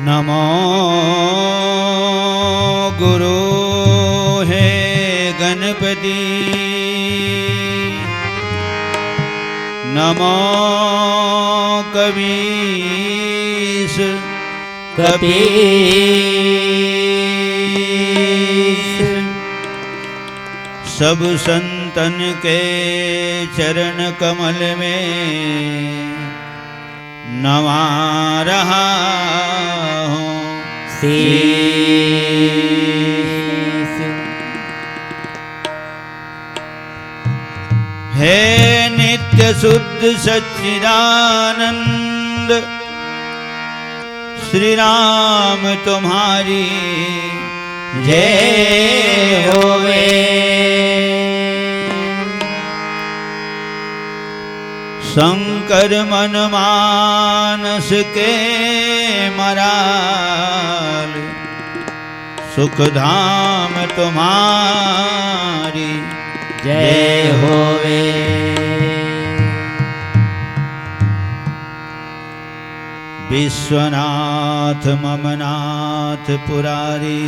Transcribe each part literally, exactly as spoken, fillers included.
नमो गुरु हे गणपति, नमो कवीश कपीश। सब संतन के चरण कमल में नवा रहा हूँ शीश। हे नित्य शुद्ध सच्चिदानंद, श्री राम तुम्हारी जय होवे। शंकर मन मानस के मराल, सुख धाम तुम्हारी जय होवे। विश्वनाथ ममनाथ पुरारी,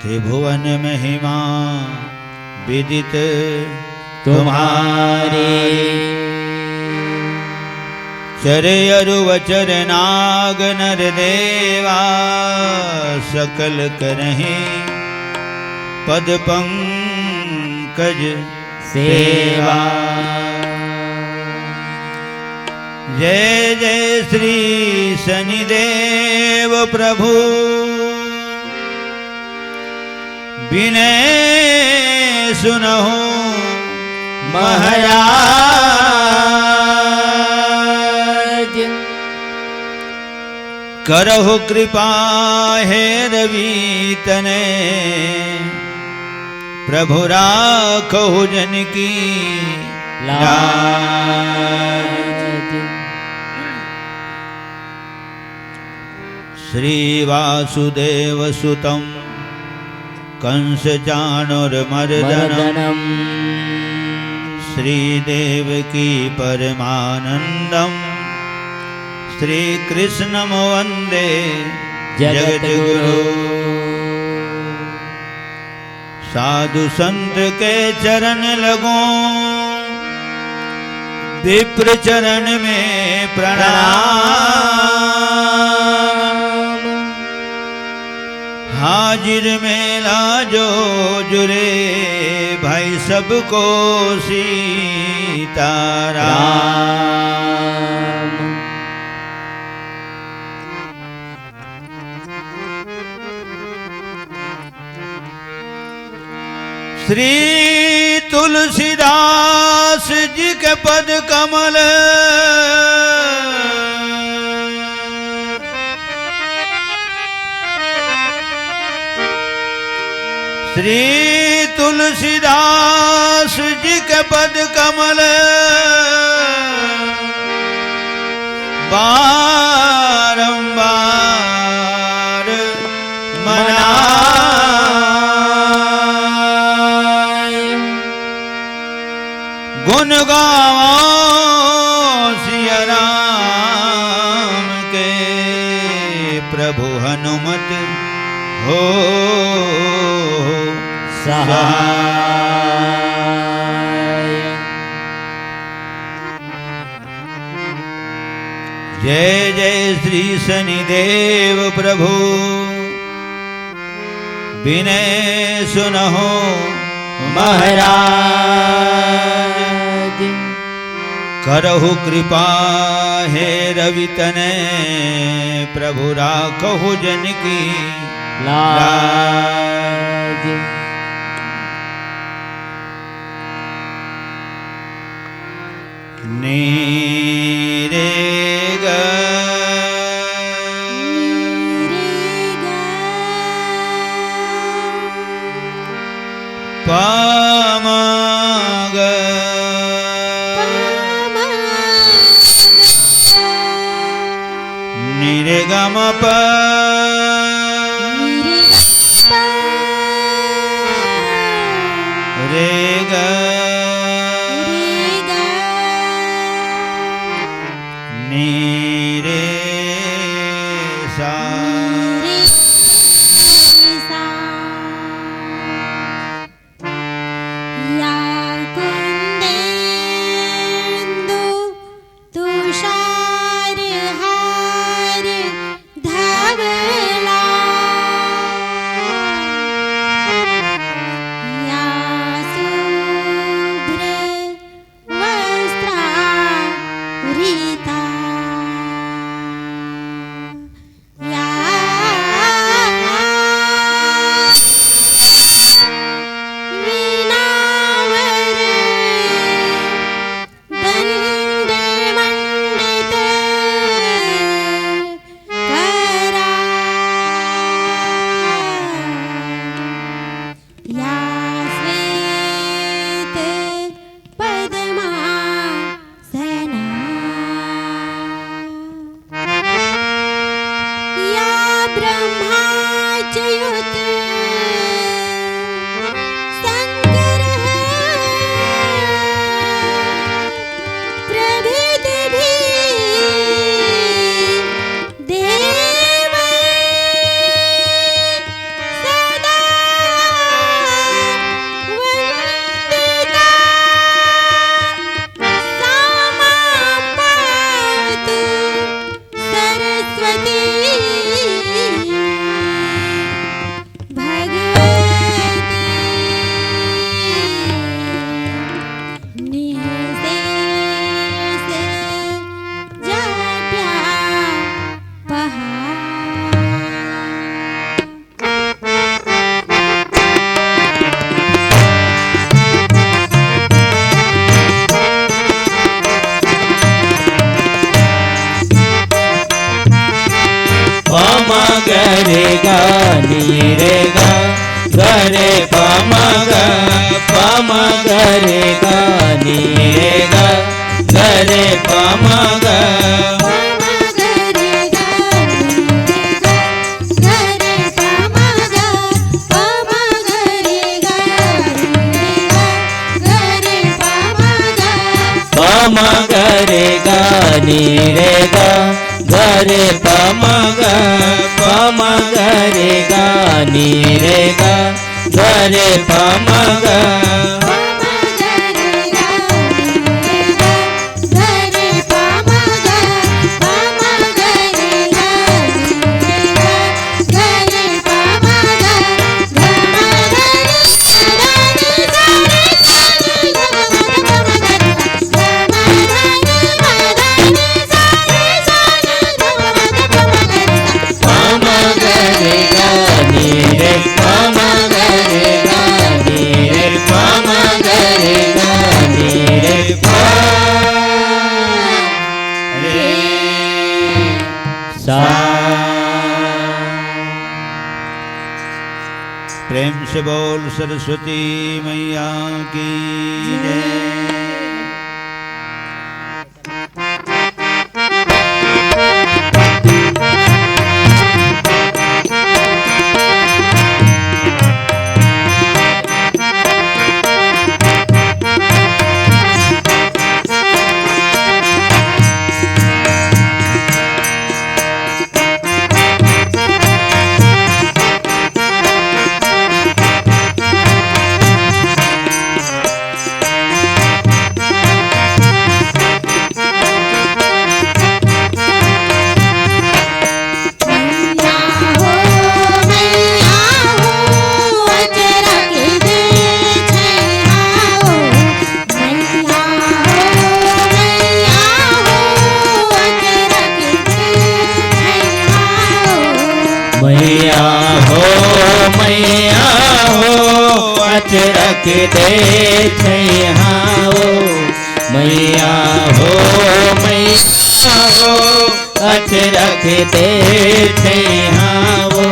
त्रिभुवन महिमा विदित तुम्हारी। चर अरु अचर नाग नर देवा, सकल करहीं पद पंकज सेवा। जय जय श्री शनिदेव प्रभु, विनय सुनहु महाराज। करहु कृपा हे रवि तनय, प्रभु राखहु जन की लाज। लाज। श्री वासुदेव सुतं कंस चाणुर मर्दनम। मर्दनम। श्री देवकी परमानंदम, श्री कृष्णम वंदे जगत गुरु। साधु संत के चरण लगो, विप्र चरण में प्रणाम। हाजिर में लाजो जुरे, भाई सबको सीताराम। श्री तुलसीदास जी के पद कमल श्री तुलसीदास जी के पद कमल बारंबार मनाए। गुण गावो सिया राम के, प्रभु हनुमत हो सहाय। जय जय श्री शनिदेव प्रभु, विनय सुनहु महाराज। करहु कृपा हे रवि तनय, प्रभु राखहु जन की लाज। नी रे ग। नी रे ग। प म ग। प म ग। नी रे ग म प। नी रे ग म प। रे ग। रे ग। नी रे सा। नी रे सा। या कुंदेंदु तुषार हार धवला। या शुभ्र वस्त्रावृता। या वीणावरे दंडे मंडिते करा। या श्वेत पद्मासना। या ब्रह्माच्युत शंकर प्रभृति भी देव सदा वंदिता। सा मां पातु सरस्वती भगवती निःशेष जड्यापहा। प म ग रे ग नी रे ग, ग रे प म ग, प म ग रे ग नी रे ग, ग रे प म ग। प म ग रे ग नी रे ग, ग रे प म ग, प म ग रे ग नी रे ग, ग रे प म ग। प म ग रे ग नी रे, प म ग रे ग नी रे, प म ग रे ग नी रे, प रे सा। प्रेम से बोल सरस्वती मैया की जय। मैया हो, मैया हो, अचरक दे छैहा हो। मैया हो, मैया हो, अचरक दे छैहा हो।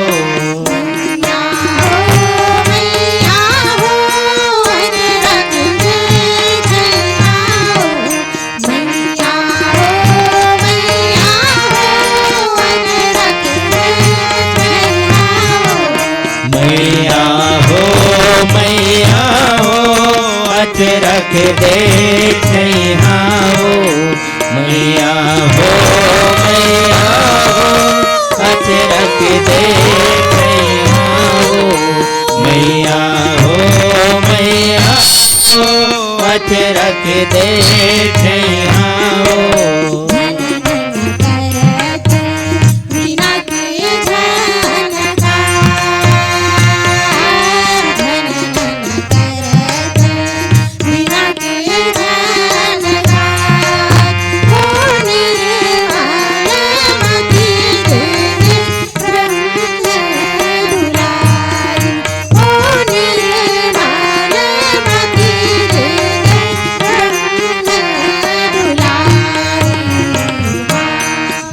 मैया हो, मैया हो, अचरक दे छैहा हो। मैया हो, मैया हो, अचरक दे छैहा हो। मैया हो, मैया हो, अचरक दे छैहा हो।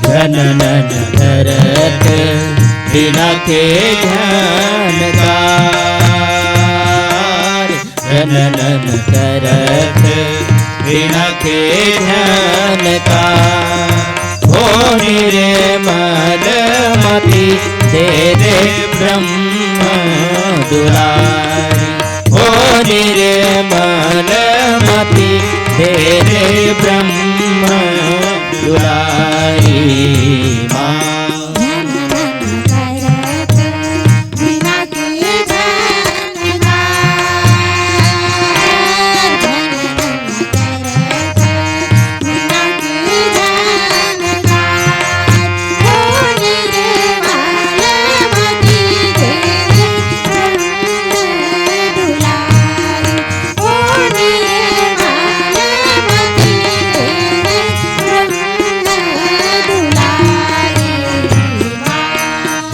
जननन करत बिना के ध्यान का। जननन करत बिना के ध्यान का। हो निर्मल मति दे दे ब्रह्म दुलारी। हो निर्मल मति दे दे ब्रह्म दुलारी माँ।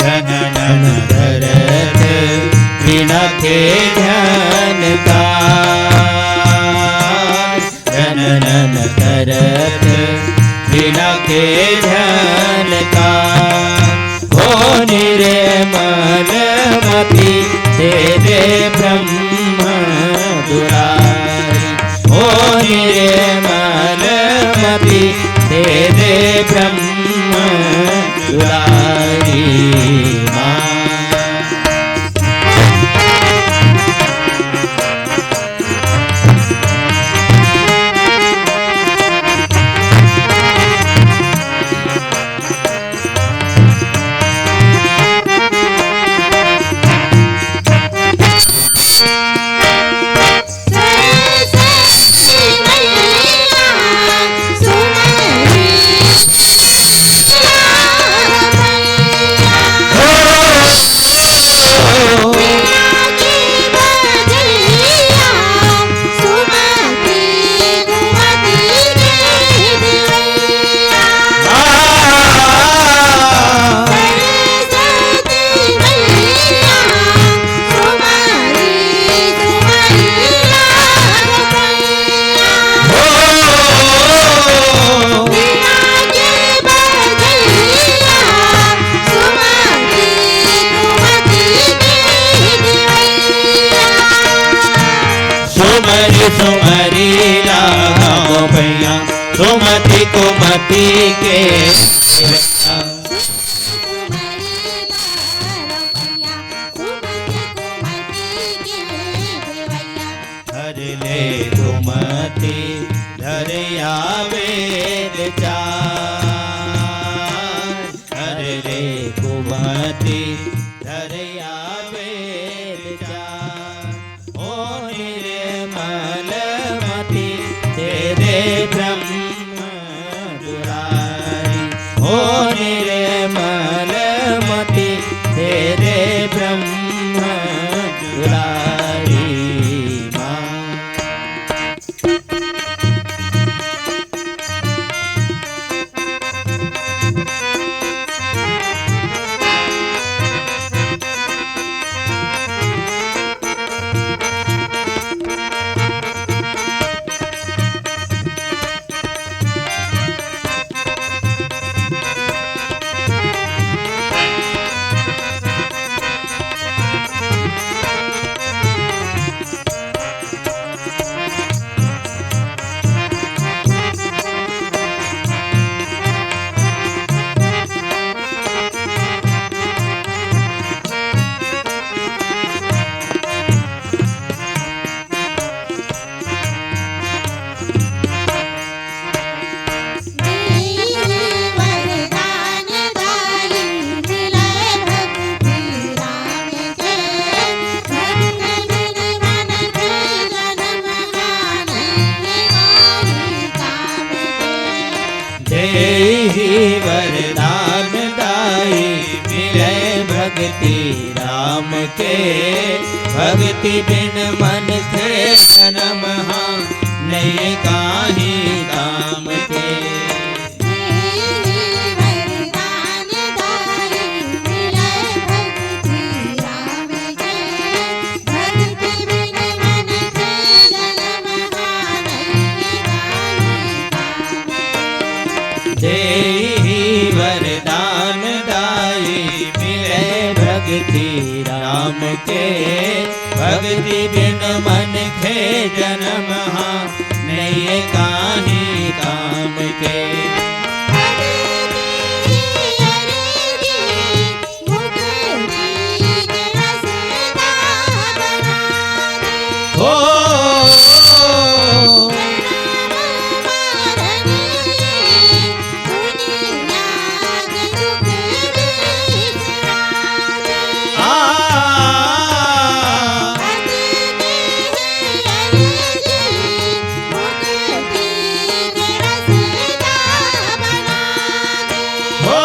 जननन करत बिना के ध्यान का। जननन करत बिना के ध्यान का। हो निर्मल मति दे दे ब्रह्म दुलारी। हो निर्मल मति दे दे ब्रह्म दुलारी माँ। मति के धर ले कुमति धरया वेद चार। धर ले कुमति धरया वेद चार। ओ निर्मल मति तेरे ब्रह्म दुरारी। ओ निर्मल मति तेरे ब्रह्म दुरारी माँ। देहि वरदान दाई मिले भक्ति राम के। भक्ति बिन मन थे जन्म हा नहीं काही काम के। देहि वरदान दाई मिले भक्ति राम के। भक्ति बिन मन खे जन्म हा नहीं काही काम के। हो। आ। हो।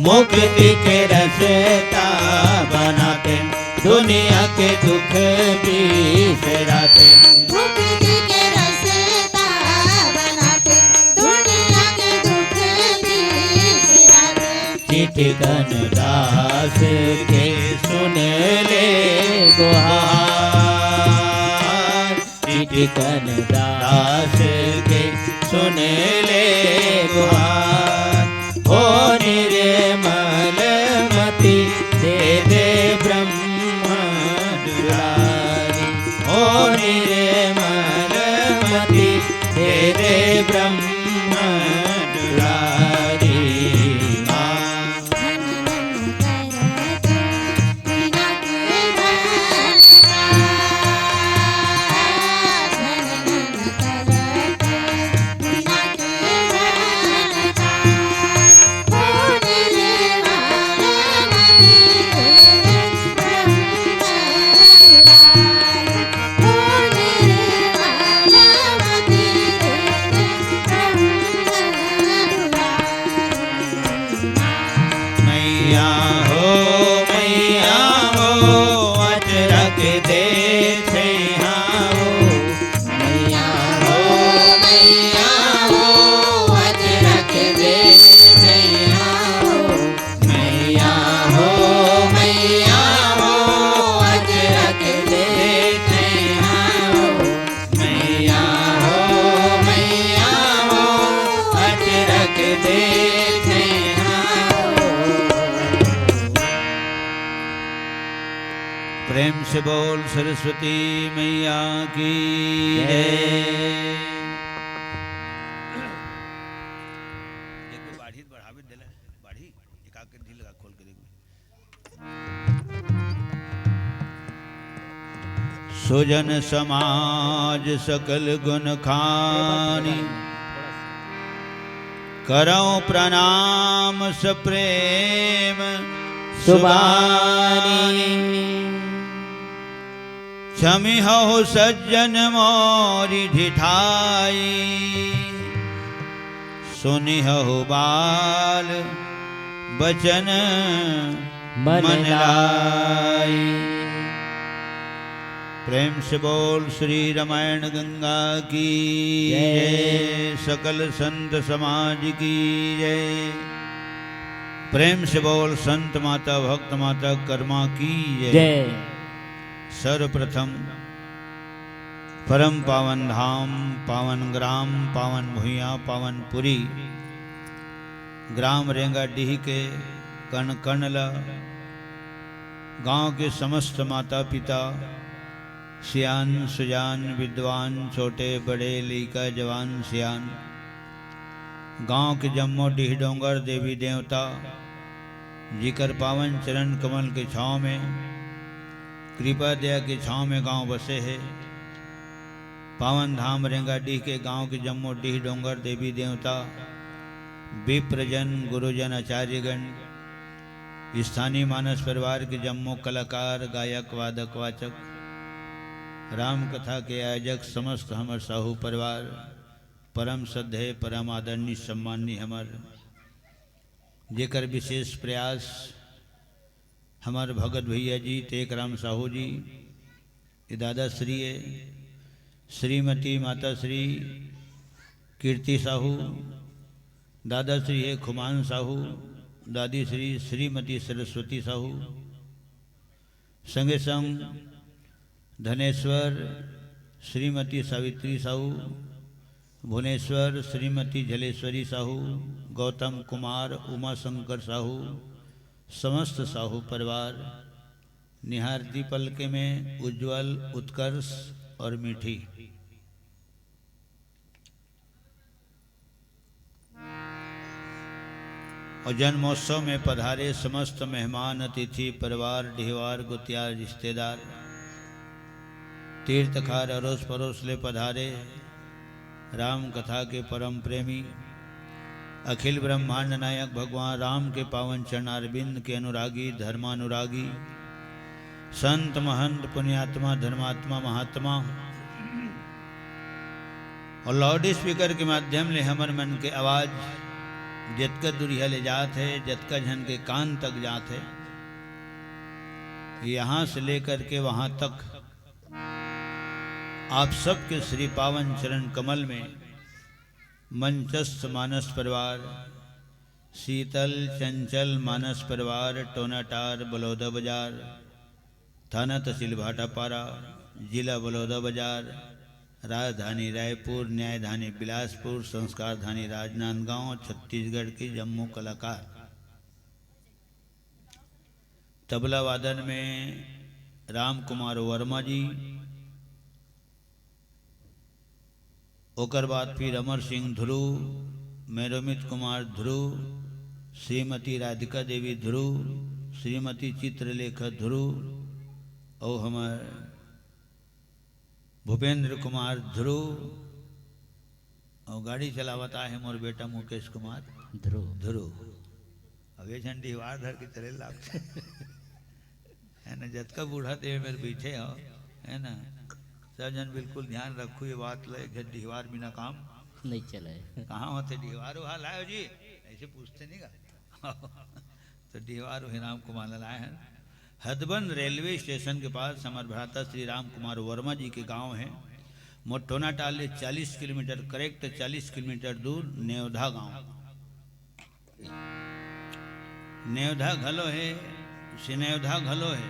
मुक्ति के रस्ता बनाते दुनिया के दुख बिसराते। मुक्ति के रस्ता बनाते दुनिया के दुख बिसराते। चितकन दास के सुन ले गुहार। चितकन दास के सुन ले गुहार। हो निर्मल मति दे दे ब्रह्म दुलारी। हो निर्मल मति दे दे ब्रह्म दुलारी माँ। प्रेम से बोल सरस्वती मैया की जय। जय। एक बार बाढ़ी बढ़ावे देला, बाढ़ी एक आके ढील लगा खोल के देखो। सुजन समाज सकल गुण खानी, करौ प्रणाम सप्रेम सुबानी। छमिहहु सज्जन मोरी ढिठाई, सुनिहहु बाल बचन मन मन लाई। प्रेम से बोल श्री रामायण गंगा की जय। जय, सकल संत समाज की जय। प्रेम से बोल संत माता, भक्त माता, कर्मा की जय। जय। सर्वप्रथम परम पावन धाम, पावन ग्राम, पावन भुइयां, पावन पुरी, ग्राम रेंगाडीह के कण कण ल, गांव के समस्त माता पिता, सियान सुजान, विद्वान, छोटे बड़े, लइका जवान सियान, गांव के जम्मो डीह डोंगर, देवी देवता, जिकर पावन चरण कमल के छांव में, कृपा दया के छांव में गांव बसे हे। पावन धाम रेंगाडीह के गांव के जम्मो डीह डोंगर, देवी देवता, विप्रजन, गुरुजन, आचार्यगण, स्थानीय मानस परिवार के जम्मो कलाकार, गायक, वादक, वाचक, राम कथा के आयोजक, समस्त हमर साहू परिवार, परम श्रद्धेय, परम आदरणीय, सम्माननीय हमर, जेकर विशेष प्रयास हमर भगत भैया जी टेकराम साहू जी, ये दादा श्री है, श्रीमती माता श्री कीर्ति साहू, दादा श्री है खुमान साहू, दादी श्री श्रीमती सरस्वती साहू, संगे संग धनेश्वर श्रीमती सावित्री साहू, भुवनेश्वर श्रीमती जलेश्वरी साहू, गौतम कुमार, उमा शंकर साहू, समस्त साहू परिवार, निहारती पलके में उज्जवल, उत्कर्ष और मीठी। और जन्मोत्सव में पधारे समस्त मेहमान, अतिथि, परिवार, ढिवार, गुतियार, रिश्तेदार, तीर्थकार, अरोस परोस ले पधारे, राम कथा के परम प्रेमी, अखिल ब्रह्मांड नायक भगवान राम के पावन चरणारविंद के अनुरागी, धर्मानुरागी, संत महंत, पुण्यात्मा, धर्मात्मा, महात्मा, और लाउड स्पीकर के माध्यम ले हमर मन के आवाज जतका दूरिहा ले जात हे, जतका झन के कान तक जात हे, यहाँ से लेकर के वहाँ तक आप सबके श्री पावन चरण कमल में मंचस्थ मानस परिवार, शीतल चंचल मानस परिवार, टोनाटार बलौदा बाजार, थाना तहसील भाटापारा, जिला बलौदा बाजार, राजधानी रायपुर, न्यायधानी बिलासपुर, संस्कारधानी राजनांदगांव, छत्तीसगढ़ के जम्मो कलाकार। तबला वादन में राम कुमार वर्मा जी, ओकर बाद फिर अमर सिंह ध्रुव, मेरोमित कुमार ध्रुव, श्रीमती राधिका देवी ध्रुव, श्रीमती चित्रलेखा ध्रुव, और हमर भूपेंद्र कुमार ध्रुव, और गाड़ी चलावत आहे मोर बेटा मुकेश कुमार ध्रुव। ध्रुव। अब ये झन डिहवार धर के चले लागथे। है ना, जतका बूढ़ा देह मेर बैठे हो, है ना, सब झन बिल्कुल ध्यान रखू ये बात ल, एक झन डिहवार बिना काम नहीं चले। कहाँ होथे डिहवार? वहाँ लायो जी, ऐसे पूछते नहीं का? तो डिहवार वही राम कुमार लाए हैं। हथबंद रेलवे स्टेशन के पास हमर भ्राता श्री राम कुमार वर्मा जी के गांव है। मोर टोनाटाल ले चालीस किलोमीटर, करेक्ट चालीस किलोमीटर दूर नेवधा गांव। नेवधा घलो हे, सिनेवधा घलो हे।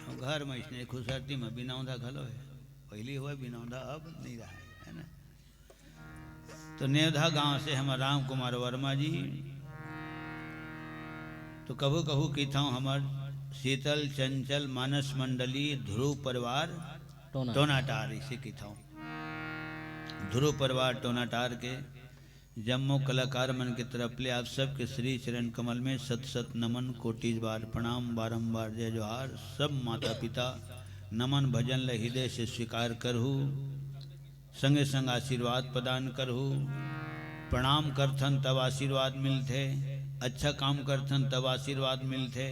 अउ घर म इसने खुसरती म बिनौधा घलो हे। पहिली होय बिनौधा, अब नइ रहय, है ना? तो नेवधा गांव से हमर राम कुमार वर्मा जी, तो कभू कभू कहिथंव हमर शीतल चंचल मानस मंडली ध्रुव परिवार टोना। टोनाटार, इसे किथौं। ध्रुव परिवार टोनाटार के जम्मो कलाकार मन के तरफ ले आप सबके श्री चरण कमल में शत शत नमन, कोटि बार प्रणाम, बारंबार जय जोहार। सब माता पिता नमन भजन ल हृदय से स्वीकार करहू, संगे संग आशीर्वाद प्रदान करहू। प्रणाम करथन तब आशीर्वाद मिलथे, अच्छा काम करथन तब आशीर्वाद मिलथे,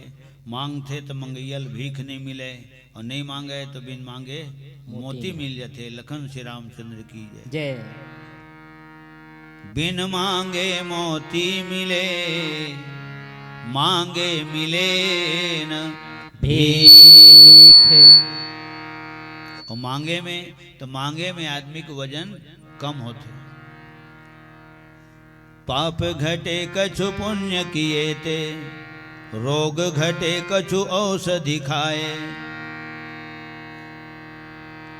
मांगथे त मंगइया ल भीख नइ मिले, अउ नइ मांगे त बिन मांगे मोती मोती मिल जथे। लखन श्री रामचंद्र की जय। जय। बिन मांगे मोती मिले, मांगे मिले न भीख। अउ मांगे में, त मांगे में आदमी के वजन कम होथे। पाप घटे कछु पुण्य किए ते, रोग घटे कछु औषधि खाए।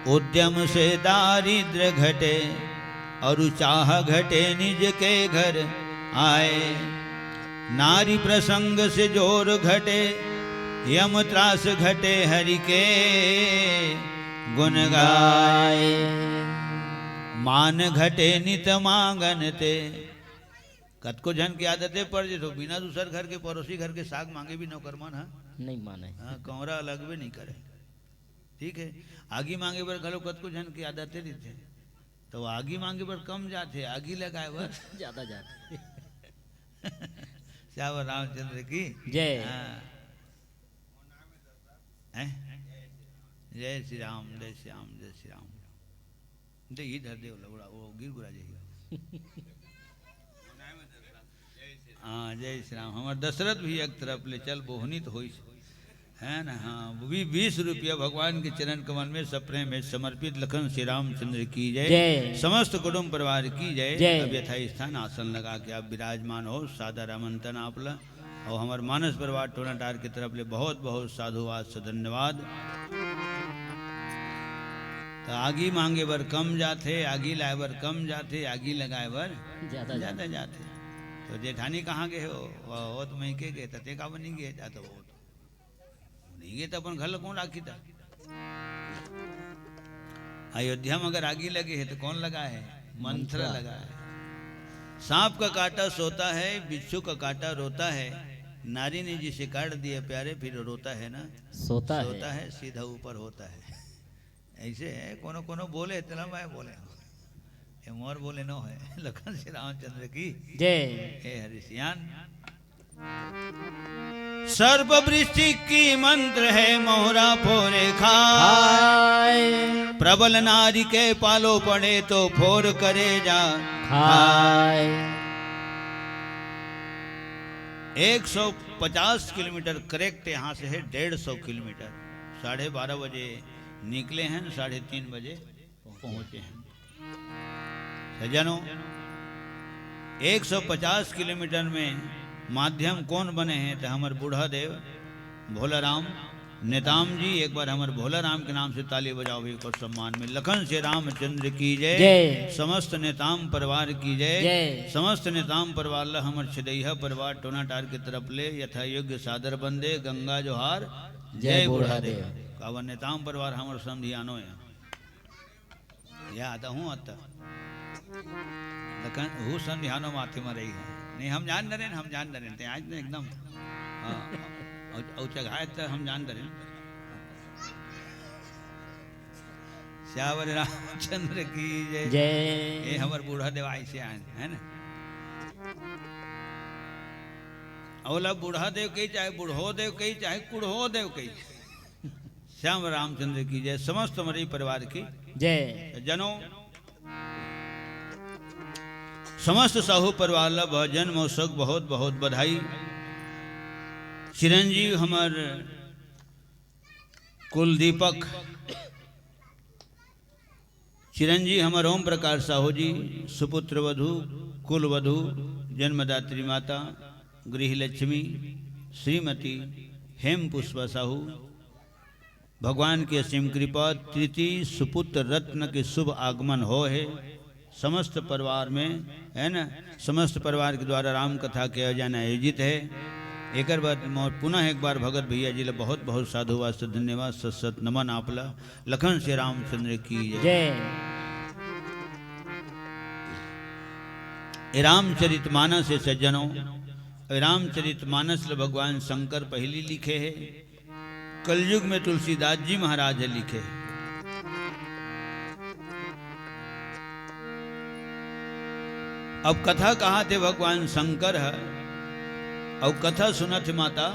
उद्यम से दारिद्र घटे, अरु चाह घटे निज के घर आए। नारी प्रसंग से जोर घटे, यम त्रास घटे हरि के गुण गाए। मान घटे नित मांगन ते। कतको झन के आदते पड़ जथे, बिना दूसर घर के, पड़ोसी घर के साग मांगे भी नोकर मन ह नइ माने। हाँ, कौंरा लगबे नइ करे। ठीक है, आगी मांगे बर घलो कतको झन के आदते रहिथे, त आगी मांगे बर कम जाथे, आगी लगाए बर ज्यादा जाथे। श्याम रामचंद्र की जय। हाँ। हैं? जय श्री राम, जय श्री राम, जय श्री राम। दे इधर देव लौड़ा, वो गिर गुरा जाइए। हाँ, जय श्री राम। हमर दशरथ भी एक तरफ ले चल बोहनी तो होइस। है ना? हाँ, वो भी बीस रुपया भगवान के चरण कमल में सप्रेम है समर्पित। लखन श्री रामचंद्र की जय। जय। समस्त कुटुंब परिवार की जय। जय। अब यथा स्थान आसन लगा के आप विराजमान हो, सादर आमंत्रण आप ला। अउ हमर मानस परिवार टोनाटार के तरफ ले बहुत बहुत साधुवाद से धन्यवाद। त आगी मांगे बर कम जाथे, आगी लाए बर कम जाथे, आगी लगाए बर ज्यादा ज्यादा जाथे। जाथे। त जेठानी कहाँ गे हो? वो, वो तो मइके गे, त ते काबर नइ गे? जा तो वो तो नइ गे, त अपन घर ल कोन राखी त? अयोध्या में अगर आगी लगे है तो कौन लगा है? मंथरा मंथरा। लगा है। सांप का काटा सोता है, बिच्छू का काटा रोता है। नारी ने जिसे काट दिया प्यारे, फिर रोता है ना? सोता है। सोता है, सीधा ऊपर होता है। ऐसे है, कोनो कोनो बोले, तेला मैं बोले हूँ। ये मोर बोले नो है। लखन श्री रामचंद्र की जय। हे हरि सियान। सर्प वृश्चिक की मंत्र है, मोहरा फोरे खाए। खाए। प्रबल नारी के पालो पड़े तो फोर करे जा खाए। एक सौ पचास किलोमीटर करेक्ट यहाँ से है, डेढ़ सौ किलोमीटर। साढ़े बारह बजे निकले हैं, साढ़े तीन बजे पहुंचे हैं। सज्जनों, एक सौ पचास किलोमीटर में माध्यम कौन बने हैं? तो हमर बूढ़ा देव, भोला राम, नेताम जी। एक बार हमर भोला राम के नाम से ताली बजाओ भी, को सम्मान में। लखन श्री रामचंद्र की जय। जय। समस्त नेताम परिवार की जय। जय। समस्त नेताम परिवार ला हमर छेदैहा परिवार टोनाटार के तरफ ले यथा योग्य सादर बंदे, गंगा जोहार, जय जय बूढ़ा बूढ़ा देव। देव। काबर नेताम परिवार हमर समधियानो है। याद हूँ अत। लखन हूँ संध्यानो माथे में रही है। नहीं, हम जान डरेन, हम जान डरेन। ते आज तो एकदम, हाँ, औ, औ चघाए तो हम जान डरेन। श्यावर रामचंद्र की जय। जय। ये हमर बूढ़ा देव आइसे आए, है ना? ओला बूढ़ा देव कही, चाहे बूढ़ो देव कही, चाहे कुढ़ो देव कही। श्याम रामचंद्र की जय, समस्त मरी परिवार की जय। जनो, समस्त साहू परिवार ला ब-, जन्म उत्सव बहुत बहुत बधाई। चिरंजीव हमर कुलदीपक, चिरंजीव हमर ओम प्रकाश साहू जी, सुपुत्र वधु, कुल वधु, जन्मदात्री माता, गृह लक्ष्मी, श्रीमती हेम पुष्पा साहू, भगवान की असीम कृपा, तृतीय सुपुत्र रत्न के शुभ आगमन हो है। समस्त परिवार में, है ना, समस्त परिवार के द्वारा राम कथा के आयोजन आयोजित है। एकर बाद मोर पुनः एक बार भगत भैया जी ला बहुत बहुत साधुवाद से धन्यवाद, सत सत नमन आप ला। लखन श्री रामचंद्र की जय। जय। ए रामचरित मानस हे सज्जनों, ए रामचरित मानस ल भगवान शंकर पहली लिखे हे, कलयुग में तुलसीदास जी महाराज ह लिखे हे। अब कथा कहाथे भगवान शंकर ह, अउ कथा सुनथे माता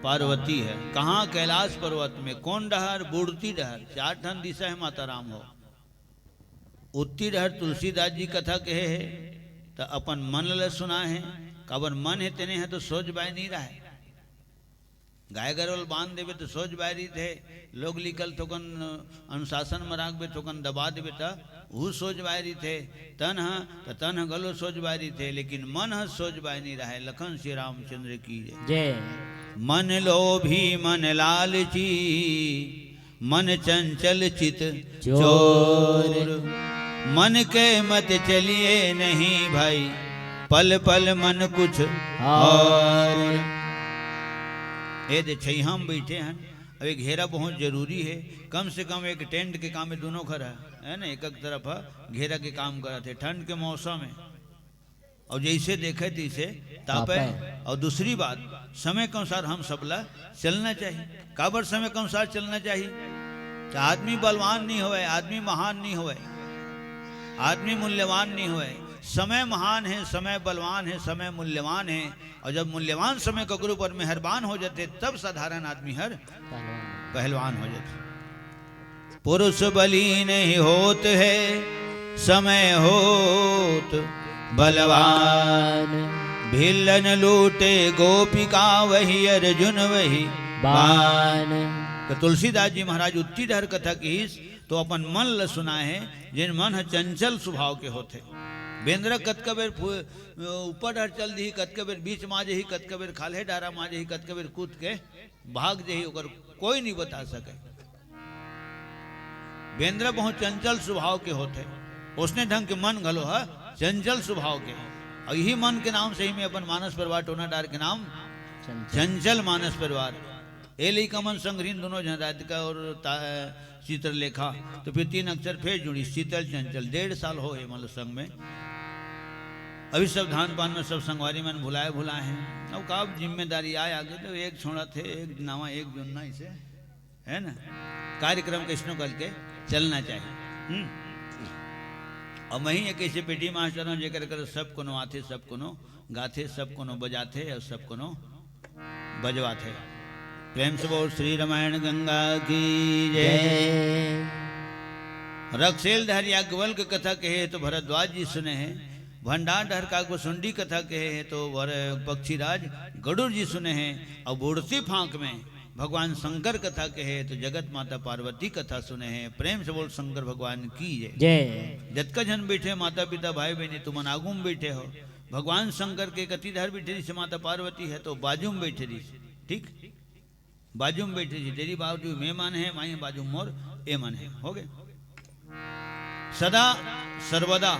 पार्वती ह। कहाँ? कैलाश पर्वत में। कोन डहर? बुड़ती डहर। चार ठन दिशा हे माता राम हो। उत्ती डहर तुलसीदास जी कथा कहे हे, त अपन मन ल सुनाए हे। काबर मन हे तेने ह तो सोच बाय नइ रहय। गाय गरु ल बांध देबे त सोच बाय रहिथे, लोग लिकल थोकन अनुशासन म राखबे, थोकन दबा देबे त उहू सोच बाय रहिथे। तन ह, त तन ह घलो सोच बाय रहिथे, लेकिन मन ह सोच बाय नइ रहय। लखन श्री रामचंद्र की जय। जय। मन लोभी मन लालची, मन चंचल चित चोर। चोर। मन के मत चलिए नहीं भाई, पल पल मन कुछ और। और। ए दे, छइहा म बइठे हन, अब ये घेरा बहुत जरूरी हे। कम से कम एक टेंट के काम में दोनों घर है, है ना, एक एक तरफ ह घेरा के काम करत हे ठंड के मौसम में। अउ जइसे देखे तइसे तापे। तापे। अउ दूसरी बात, समय के अनुसार हम सब ला चलना चाहिए। काबर समय के अनुसार चलना चाहिए? त आदमी बलवान नइ होवय, आदमी महान नइ होवय, आदमी मूल्यवान नइ होवय। समय महान हे, समय बलवान हे, समय मूल्यवान हे। अउ जब मूल्यवान समय ककरो ऊपर मेहरबान हो जाथे, तब साधारण आदमी हर पहलवान। पहलवान हो जाथे। पुरुष बली नहीं होत है, समय होत बलवान। भिल्लन लूटे गोपिका वही अर्जुन वही बान। त तुलसीदास जी महाराज उत्ती डहर कथा किहिस, तो अपन मन ल सुनाए हे, जेन मन ह चंचल स्वभाव के होथे। बेंदरा कतका बेर फु-, ऊपर डहर चल दिही, कतका बेर बीच म आ जही, कतका बेर खाल्हे डारा म आ जही, कतका बेर कूद के भाग जही, ओकर कोई नइ बता सके। बेंदरा बहुत चंचल स्वभाव के होथे, ओसने ढंग के मन घलो ह चंचल स्वभाव के। अउ इही मन के नाम से ही में अपन मानस परिवार टोना डार के नाम चंचल। चंचल मानस परिवार। ए लइका मन संग रहिन दोनों झन, राधिका और ता-, चित्रलेखा, तो फिर तीन अक्षर फेर जुड़ी, शीतल चंचल। डेढ़ साल हो हे मतलब संग में। अभी सब धान पान में सब संगवारी मन भुलाए भुलाए हैं। अब का जिम्मेदारी आए आगे, तो एक छोड़त हे, एक नावा, एक जुन्ना, इसे है ना, कार्यक्रम कइसनो करके चलना चाहिए। हम्म। अउ मैं ही एक ऐसे पेटी मास्टर हूँ, जेकर कर सब कोनो आथे, सब कोनो गाथे, सब कोनो बजाथे अउ सब कोनो बजवाथे। प्रेम से बोल श्री रामायण गंगा की जय। जय। रक्सेल धर याज्ञवल्क कथा कहे तो भरद्वाज जी सुने हैं। भंडार डहर काकभुसुंडी कथा कहे हे तो वर पक्षीराज गरुड़ जी सुने हे। अउ बुड़ती फांक में भगवान शंकर कथा कहे हे तो जगत माता पार्वती कथा सुने हे। प्रेम से बोल शंकर भगवान की जय। जय। जतका झन बइठे, माता पिता भाई बहिनी, तुमन आगू में बइठे हो। भगवान शंकर के कति डहर बइठे रिहिस, माता पार्वती हे तो बाजू में बइठे रिहिस। ठीक, बाजू में बइठे रिहिस। डेरी बाजू में ए मन हे, माई बाजू में मोर ए मन हे। हो गे। सदा सर्वदा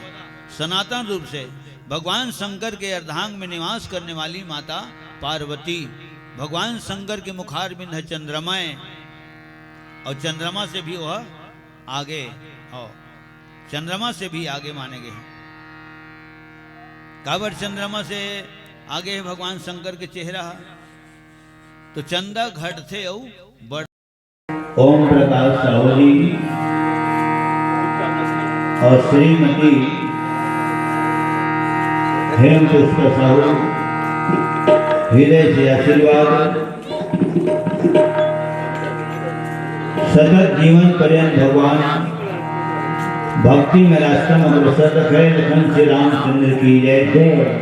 सनातन रूप से भगवान शंकर के अर्धांग में निवास करने वाली माता पार्वती, भगवान शंकर के मुखारविंद ह चंद्रमा ए, अउ चंद्रमा से भी वह आगे हो, चंद्रमा से भी आगे माने गे हे। काबर चंद्रमा से आगे हे भगवान शंकर के चेहरा ह? तो चंदा घटथे अउ बढ़ ओम प्रकाश साहू जी और श्रीमती हेम पुष्पा साहू, हृदय से आशीर्वाद। सतत जीवन पर्यंत भगवान भक्ति में रास्ता में अग्रसर रखे। लखन श्री रामचंद्र की जय। जय।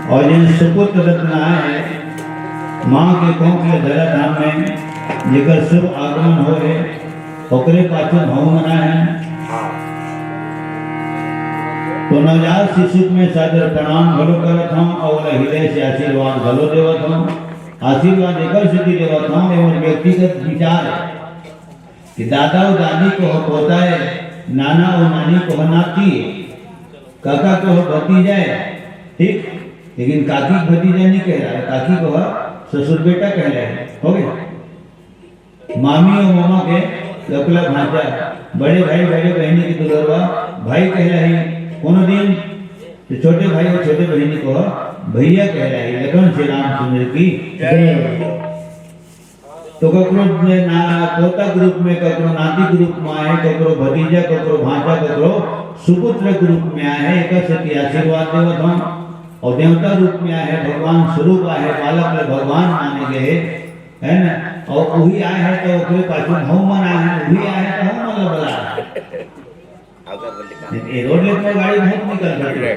और जिन सुपुत्र रत्न आए हैं, माँ के कोख ले धरा धाम में, जेकर शुभ आगमन हो है, ओकरे पाछू भाव मना है। तो नवजात शिशु में सादर प्रणाम घलो करत हूँ और हृदय से आशीर्वाद घलो देवत हूँ। आशीर्वाद एकर सेती देवत हूँ, ये मोर व्यक्तिगत विचार है कि दादा और दादी को हो पोता है, नाना और नानी को हो नाती है, काका को हो भतीजा है, ठीक? लेकिन काकी के भतीजा नहीं कहलाय, काकी के ससुर बेटा कहलाय। हो गे। मामी अउ ममा के लकला भांचा, बड़े भाई बड़े बहिनी के दुलरवा भाई कहलाही। कोनो दिन तो छोटे भाई अउ छोटे बहिनी के भैया कहलाही। लखन श्री रामचंद्र की जय। तो ककरो ने ना, पोता के रूप में, ककरो नाती के रूप में आए, ककरो भतीजा, ककरो भांचा, ककरो सुपुत्र के रूप में आए, एकर सेती आशीर्वाद देवत हन। अउ देवता रूप में आए, भगवान स्वरूप आए, बालक ले भगवान माने गए, है ना? अउ उही आए हे तो ओकरे पाछू हम मन आए हे, उही आए हे तो हम मन ला बला। ये रोड ले तो गाड़ी बहुत निकल रही है।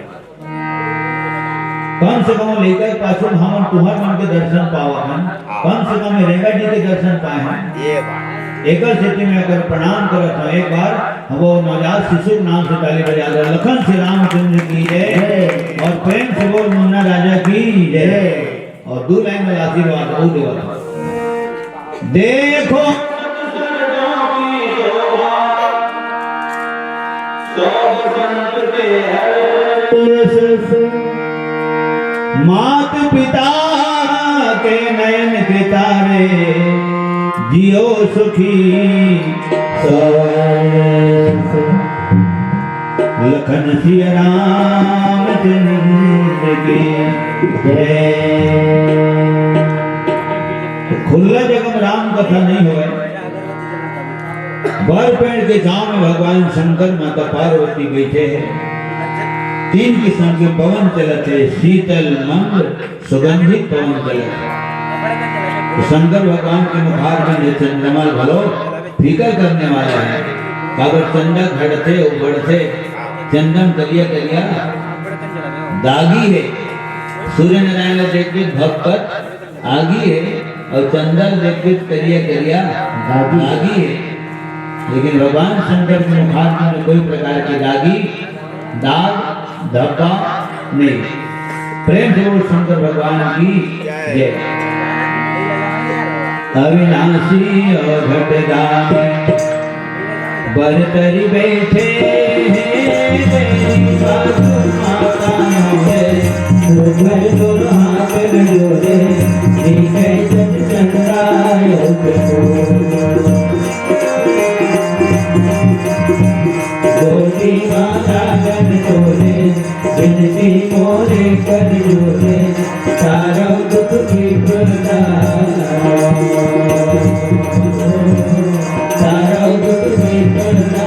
कम से कम लइका के पाछू हमन तुहर मन के दर्शन पावत हन, कम से कम रेंगा जी के दर्शन पाए हन। ये बात। एकर सेती मैं अगर प्रणाम करत हूँ, एक बार हम वो नवजात शिशु के नाम से ताली बजा दो। लखन श्री रामचंद्र की जय। जय। और प्रेम से बोल मुन्ना राजा की जय। जय। और दो लाइन में आशीर्वाद और देवत हूँ। देखो मात पिता के नयन के तारे, जियो सुखी स्वर्ग। लखन सिया रामचंद्र की जय। खुल्ला जगह में राम कथा नहीं होय। बर पेड़ के छांव में भगवान शंकर माता पार्वती बैठे हे। तीन किस्म के पवन चलत हे, शीतल, मंद, सुगंधित पवन चलत हे। तो शंकर भगवान के मुखार में ये चंद्रमा घलो फीका करने वाला हे। काबर चंदा घड़थे, उबड़थे, चंदन करिया करिया दागी हे। सूर्य नारायण ला देख के भगत आगी हे अउ चंदा ल देख के करिया करिया दागी। दागी हे। लेकिन भगवान शंकर के मुखार में कोई प्रकार के दागी, दाग, धब्बा नहीं। प्रेम से बोल शंकर भगवान की जय। अविनाशी अवघट दानी बर तरी बैठे हे, बाजू माता मोरे, ऊपर दोनों हाथ जोड़े, दिखे जब चंदा उगतो। गोदी माता गन तोरे, बिनती मोरे कर जोरे, तारो दुख विपदा। तारो दुख विपदा।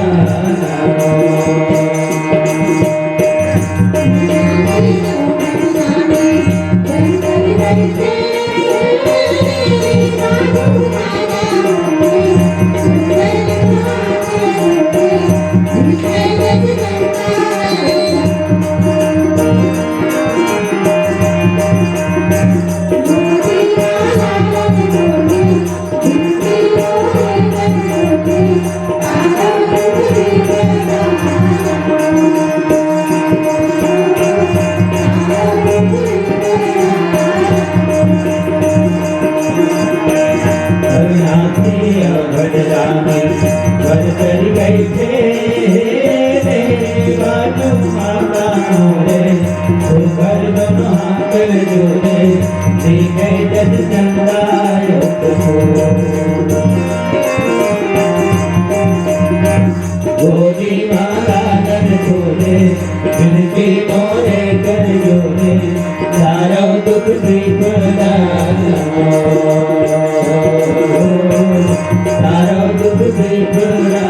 गोदी माता गन तोरे, बिनती मोरे कर जोरे, तारो दुख विपदा। तारो दुख विपदा।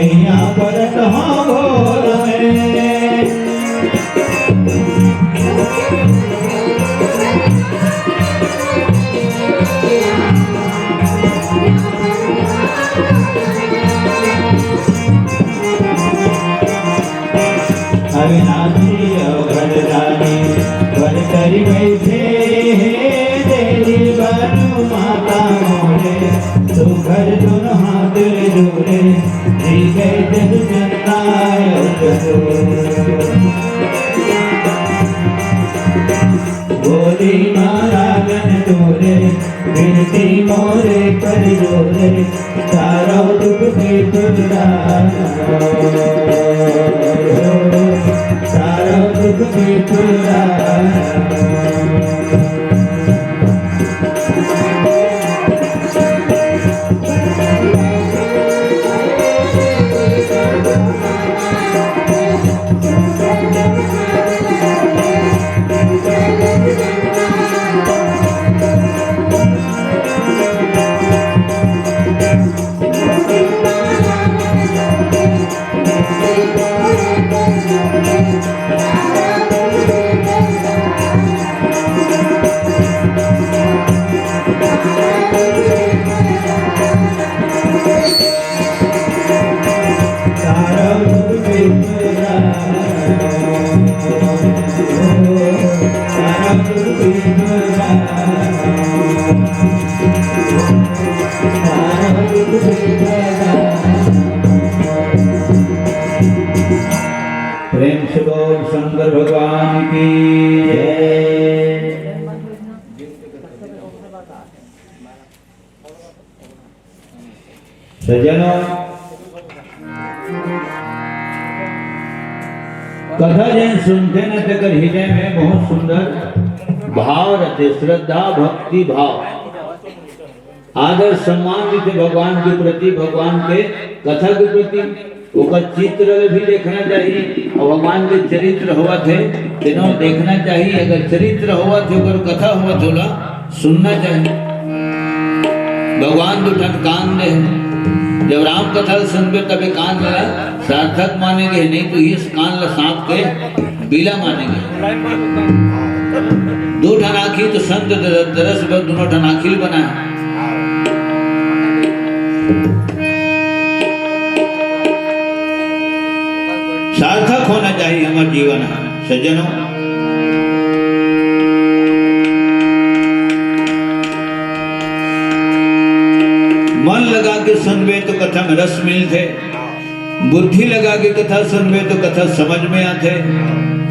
यहाँ परत हँव भोर में। अविनाशी अवघड़ दानी, वर करि बइठे हे देवी भानु माता मोरे। सुघर दुनो हाथ जोड़े, जी गए जग जन नायक। बोली नारायण तोरे, बिनती मोरे कर जोरे, तारो दुख के तुलना, तारो दुख के तुलना। प्रेम से बोल शंकर भगवान की जय। सज्जनों, कथा जेन सुनथे न, तेकर हृदय में बहुत सुंदर भाव रहथे, श्रद्धा, भक्ति भाव, आदर सम्मान रहिथे भगवान के प्रति, भगवान के कथा के प्रति। ओकर चित्र ल भी देखना चाही, अउ भगवान के चरित्र होवत हे, तेनो देखना चाही। अगर चरित्र होवत हे, ओकर कथा होवत हे, ओला सुनना चाही। भगवान दू ठन कान दे हे, जब राम कथा ल सुनबे, तबे कान ल सार्थक माने गे, नहीं तो इस कान ल सांप के बिला माने गे। दू ठन आँखी तो संत द-, दरस बर दुनो ठन आँखी ल बनाए। सार्थक होना चाहिए हमर जीवन ह, सज्जनों। मन लगा के सुनबे तो कथा में रस मिलथे, बुद्धि लगा के कथा सुनबे तो कथा समझ में आथे,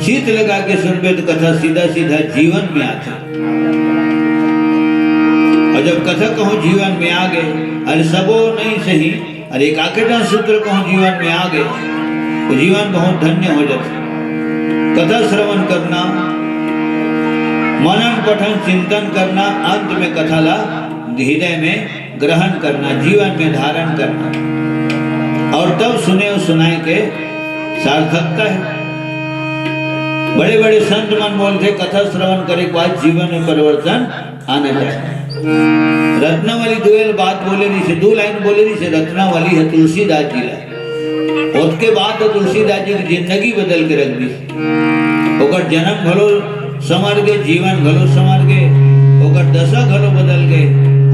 चित लगा के सुनबे तो कथा सीधा सीधा जीवन में आथे। अउ जब कथा कहूँ जीवन में आ गे, अरे सबो नहीं सही, अरे एक आखे ठन सूत्र कहूँ जीवन में आ गे, तो जीवन बहुत धन्य हो जाथे। कथा श्रवण करना, मनन पठन चिंतन करना, अंत में कथा ला हृदय में ग्रहण करना, जीवन में धारण करना, अउ तब सुने अउ सुनाए के सार्थकता हे। बड़े बड़े संत मन बोलथे, कथा श्रवण करे के बाद जीवन में परिवर्तन आना चाहिए। रत्नावली दुएल बात बोले रहिसे, दू लाइन बोले रहिसे रत्नावली ह तुलसीदास जी ला। ओतके बाद तो तुलसीदास जी के जिंदगी बदल के रख दी। ओकर जन्म घलो संवर गे, जीवन घलो संवर गे, ओकर दशा घलो बदल गे,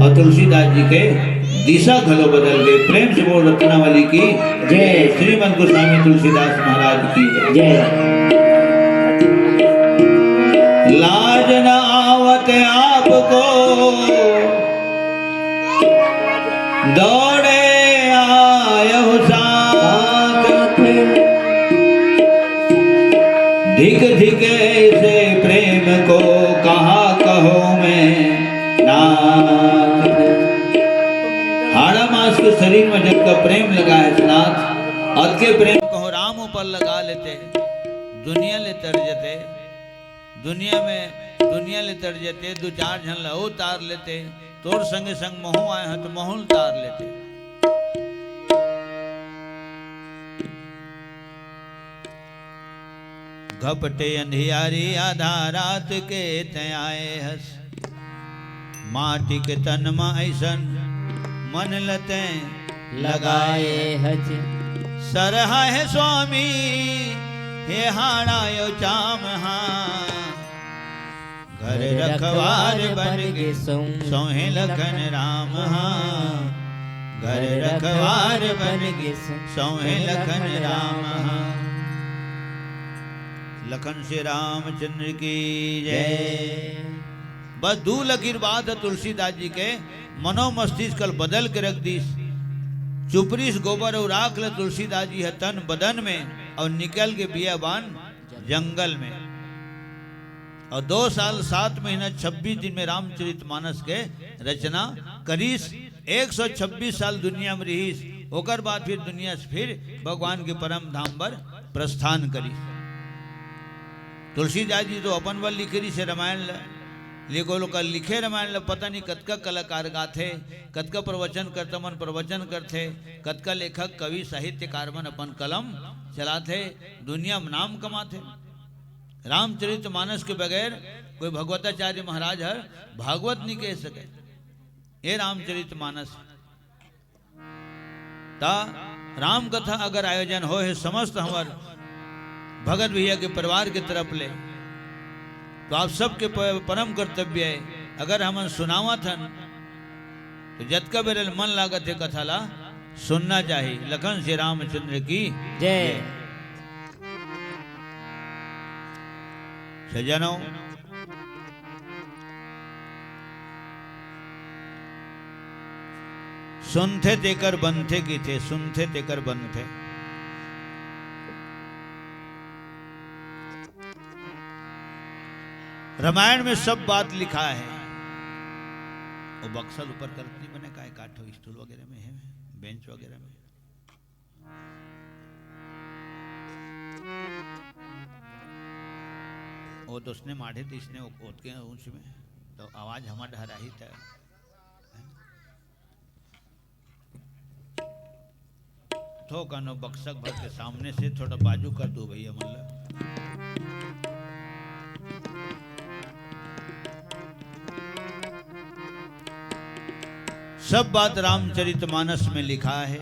अउ तुलसीदास जी के दिशा घलो बदल गे। प्रेम से बोल रत्नावली की जय। श्रीमद गोस्वामी तुलसीदास महाराज की जय। जय। लाज न आवत आपको दौड़े आयहु साथ। धिक धिक ऐसे प्रेम को कहा कहो मैं नाथ। हाड़ा मांस के शरीर में जब का प्रेम लगा है नाथ, अतके प्रेम कहो राम ऊपर लगा लेते, दुनिया ले तर जते। दुनिया में, दुनिया ले तर जते, दू चार झन ला अउ तार लेते, तोर संगे संग महूं आए हंव त महूं ल तार लेते। घपटे अंधियारी आधा रात के तैं आए हस, माटी के तन म अइसन मन ल तैं लगाए हस। सरहा हे स्वामी, हे हाड़ा यो चाम हा। घर रखवार बन गे सोहे लखन राम हा। घर रखवार बन गे सोहे लखन राम हा। लखन श्री रामचंद्र की जय। जय। बस दू लकीर बात हे तुलसीदास जी के, मनोमस्तिष्क ल बदल के रख दीस। चुपरिस गोबर अउ राख ल तुलसीदास जी ह तन बदन में अउ निकल गे बियाबान जंगल में। अउ दो साल सात महीना छब्बीस दिन में रामचरित मानस के रचना करिस। एक सौ छब्बीस साल दुनिया में रिहिस, ओकर बाद फिर दुनिया से फिर भगवान के परम धाम बर प्रस्थान करिस। तुलसीदास जी तो अपन बर लिखे रिहिस हे रामायण ल, लेकिन ओकर लिखे रामायण ल पता नहीं कतका कलाकार गाथे, कतका प्रवचन करता मन प्रवचन करथे, कतका लेखक, कवि, साहित्यकार मन अपन कलम चलाथे, दुनिया में नाम कमाथे। रामचरित मानस के बगैर कोई भगवताचार्य महाराज हर भागवत नहीं कह सके। ये रामचरित मानस। त राम कथा अगर आयोजन होय हे समस्त हमर भगत भैया के परिवार के तरफ ले, तो आप सबके प-, परम कर्तव्य हे, अगर हमन सुनावत हन, तो जतका बेर मन लागत हे कथा ला सुनना चाही। लखन श्री रामचंद्र की जय। जय। सज्जनों, सुनथे तेकर बनथे किथे, सुनथे तेकर बनथे। रामायण में सब बात लिखा है। वो बक्सा ऊपर करत नहीं बने, काय काठ हो, स्टूल वगैरह में है, बेंच वगैरह में। वो तो उसने माढ़े थे, इसने ओ-, ओतके ऊंच में, तो आवाज हमार डहराही था। थोकन ओ बक्सक भर के सामने से थोड़ा बाजू कर दो भैया, मतलब। सब बात रामचरित मानस में लिखा है।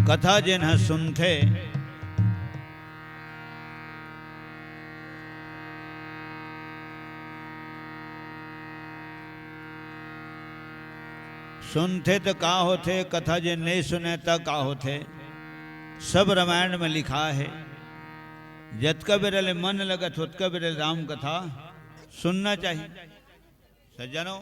कथा जेन ह सुनथे, सुनथे त का होथे, कथा जेन नइ सुने त का होथे, सब रामायण में लिखा हे। जतका बेरा ले मन लगत, ओतका बेरा ले राम कथा सुनना चाही। सज्जनों,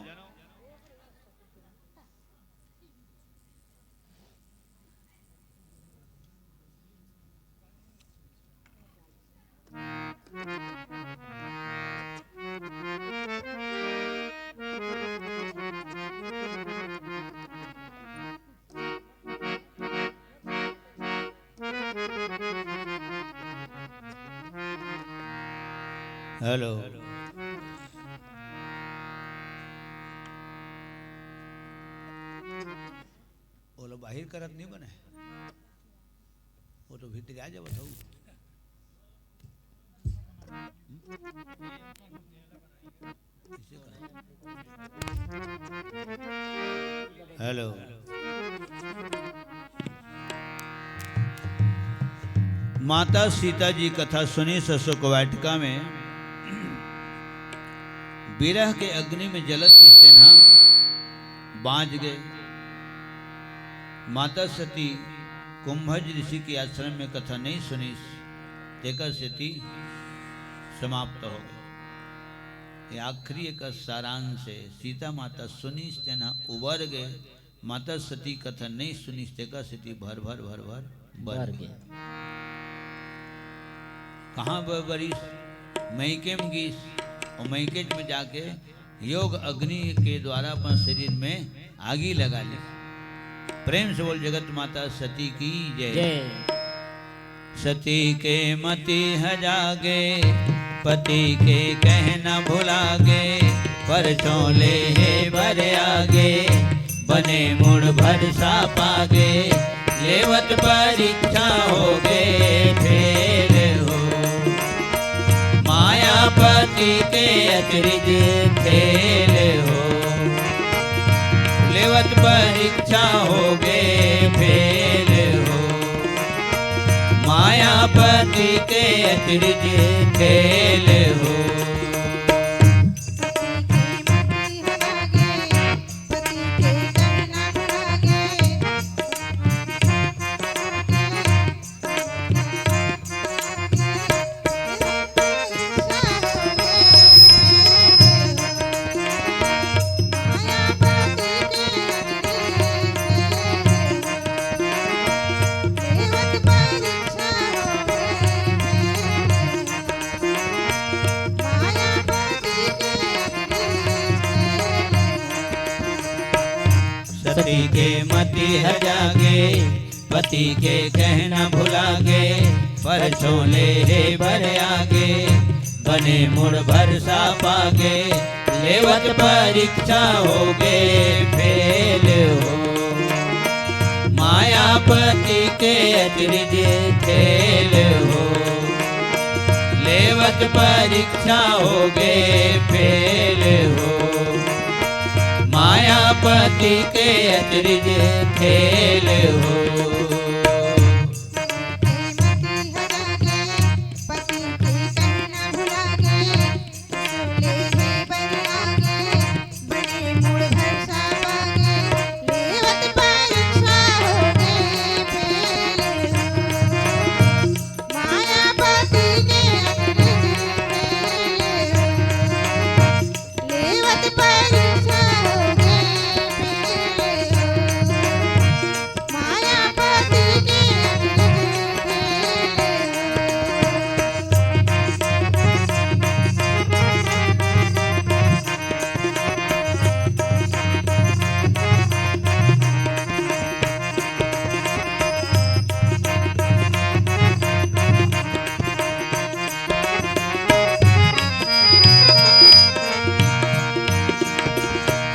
हेलो। ओला बाहिर करत नहीं बने, वो तो भीतर आ जावत हूँ। हेलो। माता सीता जी कथा सुनिस अशोक वाटिका में, बिरह के अग्नि में जलत रिहिस तेन ह बांच गे। माता सती कुंभज ऋषि के आश्रम में कथा नहीं सुनिस, तेकर सेती समाप्त हो गे। ये आखिरी एक सारांश हे। सीता माता सुनिस तेन ह उबर गे, माता सती कथा नहीं सुनिस तेकर सेती भर भर भर भर बर बर गे। गे। कहाँ ब-, बरिस? मइके में गिस, और मइकेच में जाके योग अग्नि के द्वारा अपन शरीर में आगी लगा ली। प्रेम से बोल, जगत माता सती की जय। जय। सती के मति ह जागे, पति के कहना भुलागे, पर छोले हे बर आगे, बने मुड़ भरसा पागे, लेवत परीक्षा होगे फेल हो। मायापति के अचरज खेल हो, लेवत परीक्षा होगे फेल हो। मायापति के अचरज खेल हो। सती के मति ह जागे, पति के कहना भुलागे, परछो ले हे बर आगे, बने मुड़ भरसा पागे, लेवत परीक्षा होगे फेल हो। मायापति के अचरज खेल हो, लेवत परीक्षा होगे फेल हो। मायापति के अचरज खेल हो।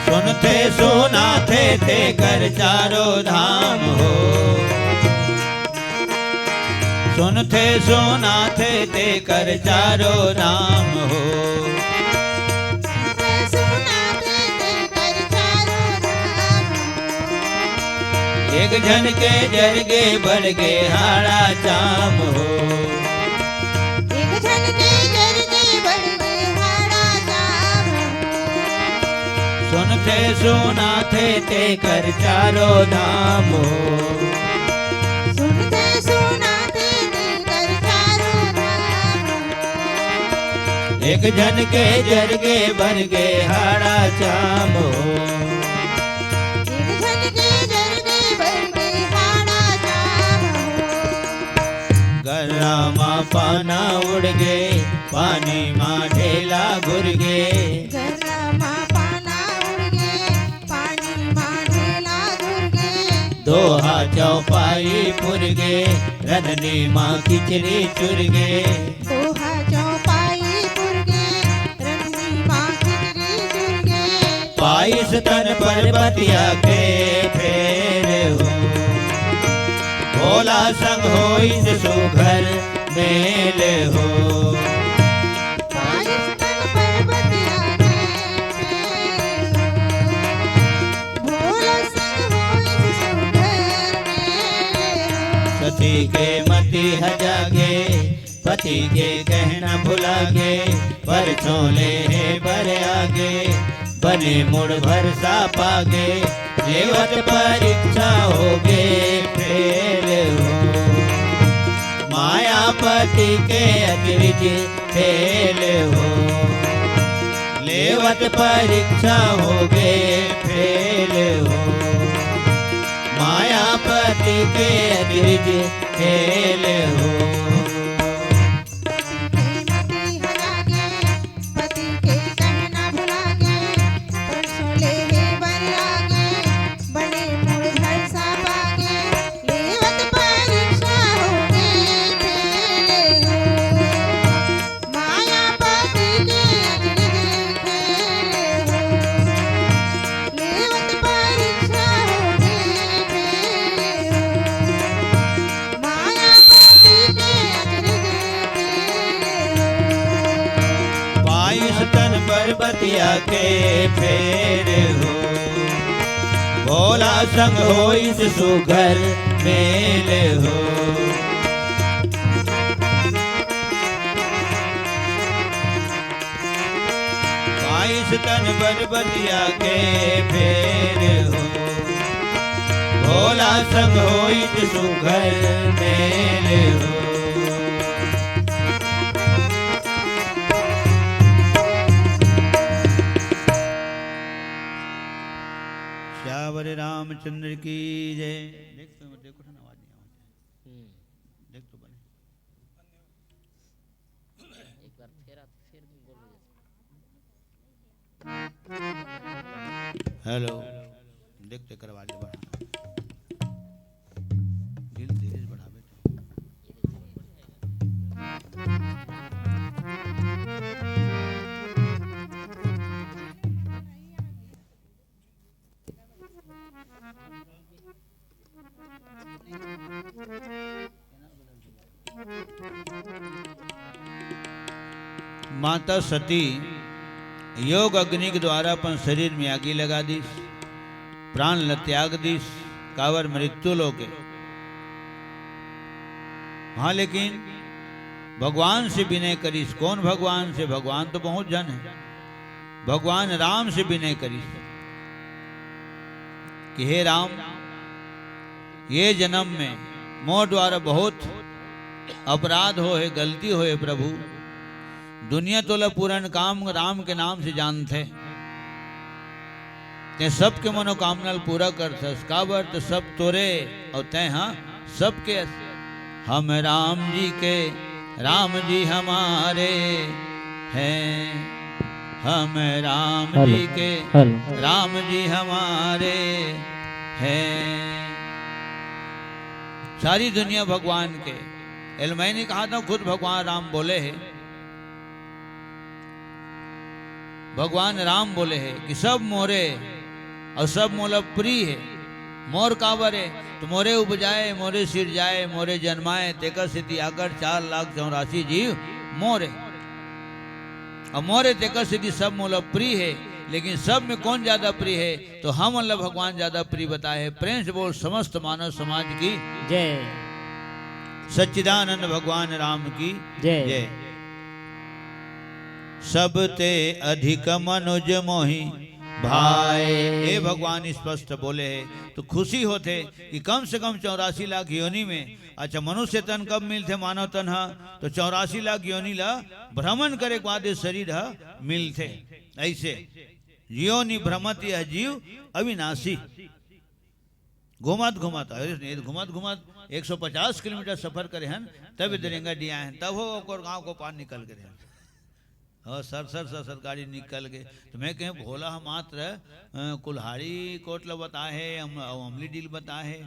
सुनथे सुनाथे तेकर चारो धाम हो। सुनथे सुनाथे तेकर चारो धाम हो। एक झन के जरगे बरगे हाड़ा चाम हो। सुनथे सुनाथे तेकर चारो धाम हो। एक झन के जरगे बरगे हाड़ा चाम हो। गर्रा मा पाना उड़गे, पानी मा ढेला घुरगे। दोहा चौपाई पुरगे, रंधनी मा किचरी चुरगे। पाइस तन परबतिया के फेर हो, भोला संग होइस सुघर मेल हो। सती के मति ह जागे, पति के कहना भुलागे, परछो ले हे बर आगे, बने मुड़ भरसा पागे, लेवत परीक्षा होगे फेल हो। मायापति के अचरज खेल हो, लेवत परीक्षा होगे फेल हो। मायापति के अचरज खेल हो। के फेर हो, भोला संग होइस सुघर मेल हो। पाइस तन बरबतिया के फेर हो, भोला संग होइत सुघर मेल हो। श्यावर रामचंद्र की जय। देख तो, देखो ना, आवाज नहीं आवत। हम्म। देख तो बने। एक बार फेर आ, फेर भी बोल दे। हेलो, देख तो एकर आवाज बढ़ा। दिल धीरे से बढ़ावे तो। माता सती योग अग्नि के द्वारा अपन शरीर में आगी लगा दीस, प्राण ल त्याग दीस, काबर मृत्यु लोक हे। हाँ, लेकिन भगवान से विनय करिस। कौन भगवान से? भगवान तो बहुत झन हे। भगवान राम से विनय करिस कि हे राम, ये जन्म में मोर द्वारा बहुत अपराध होए हे, गलती होए हे प्रभु। दुनिया तोला पूरन काम राम के नाम से जानथे। तें सबके मनोकामना ल पूरा करथस, काबर त सब तोरे अउ तें ह सबके। हम राम जी के, राम जी हमारे हैं, हम राम हेलो, जी के, हेलो। राम जी हमारे हैं। सारी दुनिया भगवान के। एला मैं नहीं कहा था, खुद भगवान राम बोले हे। भगवान राम बोले हे कि सब मोरे अउ सब मोला प्रिय हे। मोर काबर हे? त मोरे उपजाए, मोरे सिरजाए, मोरे जन्माए, तेकर सेती आकर चार लाख चौरासी जीव मोरे। अउ मोरे तेकर सेती सब मोला प्रिय हे, लेकिन सब में कौन ज्यादा प्रिय हे? त हमन ला भगवान ज्यादा प्रिय बताए हे। प्रेम से बोल समस्त मानव समाज की जय। सच्चिदानंद भगवान राम की जय। जय। सब ते अधिक मनुज मोहि भाए। हे भगवान स्पष्ट बोले हे, त खुशी होथे कि कम से कम चौरासी लाख योनि में, अच्छा, मनुष्य तन कब मिलथे, मानव तन ह, त चौरासी लाख योनि ला भ्रमण करे के बाद ये शरीर ह मिलथे। ऐसे योनि भ्रमत यह जीव अविनाशी। घूमत घूमत, अरे नहीं, घूमत घूमत एक सौ पचास किलोमीटर सफर करे हन, तब इधर एंगाडी आए हन, तब हो ओकर गांव के पार निकल गे हन। और सर सर सर सर गाड़ी निकल गे। त मैं कहें, भोला ह मात्र अ, कुल्हाड़ी कोट ल बताए हे, अम-, अउ अमली डील बताए हे,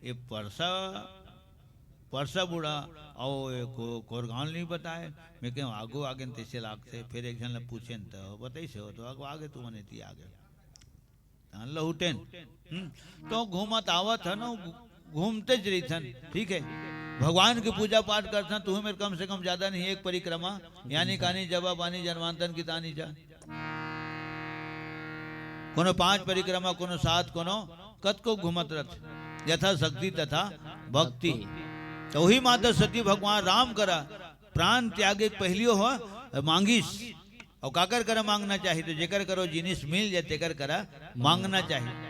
ये परसा, परसा बूड़ा अउ ये को-, कोरगांव नहीं बताए। मैं कहें, आगू आगे न तैसे लागथे, फिर एक झन ल पूछेन त बताइस हो, त आगू आगे तुमन एती आगे। तहन लहुटेन। हम्म, तो घूमत आवत हन, घू-, घूमतेच रहिथन, ठीक हे। भगवान के पूजा पाठ करथन, तुहू मेर कम से कम ज्यादा नहीं, एक परिक्रमा, यानी कानी जबा पानी जन्मांतन की तानी जा। कोनो पांच परिक्रमा, कोनो सात, कोनो कतको घूमत रथ, यथा शक्ति तथा भक्ति। तो वही माता सती भगवान राम करा प्राण त्यागे के पहिलियो हो मांगिस। अउ काकर करा मांगना चाही? तो जेकर करो जिनिस मिल जाए, तेकर करा मांगना चाही।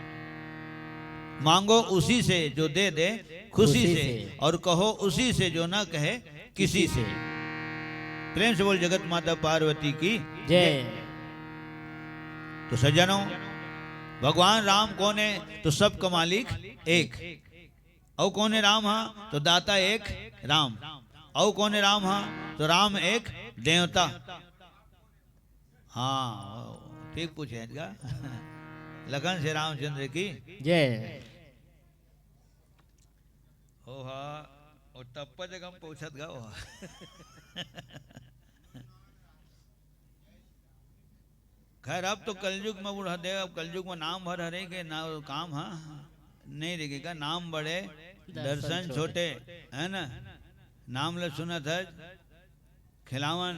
मांगो उसी से जो दे दे खुशी खुशी से, से। और कहो उसी से जो ना कहे किसी से। प्रेम से बोल जगत माता पार्वती की जय। तो सज्जनों, भगवान राम कौन हे? तो सबका मालिक एक। अउ कौन हे राम हा? तो दाता एक राम। अउ कौन हे राम हा? तो राम एक देवता। हाँ, ठीक पूछे हैं का? लखन से रामचंद्र की जय। ओ हा, ओ टप्पा जगह में पहुंचत गा ओ हा। खैर, अब तो कलयुग में बूढ़ा दे, अब कलयुग में नाम भर हरे के ना काम हा, नहीं रहे का, नाम बड़े, दर्शन दर्शन छोटे। छोटे, है ना? नाम ले सुनत है, खिलावन,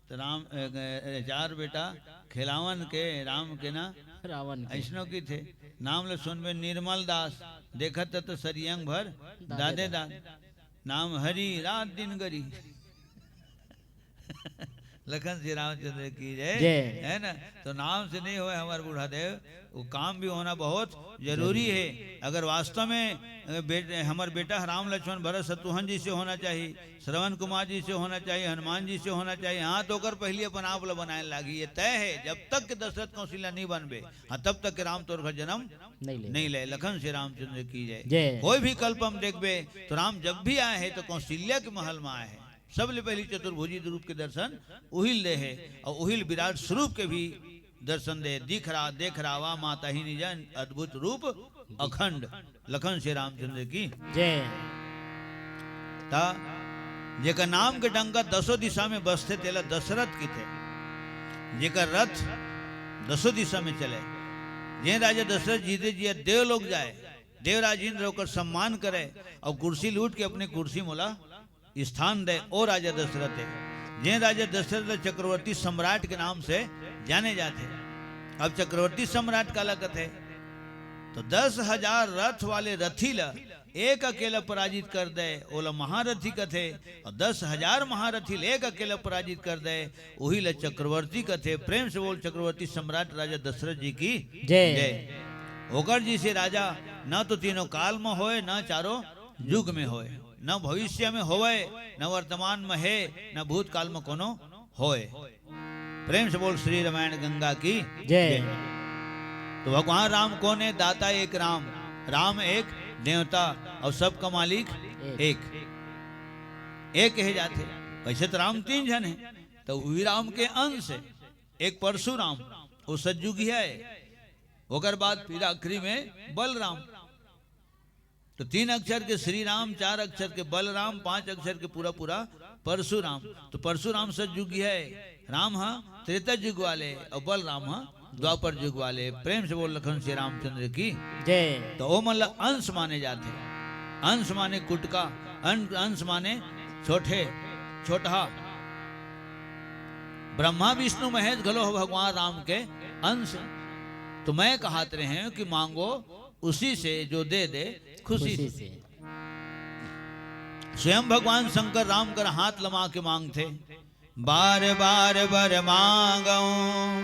तो राम, ए, ए, चार बेटा खेलावन के राम के ना रावण के। ऐसनो की थे, नाम ल सुनबे निर्मल दास, देखत त सरियंग भर दादे दादे दाद। दाद। नाम हरि रात दिन गरी। लखन श्री रामचंद्र की जय। जय। है ना? तो नाम से नहीं होए हमार बूढ़ा देव, वो काम भी होना बहुत जरूरी जरूरी। है। अगर वास्तव में, अ, बेट-, हमार बेटा राम लक्ष्मण भरत शत्रुघ्न जी से होना चाहिए, श्रवण कुमार जी से होना चाहिए, हनुमान जी से होना चाहिए, हाँ, तो ओकर पहले अपन आप ला बनाए लागी। ये तय है, जब तक के दशरथ कौशल्या नहीं बनबे, हाँ, तब तक के राम तोर घर जन्म नहीं ले। नहीं ले। लखन श्री रामचंद्र की जय। जय। कोई भी कल्प हम देखबे, तो राम जब भी आए हैं, तो कौशल्या के महल में आए हैं। सबले पहली चतुर्भुजी रूप के दर्शन उहिल दे है और उहिल विराट स्वरूप के भी दर्शन दे। दिख रहा, देख रहा, वा माता ही निजन अद्भुत रूप अखंड। लखन श्री रामचंद्र की। जय। ता जेकर नाम के डंका दसों दिशा में बसथे, तेला दशरथ किथे। जेकर रथ दसों दिशा में चले, जे राजा दशरथ जीते जिया देव लोग जाए, देवराज इंद्र ओकर सम्मान करे और कुर्सी लूट के अपनी कुर्सी मोला स्थान दे, ओ राजा दशरथ है। जे राजा दशरथ चक्रवर्ती सम्राट के नाम से जाने जाते। अब चक्रवर्ती सम्राट काला कथे, तो दस हजार रथ वाले रथी ला एक अकेला पराजित कर दे, ओला महारथी कथे। और दस हजार महारथी ला एक अकेला पराजित कर दे, वही ला चक्रवर्ती कथे। प्रेम से बोल, चक्रवर्ती सम्राट राजा दशरथ जी की जय। जय। ओकर जी से राजा न तो तीनों काल में होए, न चारों युग में होए, न भविष्य में होवे, न वर्तमान में है, न भूतकाल में कोनो होए। प्रेम से बोल, श्री रामायण गंगा की जय। जय। तो भगवान राम कौन है? दाता एक राम, राम एक देवता और सबका मालिक एक। एक। एक कहे जाते। वैसे तो राम तीन जन है, तो वही राम के अंश है। एक परशुराम, वो सतयुगी है, ओकर बाद फिर आखिरी में बलराम। तो तीन अक्षर के श्री राम, चार अक्षर के बलराम, पांच अक्षर के पूरा पूरा परशुराम। तो परशुराम सतयुगी है, राम हा त्रेता युग वाले और बलराम हा द्वापर युग वाले। प्रेम से बोल लखन श्री रामचंद्र की जय। तो ओ मन ला अंश माने जाते। अंश माने कुटका, अं-, अंश माने छोटे, छोटहा। ब्रह्मा विष्णु महेश घलो हो भगवान राम के अंश। तो मैं कहत रहे हूं कि मांगो उसी से जो दे दे खुशी खुशी से। से। स्वयं भगवान शंकर राम कर हाथ लमा के मांगथे, बार बार बर मांगऊं,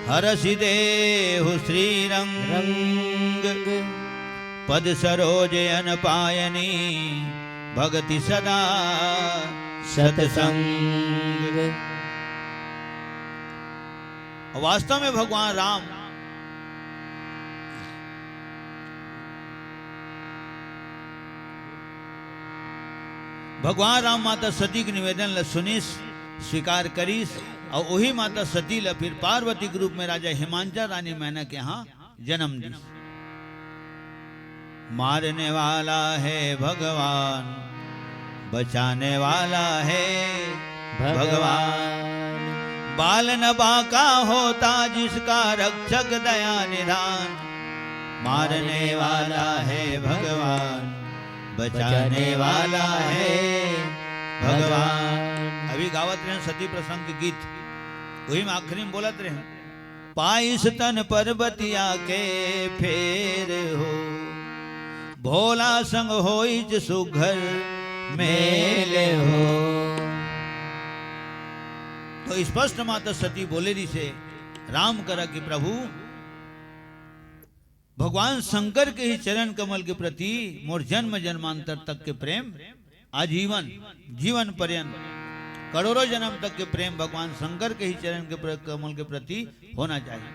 हरषि देहु श्रीरंग। रंग। पद सरोज अन पायनी, भगति सदा सतसंग। वास्तव में भगवान राम, भगवान राम माता सती के निवेदन ल सुनिस, स्वीकार करिस, और वही माता सती ल फिर पार्वती के रूप में राजा हिमांचल रानी मैना के यहाँ जन्म दिस। मारने वाला है भगवान, बचाने वाला है भगवान। भगवान। बाल न बांका होता जिसका रक्षक दया निधान। मारने वाला है भगवान, बचाने वाला है भगवान। अभी गावत रहे सती प्रसंग के गीत, वही में आखिरी में बोलत रहे, पाइस तन पर्वतिया के फेर हो, भोला संग होइच सुघर मेल हो। तो स्पष्ट माता सती बोले रहिसे राम करा कि प्रभु, भगवान शंकर के ही चरण कमल के प्रति मोर जन्म जन्मांतर तक के प्रेम, आजीवन, जीवन पर्यंत, करोड़ों जन्म तक के प्रेम भगवान शंकर के ही चरण के प्र-, कमल के प्रति होना चाहिए।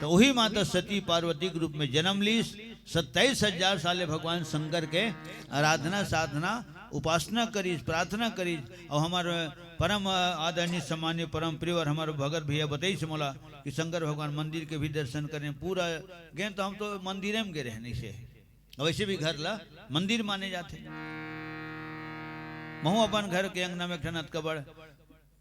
तो वही माता सती पार्वती के रूप में जन्म लीस, सत्ताईस हजार साले भगवान शंकर के आराधना, साधना, उपासना करीस, प्रार्थना करीस। और हमारे परम आदरणीय, सम्मान्य, परम प्रिय और हमारे भगत भैया बताइस मोला कि शंकर भगवान मंदिर के भी दर्शन करें। पूरा गए तो हम तो मंदिर में गए रहने से, वैसे भी घर ला मंदिर माने जाते। महू अपन घर के अंगना में एक ठन अतका बड़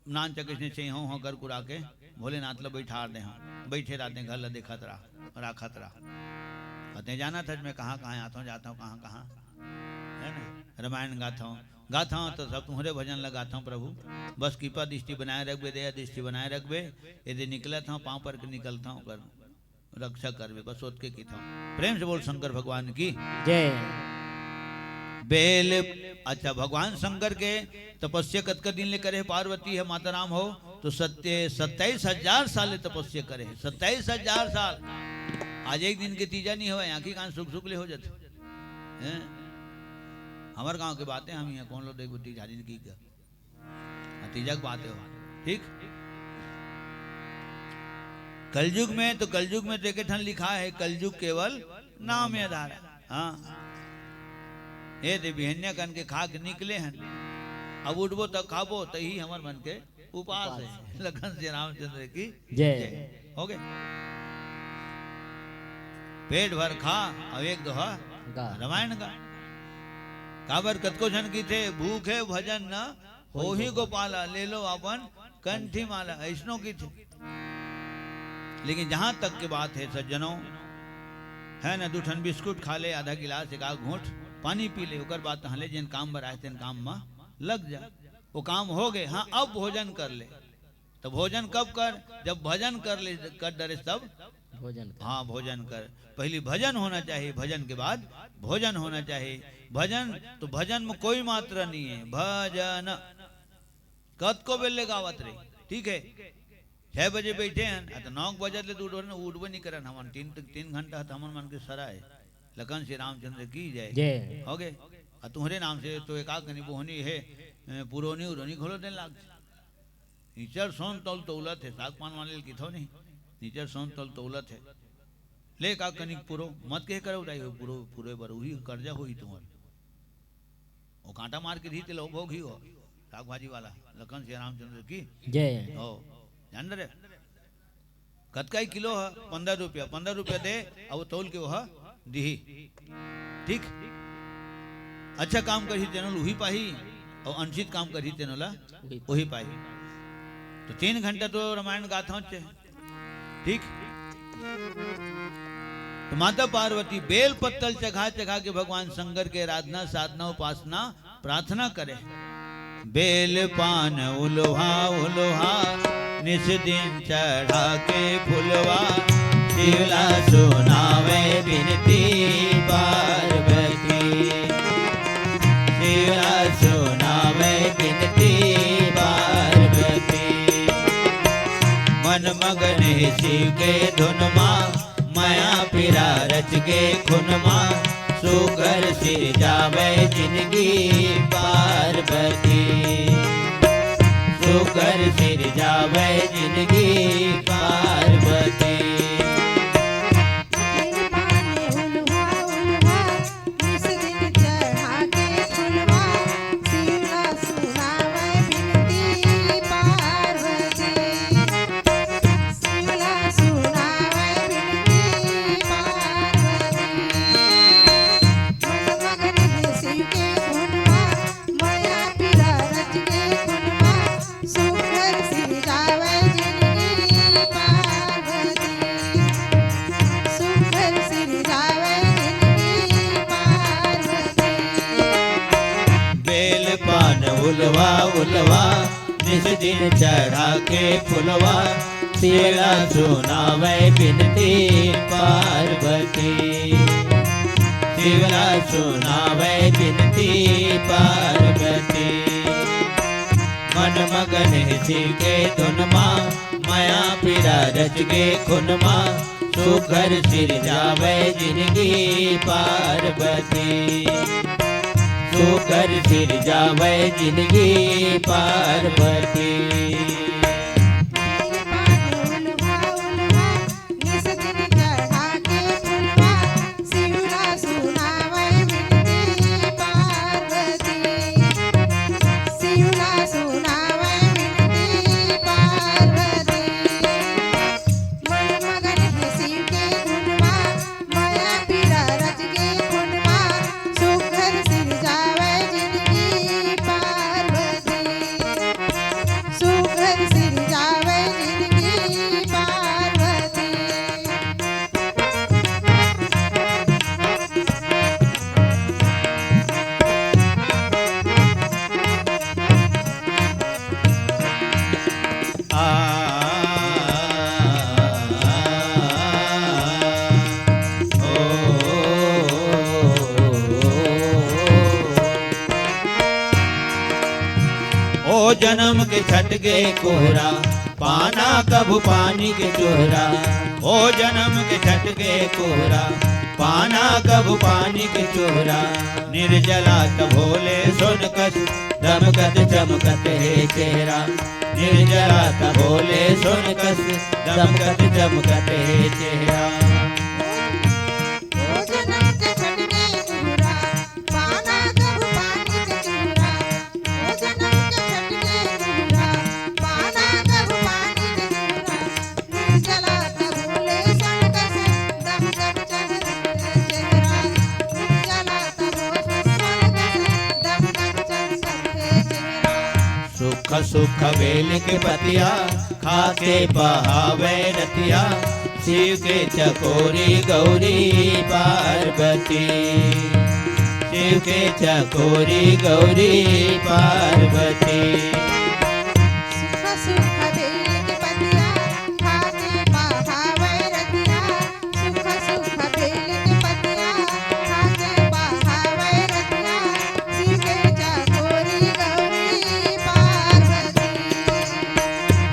नान चकिस ने चाहिए हो, हो कर कुरा के भोलेनाथ ला बैठा दे, हाँ, बैठे रहते, घर ला देखत रहा, राखत रहा। कहते, जाना था मैं कहाँ कहाँ आता हूँ, जाता हूँ कहाँ कहाँ, है ना, रामायण गाता हूँ, गाथंव तो सब तुम्हरे भजन ला गाथंव प्रभु। बस कृपा दृष्टि बनाए रखबे, दया दृष्टि बनाए रखबे। यदि निकलत हंव, पांव पर के निकलत हंव, ओकर रक्षा करबे, बस ओतके किथंव। प्रेम से बोल शंकर भगवान की। जय। बेल, अच्छा, भगवान शंकर के तपस्या कतका दिन ले करे हे पार्वती हे माता राम हो, तो सत्य, सत्ताईस हजार साल ले तपस्या करे हे, सत्ताईस हजार साल। आज एक दिन के तीजा नहीं होवय, आंखी कान सुख सुख ले हो जाथे। हैं? हमर गांव के बात हे, हम इहां कोन लो देखबो तीजा दिन की का। हाँ, तीजा के बात हे हो। ठीक? कलयुग में तो, कलयुग में तो एक ठन लिखा हे, "कलयुग केवल नाम आधार।" हाँ। ए दे बिहनिया कन के खा के निकले हन। अब उठबो त खाबो, त ही हमर मन के उपास हे। उपास। लखन श्री रामचंद्र की जय। जय। हो गे। पेट भर खा, अउ एक दोहा गा। रामायण गा। काबर कतको झन किथे, "भूखे भजन न होही गोपाला, ले लो अपन कंठी माला", अइसनो किथे। लेकिन जहां तक के बात हे सज्जनों, हे ना, दू ठन बिस्कुट खा ले, आधा गिलास, एक आध घूंट पानी पी ले, ओकर बाद तहां ले जेन काम बर आए तेन काम म लग जा। वो काम हो गे, हाँ, अब भोजन कर ले। तो भोजन कब कर? जब भजन कर ले, कर डरे तब। भोजन कर। हाँ, भोजन कर। पहली भजन होना चाहिए, भजन के बाद भोजन होना चाहिए। भजन तो, भजन में कोई मात्रा नहीं है। भजन कतको बेर ले गावत रही, ठीक है। छह बजे बैठे हन, आ तो नौ बजत ले तो उठो न, उठबे नहीं करन हमन। तीन, तीन घंटा त हमन मन के सरा हे। लखन श्री रामचंद्र की जय। जय। हो गे। आ तुम्हरे नाम से तो एक आध कनी बोहनी हे, ए, पुरोनी उरोनी घलो देन लाग। निचर सोन तौल तौलत हे, साग पान वाले ल किथो नहीं, निचर सोन तौल तौलत हे। ले का कनिक पुरो, मत कहे करो दाई हो, पुरो, पुरे बर उही कर्जा होही तुम्हर। वो कांटा मार के दी ते लो भोग ही हो, साग भाजी वाला, लखन श्री रामचंद्र की। जय। हो, जान रे, कतका ही किलो ह? पन्द्रह रुपया, पन्द्रह रुपया दे, अब वो तौल के वो ह दिही। ठीक? अच्छा काम करही तेनो ल उही पाही, अउ अनुचित काम करही तेनो ला उही उही पाही। तो तीन घंटा तो रामायण गाथा होचे। ठीक? तो माता पार्वती बेल पत्तल चघा चघा के भगवान शंकर के आराधना, साधना, उपासना, प्रार्थना करे। बेल पान उल्हा उल्हा निस दिन चढ़ा के फुलवा, शिवला सुनावे बिनती पार्वती, शिवला सुनावे बिनती पार्वती। मन मगन हे शिव के धुन मा, मया पीरा रच के खुन मा, सुघर सिरजावे जिनगी पार्वती, सुघर सिरजावे जिनगी पार्वती। बेल पान उलवा उलवा, निस दिन चढ़ा के फुलवा, शिवला सुनावे बिनती पार्वती, शिवला सुनावे बिनती पार्वती। मन मगन हे शिव के धुन मा, मया पीरा रच के खुन मा, सुघर सिरजावे जिनगी पार्वती, सुघर सिरजावे जिनगी पार्वती। ओ जनम के छटगे कोहरा, पाना कभू पानी के चोहरा। ओ जनम के छटगे कोहरा, पाना कभू पानी के चोहरा। निर्जला त भोले सोन कस, दमकत चमकत हे चेहरा। निर्जला त भोले सोन कस, दमकत चमकत हे चेहरा। ओ जनम के छटगे कोहरा, पाना कभू पानी के चोहरा। ओ जनम के छटगे कोहरा, पाना कभू पानी के चोहरा। निर्जला त भोले सोन कस, दमकत चमकत हे चेहरा। निर्जला त भोले सोन कस, दमकत चमकत हे चेहरा। सुख सुख बेल के पतिया, खाके बहावे रतिया। शिव के चकोरी गौरी पार्वती, शिव के चकोरी गौरी पार्वती। सुख सुख बेल के पतिया, खाके बहावे रतिया। सुख सुख बेल के पतिया, खाके बहावे रतिया। शिव के चकोरी गौरी पार्वती,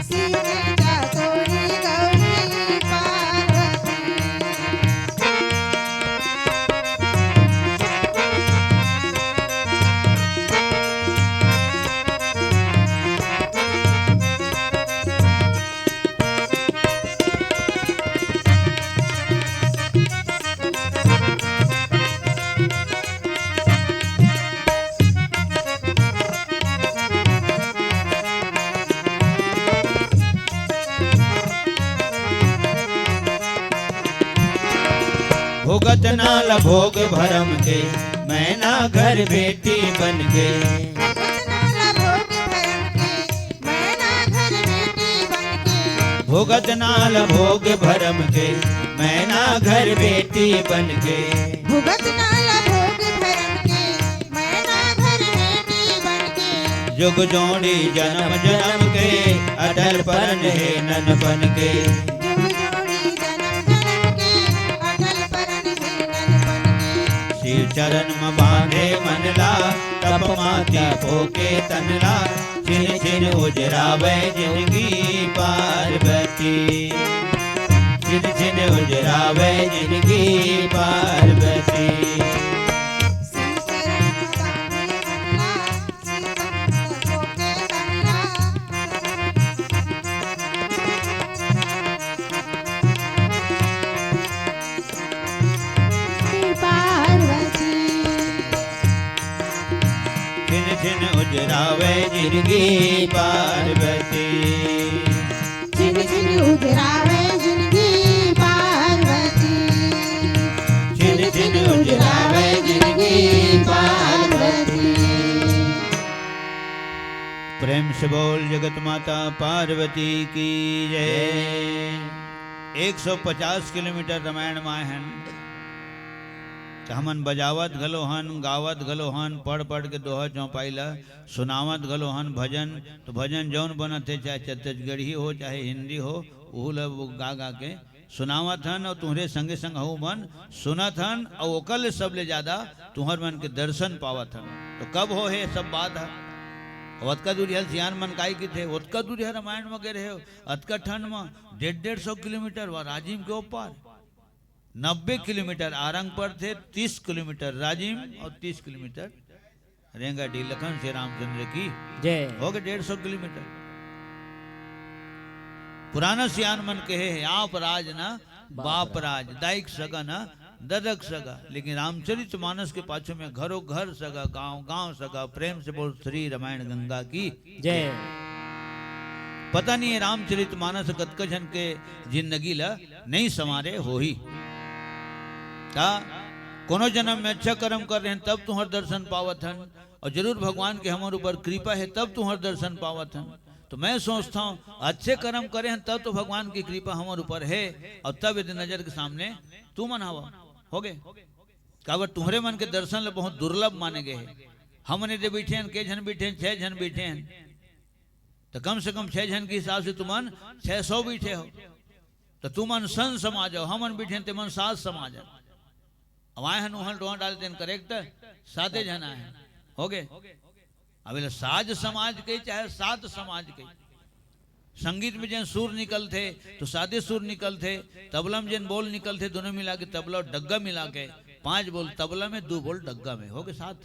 शिव के चकोरी गौरी पार्वती। भुगतना ल भोग भरम के, मैना घर बेटी बन के। भुगतना ल भोग भरम के, मैना घर बेटी बन के। भुगतना ल भोग भरम के, मैना घर बेटी बन के। भुगतना ल भोग भरम के, मैना घर बेटी बन के। जुग जोड़ी जनम जनम के, अटल परन हे नन बन के। जुग जोड़ी जनम जनम के, अटल परन हे नन बन के। शिव चरण म बांधे मन ला, तप माती फोके तन ला। छिन छिन उजरावे जिनगी पार्वती, छिन छिन उजरावे जिनगी पार्वती। पार्वती। छिन छिन उजरावे जिनगी पार्वती। छिन छिन उजरावे जिनगी पार्वती। छिन छिन उजरावे जिनगी पार्वती। प्रेम से बोल जगत माता पार्वती की जय। एक सौ पचास किलोमीटर रामायण माय हन। त हमन बजावत घलो हन, गावत घलो हन, पढ़ पढ़ के दोहा चौपाई ल सुनावत घलो हन। भजन तो भजन जौन बनत हे, चाहे छत्तीसगढ़ी हो, चाहे हिंदी हो, उहू ल वो गा गा के सुनावत हन अउ तुंहरे संगे संग हऊ मन सुनत हन अउ ओकर ले सबले ज्यादा तुंहर मन के दर्शन पावत हन। तो कब हो हे सब बात ह? अब अतका दूरिहा ल सियान मन काई किथे, ओतका दूरिहा रामायण म गे रहे हो, अतका ठंड म डेढ़ डेढ़ सौ किलोमीटर व राजिम के ओपार। नब्बे किलोमीटर आरंग परथे, तीस किलोमीटर राजिम अउ तीस किलोमीटर रेंगाडीह। लखन श्री रामचंद्र की जय। हो गे डेढ़ सौ किलोमीटर। पुराना सियान मन कहे हे, "आप राज न बाप राज, दाई के सगा न ददा के सगा।" लेकिन रामचरित मानस के पाछू में घरो घर सगा, गांव गांव सगा। प्रेम से बोल श्री रामायण गंगा की जय। पता नहीं हे रामचरित मानस कतका झन के जिंदगी ल नइ संवारे होही। त कोनो जनम में अच्छा करम करे हन, तब तुंहर दर्शन पावत हन, अउ जरूर भगवान के हमर ऊपर कृपा हे, तब तुंहर दर्शन पावत हन। तो मैं सोचथंव, अच्छे करम करे हन, तब तो भगवान की कृपा हमर ऊपर हे, अउ तब यदि नजर के सामने तुमन हवा, हो गे। काबर तुंहरे मन के दर्शन ल बहुत दुर्लभ माने गे हे। हमन एदे बइठे हन, के झन बइठे हन, छह झन बइठे हन। त कम से कम छह झन के हिसाब से तुमन छह सौ बइठे हो, त तुमन संत समाज हो, हमन बइठे हन, तेमन साध समाज हो। अब आय हन उहन डोहा डाले तेन करेक्ट, साते झन आय हन, हो गे। अब एला साज समाज के चाहे सात समाज के, संगीत में जेन सुर निकलथे तो सादे सुर निकलथे, तबला में जेन बोल निकलथे, दोनों मिला के तबला और डग्गा मिला के पांच बोल तबला में, दो बोल डग्गा में, हो गए सात।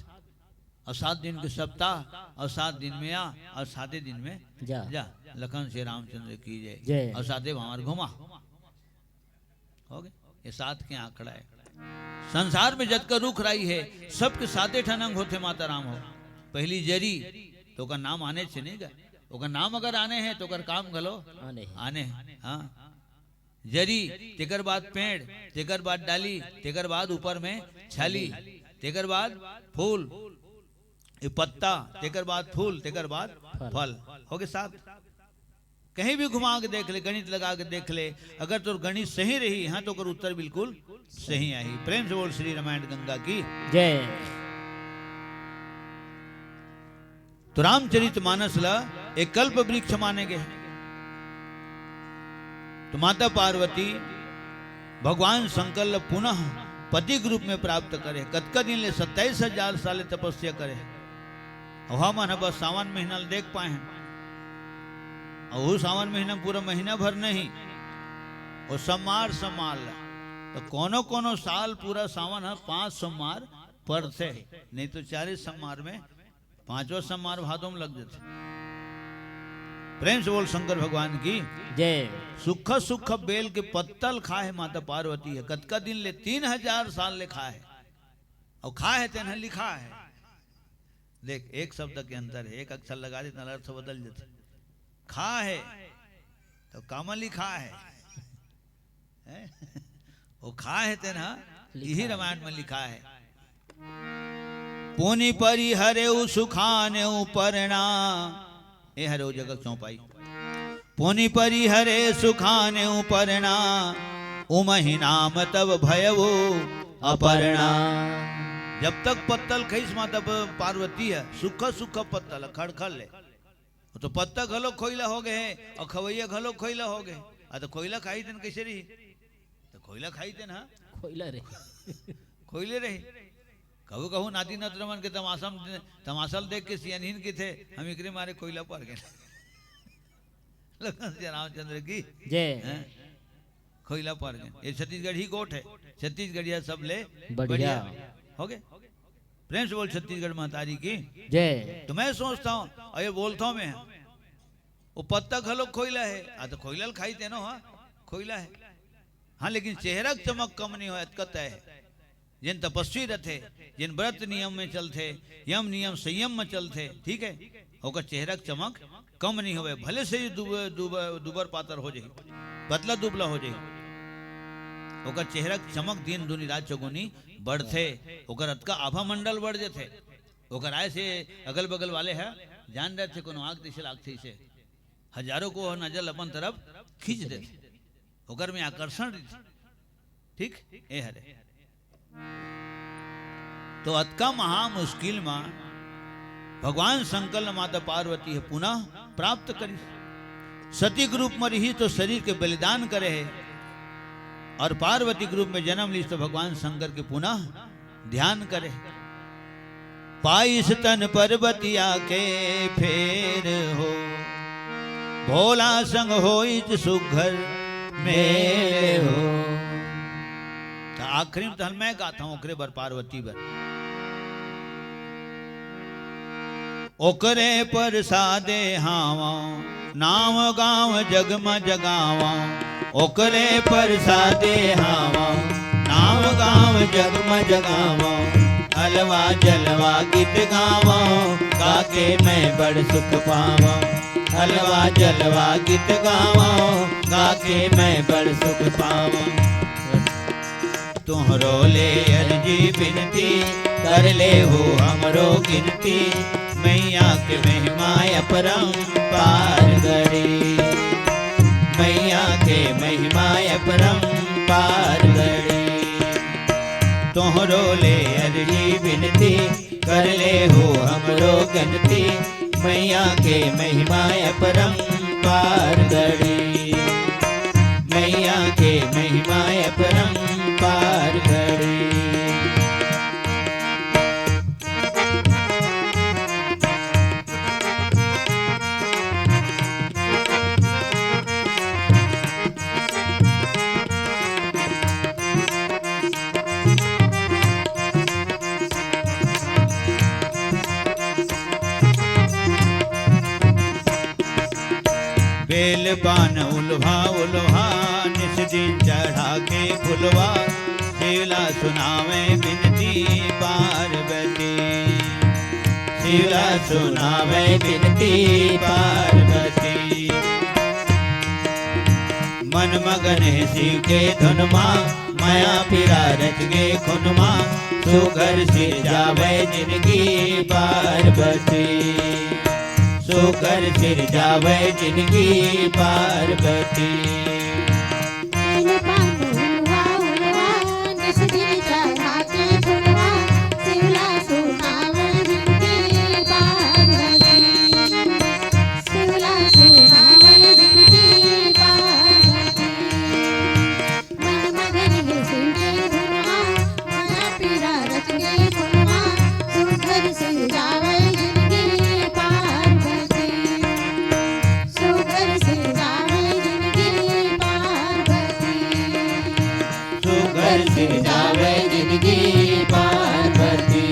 और सात दिन के सप्ताह, और सात दिन में आ, और साते दिन में जा। जा। लखन श्री रामचंद्र की जय। जय। और साते भांवर घुमा। हो गए, ये सात के आंकड़ा है। संसार में जतका रुख राई है, सबके साते ठन अंग होथे माता राम हो। पहली जरी, तो ओकर नाम आने से नहीं गा। ओकर नाम अगर आने हैं तो ओकर काम घलो आने हैं। आने हैं। हाँ, जरी, तेकर बाद पेड़, तेकर बाद डाली, तेकर बाद ऊपर में छाली, तेकर बाद फूल, ये पत्ता, तेकर बाद फूल, तेकर बाद फल। फल। हो गए सात। कहीं भी घुमा के देख ले, गणित लगा के देख ले, अगर तोर गणित सही रही, हाँ, तो ओकर उत्तर बिल्कुल सही आही। प्रेम से बोल श्री रामायण गंगा की। जय। तो रामचरित मानस ला एक कल्प वृक्ष माने गए। तो माता पार्वती भगवान शंकर ला पुनः पति के रूप में प्राप्त करे। कतका दिन ले? सत्ताईस हजार साल ले तपस्या करे। अउ हमन ह बस सावन महीना ल देख पाए हन। अउ वो सावन महीना पूरा महीना भर नहीं, वो सोमवार, सोमवार ल। तो कोनो कोनो साल पूरा सावन ह पांच सोमवार पड़थे, नहीं तो चारे सोमवार में पांचवा सोमवार भादो में लग जाथे। प्रेम से बोल शंकर भगवान की। जय। सूखा सूखा बेल के पत्ता ल खाए हे माता पार्वती ह। कतका दिन ले? तीन हजार साल ले खाए हे। अउ खाए हे तेन ह लिखा हे। देख, एक शब्द के अंतर है, एक अक्षर लगा दे, तेन अर्थ बदल जाथे। खा है, तो कामा लिखा है? हैं? वो खा है तेन ह, लिखा यही है। रामायण में लिखा है। पुनि परिहरेउ सुखानेउ परना। ए हरे वो जगह चौपाई। पुनि परिहरे सुखानेउ परना, उमहि नाम तब भयउ अपर्णा। जब तक पत्ता ल खइस माता प-, पार्वती ह, सूखा सूखा पत्ता ल खड़खड़ ले। वो तो पत्ता घलो खोइला हो गए हे, अउ खवइया घलो खोइला हो गए हे। आ तो खोइला खाही तेन कैसे रही? तो खोइला खाही तेन, हाँ? खोइला रही। खोइले रही। कहू कहू नाती नतरा मन के तमाशा म-, तमाशा ल देख के सियनहिन किथे, हम एकरे मारे खोइला पर गेन। लखन सिया रामचंद्र की। जय। हैं? खोइला पर गेन। ये छत्तीसगढ़ी गोठ है। छत्तीसगढ़िया सबले बढ़िया। बढ़िया। हो गए? प्रेम से बोल छत्तीसगढ़ महतारी की। जय। तो मैं सोचता हूँ, अउ ये बोलता हूँ मैं, वो पत्ता घलो खोइला है, आ तो खोइला ल खाही तेनो, हाँ, खोइला है। हाँ, लेकिन चेहरा के चमक कम नहीं होय, अतका तय है। जेन तपस्वी रथे, जेन व्रत नियम में चलथे, यम नियम संयम में चलथे, ठीक है, ओकर चेहरा के चमक कम नहीं होवे, भले से ही दुब-, दुब-, दुबर पातर हो जाही, पतला दुबला हो जाही, ओकर चेहरा के चमक दिन दूनी रात चौगुनी बढ़थे, ओकर अतका आभा मंडल बढ़ जथे, ओकर आय से अगल बगल वाले ह जान डरथे कोनो आग तैसे लागथे इसे, हजारों को नजर अपन तरफ खींच देथे, ओकर में आकर्षण रहिथे। ठीक, ए हरे। तो अतका महा मुश्किल म भगवान शंकर ल माता पार्वती ह पुनः प्राप्त करिस। सती के रूप म रिहिस तो शरीर के बलिदान करे हे, अउ पार्वती के रूप में जन्म लिस तो भगवान शंकर के पुनः ध्यान करे। पाइस तन पर्वतिया के फेर हो, भोला संग होइच सुघर मेल हो। त आखिरी में तहन मैं गाता हूँ ओकरे बर, पार्वती बर। ओकरे परसादे हावं, नाव गाँव जग म जगावं। ओकरे परसादे हावं, नाव गाँव जग म जगावं। अलवा जलवा गीत गावं, गाके मैं बड़ सुख पावं। अलवा जलवा गीत गावं, गाके मैं बड़ सुख पावं। तुहरो ले अरजी बिनती, कर ले हो हमरो गिनती, मैया के महिमा अपरंपार गढ़ी, मैया के महिमा अपरंपार गढ़ी। तुहरो ले अरजी बिनती, कर ले हो हमरो गिनती, मैया के महिमा अपरंपार गढ़ी, मैया के महिमा अपरंपार गढ़ी। तेल पान उल्हा उल्हा, निस दिन चढ़ा के फुलवा, शिवला सुनावे बिनती पार्वती। शिवला सुनावे बिनती पार्वती। मन मगन हे शिव के धुन मा, मया पीरा रच गे खुन मा, सुघर सिरजावे जिनगी पार्वती। सुघर सिरजावे जिनगी पार्वती। तेल पान उल्हा उल्हा, निस दिन चढ़ा के फुलवा, शिवला सुनावे बिनती पार्वती। शिवला सुनावे बिनती पार्वती। मन मगन हे शिव के धुन मा, मया पीरा रच गे खुन मा, सुघर सिरजावे जिनगी पार्वती। सुघर सिरजावे जिनगी पार्वती। सुघर सिरजावे जिनगी पार्वती।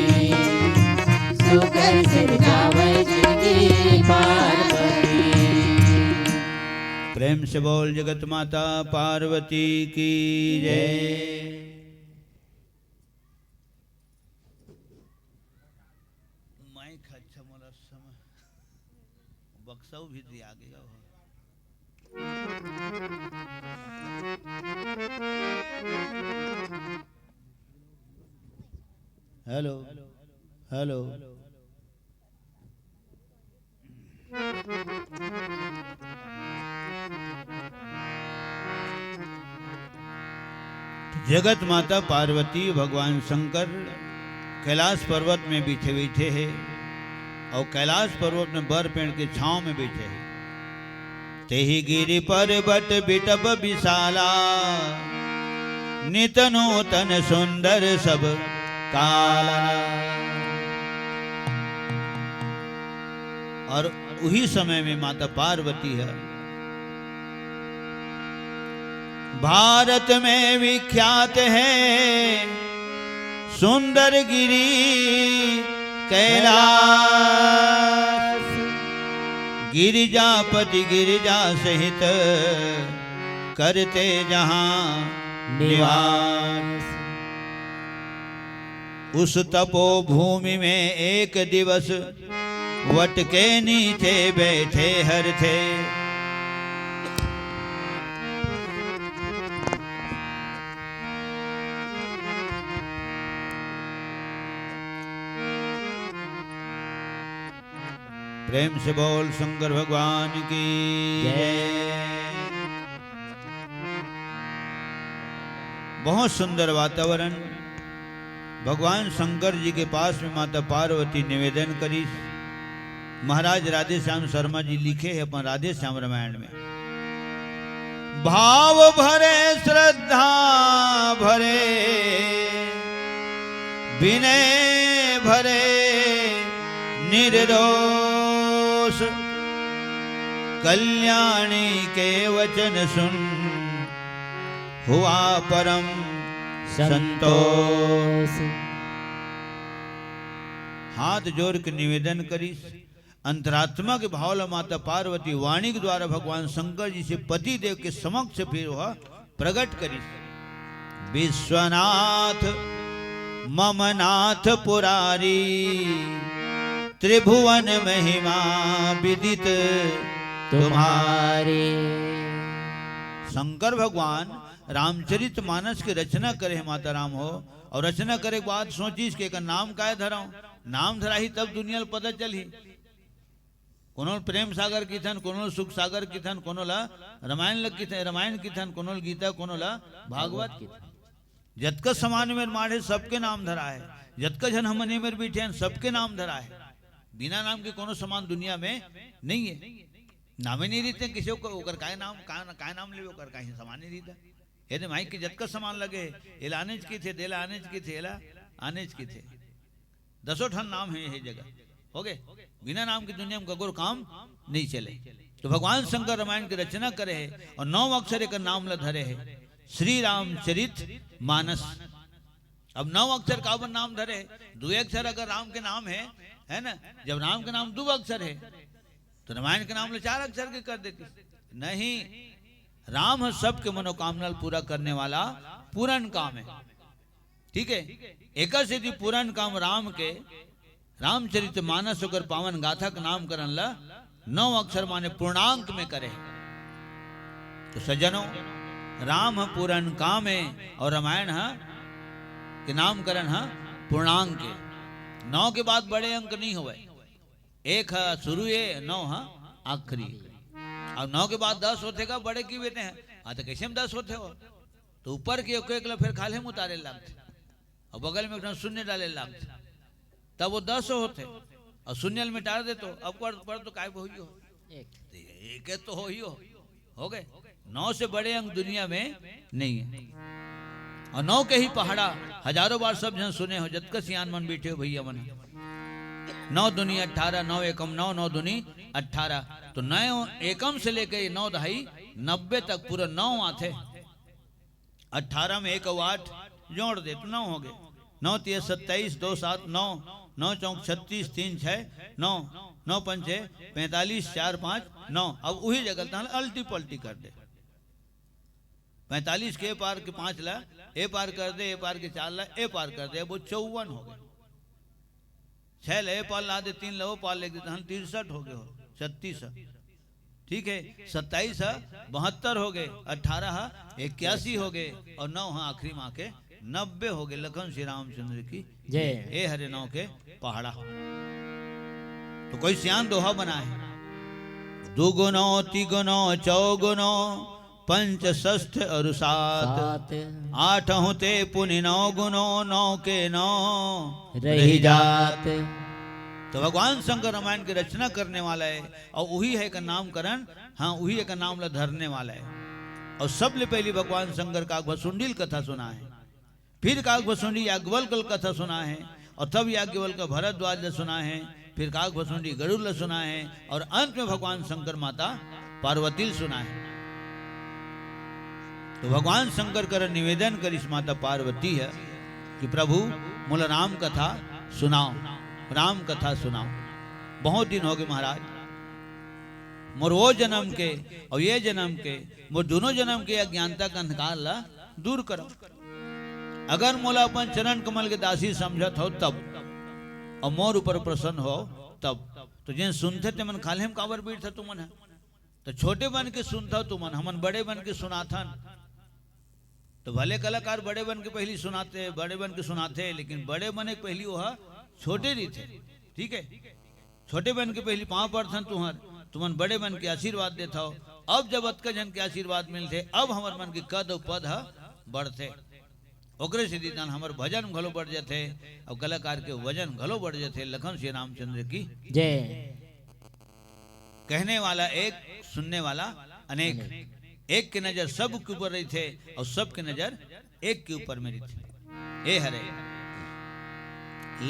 सुघर सिरजावे जिनगी पार्वती। प्रेम से बोल जगत माता पार्वती की जय। माइक अच्छा मोला समय बक्सा भी दिया गया हो। Hello, hello. जगत माता पार्वती, भगवान शंकर कैलाश पर्वत में बैठे बैठे हे और कैलाश पर्वत में बर पेड़ के छांव में बैठे हे। तेहि गिरि पर्वत बिटप विशाला, नित नूतन सुंदर सब काला। और उही समय में माता पार्वती हे, भारत में विख्यात हे सुंदर गिरि कैलाश, गिरिजापति गिरिजा सहित करते जहाँ निवास। उस तपोभूमि में एक दिवस वट के नीचे बैठे हर थे। प्रेम से बोल शंकर भगवान की जय। बहुत सुंदर वातावरण। भगवान शंकर जी के पास में माता पार्वती निवेदन करिस। महाराज राधेश्याम शर्मा जी लिखे हे अपन राधेश्याम रामायण में, भाव भरे श्रद्धा भरे विनय भरे निर्दोष, कल्याणी के वचन सुन हुआ परम संतोष। हाथ जोर के निवेदन करिस, अंतरात्मा के भाव ल माता पार्वती वाणी के द्वारा भगवान शंकर जी से पति देव के समक्ष फिर वह प्रगट करिस। विश्वनाथ मम नाथ पुरारी, त्रिभुवन महिमा विदित तुम्हारी। शंकर भगवान रामचरित मानस के रचना करे हे माता राम हो, और रचना करे के बाद सोचिस के एकर नाम काय धराऊं, नाम धराही तब दुनिया ल पता चलही। कोनो ल प्रेम सागर किथन, कोनो ल सुख सागर किथन, कोनो ल रामायण ल किथन, रामायण किथन, कोनो ल गीता, कोनो ल भागवत किथन। जतका समान मेर माढ़े सबके नाम धरा हे, जतका झन हमन एमेर बैठे हन सबके नाम धरा हे। बिना नाम के कोनो समान दुनिया में नहीं है। नामे नहीं रहिथे किसी को, ओकर काय नाम, काय, काय नाम लेवे, ओकर काय समान नहीं रहिथे। ये दे माई के जतका समान लगे हे, एला आनेच किथे, देला आनेच किथे, एला आनेच किथे। दसों ठन नाम हे ये जगह। हो गए? बिना नाम के दुनिया में ककरो काम नहीं चले। तो भगवान शंकर रामायण के रचना करे हे और नौ अक्षर एकर नाम ला धरे हे, श्री रामचरित मानस। अब नौ अक्षर काबर नाम धरे हे? दू अक्षर अगर राम के नाम हे, है ना, जब राम के नाम दू अक्षर हे, तो रामायण के नाम ला चार अक्षर के कर देतिस। नहीं, राम ह सबके मनोकामना ल पूरा करने वाला पूरन काम हे। ठीक हे, एकर सेती पूरन काम राम के, रामचरित मानस ओकर पावन गाथा के नामकरण ल नौ अक्षर माने पूर्णांक में करे हे। तो सज्जनों, राम ह पूरन काम हे अउ रामायण ह के नामकरण ह पूर्णांक हे। नौ के बाद बड़े अंक नहीं होवय, एक ह शुरू हे, नौ ह आखिरी हे। अब नौ के बाद दस होथे का बड़े की बेटे हैं, आ तो कैसे में दस होथे हो? तो ऊपर के एक, एक ल फेर खाल्हे में उतारे लागथे, अउ बगल में एक ठन शून्य डाले लागथे, तब वो दस होथे, अउ शून्य ल मिटा दे तो अब कर, कर तो काय होही हो? एक। तो एक तो होही हो, हो गए। नौ से बड़े अंक दुनिया में नहीं हे। अउ नौ के ही पहाड़ा हजारों बार सब झन सुने हो, जतका सियान मन बइठे हो भइया मन। नौ दूनी अट्ठारह, नौ एकम नौ, नौ दूनी अट्ठारह। तो नौ एकम से लेके नौ दहाई नब्बे तक पूरा नौ आथे। अट्ठारह में एक अउ आठ जोड़ दे तो नौ हो गए। नौ तिया सत्ताईस, दो सात नौ, नौ चौक छत्तीस, तीन छः नौ, नौ पंचे पैंतालीस, चार पाँच नौ। अब उही जगह तहन अल्टी पल्टी कर दे। पैंतालीस के ए पार के पाँच ला ए पार कर दे, ए पार के चार ला ए पार कर दे, अब वो चौवन हो गए। छह ला ए पार ला दे, तीन ला ओ पार लेके तहन तिरसठ हो गए हो, छत्तीस। ठीक हे, सत्ताईस ह बहत्तर हो गए, अट्ठारह ह इक्यासी हो गए, अउ नौ ह आखिरी में आके नब्बे हो गए। लखन श्री रामचंद्र की जय। ए हरे नौ के पहाड़ा। तो कोई सियान दोहा बनाए, दुगुनो तिगुनो चौगुनो पंच षष्ठ अरु सात। सात। आठ होते पुनि नौ गुनो, नौ के नौ रहि रहि जात। जात। तो भगवान शंकर रामायण की रचना करने वाला हे, अउ उही ह एकर नामकरण, हाँ, उही एकर नाम ला धरने वाला हे। अउ सबले पहिली भगवान शंकर काकभसुंडी ल कथा सुनाए हे, फिर काकभसुंडी याज्ञवल्क ल कथा सुनाए हे, अउ तब याज्ञवल्क भारद्वाज ल सुनाए हे, फिर काकभसुंडी गरुड़ ल सुनाए हे, अउ अंत में भगवान शंकर माता पार्वती ल सुनाए हे। तो भगवान शंकर कर निवेदन करिस माता पार्वती ह कि प्रभु, मोला राम कथा सुनाओ, राम कथा सुनाओ। बहुत दिन हो गए महाराज, मोर वो जन्म के अउ ये जन्म के, मोर दोनों जन्म के अज्ञानता के अंधकार ला दूर करो। अगर मोला अपन चरण कमल के दासी समझत हो तब, अउ मोर ऊपर प्रसन्न हो तब, तो जेन सुनथे तेमन खाल्हे म काबर बइठथा तुमन ह? तो छोटे बन के सुनथा तुमन, हमन बड़े बन के सुनाथन। तो भले कलाकार बड़े बन के पहिली सुनाथे, बड़े बन के सुनाथे, लेकिन बड़े बने के पहिली वो ह छोटे रहिथे। ठीक हे, छोटे बन के पहिली पाँव परथन तुहर, तुमन बड़े बन के आशीर्वाद देथव। अब जब अतका झन के आशीर्वाद मिलथे, अब हमर मन के कद अउ पद ह बढ़थे। ओकरे सेती तहन हमर भजन घलो बढ़ जथे, अउ कलाकार के वजन घलो बढ़ जथे। लखन श्री रामचंद्र की जय। कहने वाला एक, सुनने वाला अनेक। अनेक। एक के नजर सब के ऊपर रहिथे अउ सब के नजर एक के ऊपर में रहिथे। ए हरे,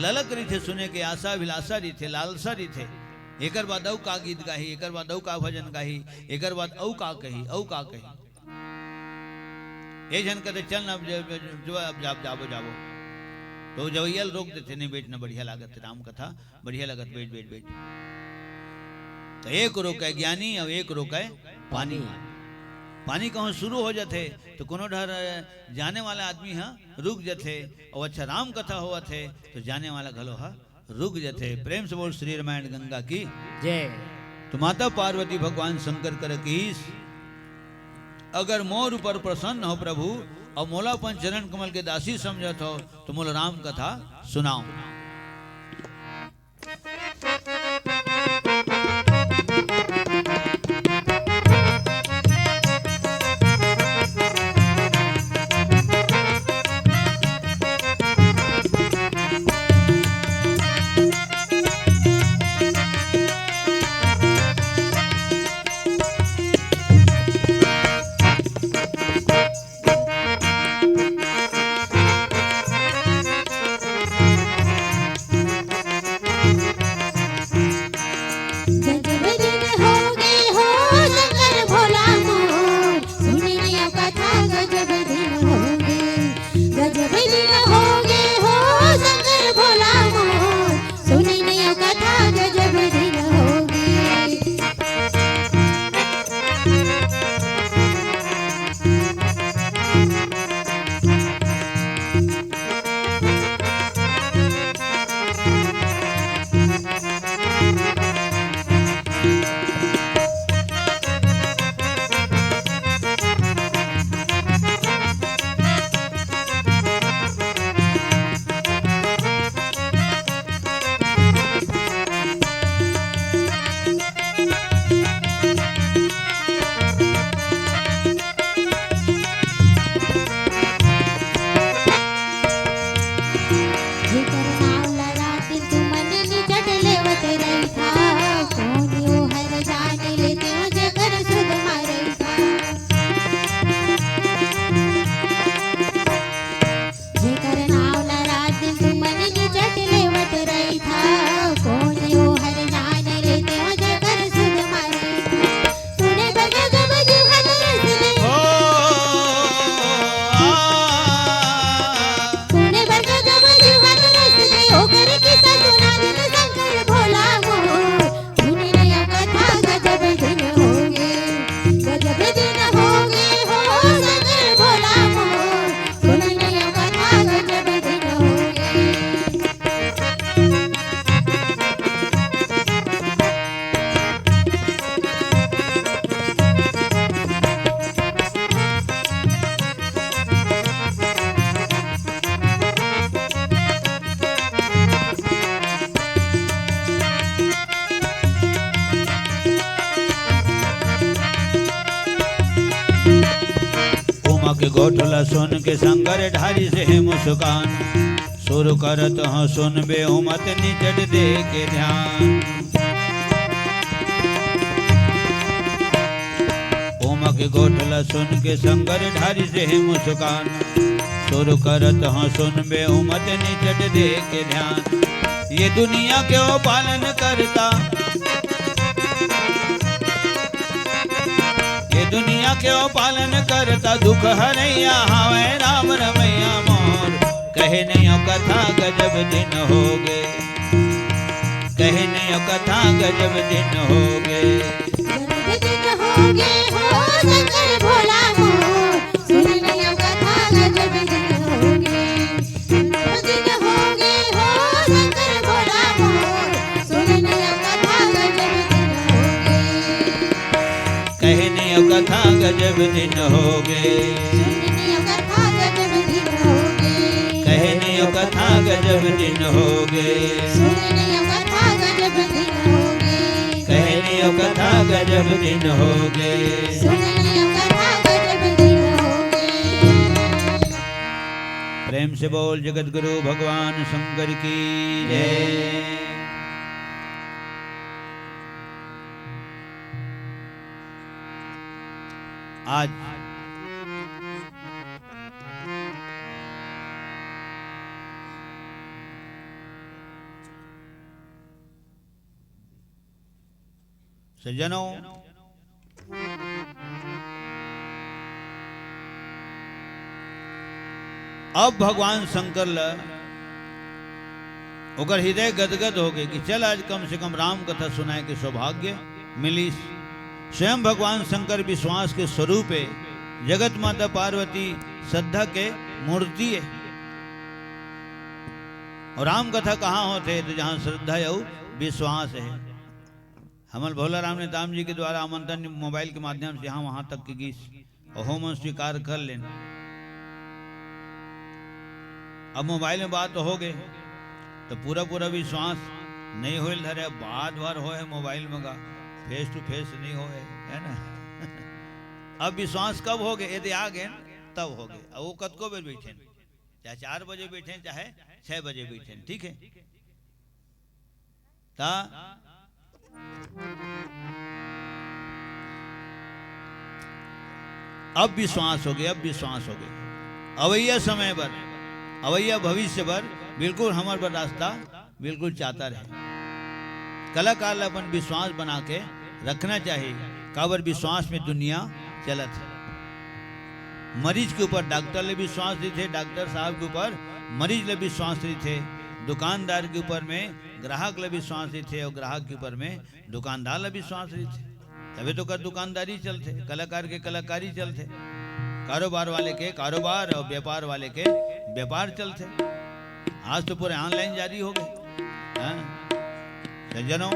ललक रहिथे सुने के, आशा अभिलाषा रहिथे, लालसा रहिथे। एकर बाद अउ का गीत गाही, एकर बाद अउ का भजन गाही, एकर बाद अउ का कही, अउ का कही। ए झन कहते, "चल ना, अब ज-, ज-, जो अब जा-, जाबो, जाबो।" तो जवैया ल रोक देथे, "नहीं, बैठ ना, बढ़िया लागत हे राम कथा, बढ़िया लागत, बैठ, बैठ, बैठ।" तो एक रोके ज्ञानी अउ एक रोके पानी। पानी कहूँ शुरू हो जाथे, तो कोनो डहर जाने वाला आदमी ह रुक जाथे, अउ अच्छा राम कथा होवत हे, तो जाने वाला घलो ह रुक जथे। प्रेम से बोल श्री रामायण गंगा की। जय। तो माता पार्वती भगवान शंकर कर कहिस, अगर मोर ऊपर प्रसन्न हो प्रभु, अउ मोला अपन चरण कमल के दासी समझत हो, तो मोला राम कथा सुनाओ। गोठ ल सुन के शंकर ढारिस हे मुस्कान। सुर करत हँव सुनबे उमत निचट दे के ध्यान। उमा के गोठ ल सुन के शंकर ढारिस हे मुस्कान। सुर करत हँव सुनबे उमत निचट दे के ध्यान। ये दुनिया के ओ पालन करता, ये दुनिया के ओ पालन करता, दुख हरैया हावय राम रमैया मोर। कहे नइ ओ कथा गजब दिन होगे, कहे नइ ओ कथा गजब दिन होगे। गजब दिन होगे हो शंकर भोला मोर, सुन नइ ओ कथा गजब दिन होगे। गजब दिन होगे हो शंकर भोला मोर, सुन नइ ओ कथा गजब दिन होगे। कहे नइ ओ कथा गजब दिन होगे। सुन नइ ओ कथा गजब दिन होगे। कहे नइ ओ कथा गजब दिन होगे। सुन नइ ओ कथा गजब दिन होगे। कहे नइ ओ कथा गजब दिन होगे। सुन नइ ओ कथा गजब दिन होगे। प्रेम से बोल जगत गुरु भगवान शंकर की जय। आज सज्जनों, अब भगवान शंकर ल ओकर हृदय गदगद होगे कि चल आज कम से कम राम कथा सुनाए के सौभाग्य मिलिस। स्वयं भगवान शंकर विश्वास के स्वरूप हे, जगत माता पार्वती श्रद्धा के मूर्ति हे। अउ राम कथा कहाँ होथे? तो जहाँ श्रद्धा अउ विश्वास हे। हमर भोला राम नेताम जी के द्वारा आमंत्रण मोबाइल के माध्यम से यहाँ वहाँ तक के गिस, अउ हमन स्वीकार कर लेन। अब मोबाइल में बात होगे, तो पूरा पूरा विश्वास नइ होय ल धरे, बात भर होय हे मोबाइल में गा, face to face नइ होय हे, है ना? अब विश्वास कब होगे? यदि आ गे न, तब होगे। अब वो कतको बेर बइठे न, चाहे चार बजे बइठे, चाहे छह बजे बइठे, ठीक हे? ता अब विश्वास होगे, अब विश्वास होगे। अवइया समय बर, अवइया भविष्य बर बिल्कुल हमर बर रास्ता बिल्कुल चातर हे। कलाकार ल अपन विश्वास बना के रखना चाही, काबर विश्वास में दुनिया चलत हे। मरीज के ऊपर डॉक्टर ल विश्वास रहिथे, डॉक्टर साहब के ऊपर मरीज ल विश्वास रहिथे, दुकानदार के ऊपर में ग्राहक ल विश्वास रहिथे अउ ग्राहक के ऊपर में दुकानदार ल विश्वास रहिथे। तभे तो ओकर दुकानदारी चलथे, कलाकार के कलाकारी चलथे, कारोबार वाले के कारोबार अउ व्यापार वाले के व्यापार चलथे। आज तो पूरा online जारी होगे। हाँ? सज्जनों,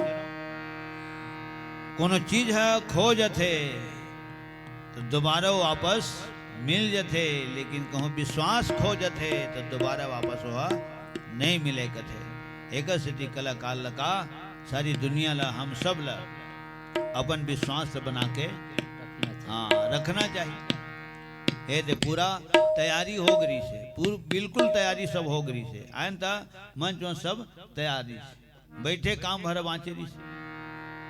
कोनो चीज ह खो जथे, तो दोबारा वापस मिल जथे, लेकिन कहूँ विश्वास खो जथे, तो दोबारा वापस ओह नइ मिले कथे। एकर सेती कलाकार ल का, सारी दुनिया ल, हम सब ल अपन विश्वास ल बना के, हाँ, रखना चाही। ए दे पूरा तैयारी होगे रिहिसे, पूर-, बिल्कुल तैयारी सब होगे रिहिसे। आयन त मंच वंच सब तैयार रिहिसे। बइठे काम भर बाँचे रिहिसे।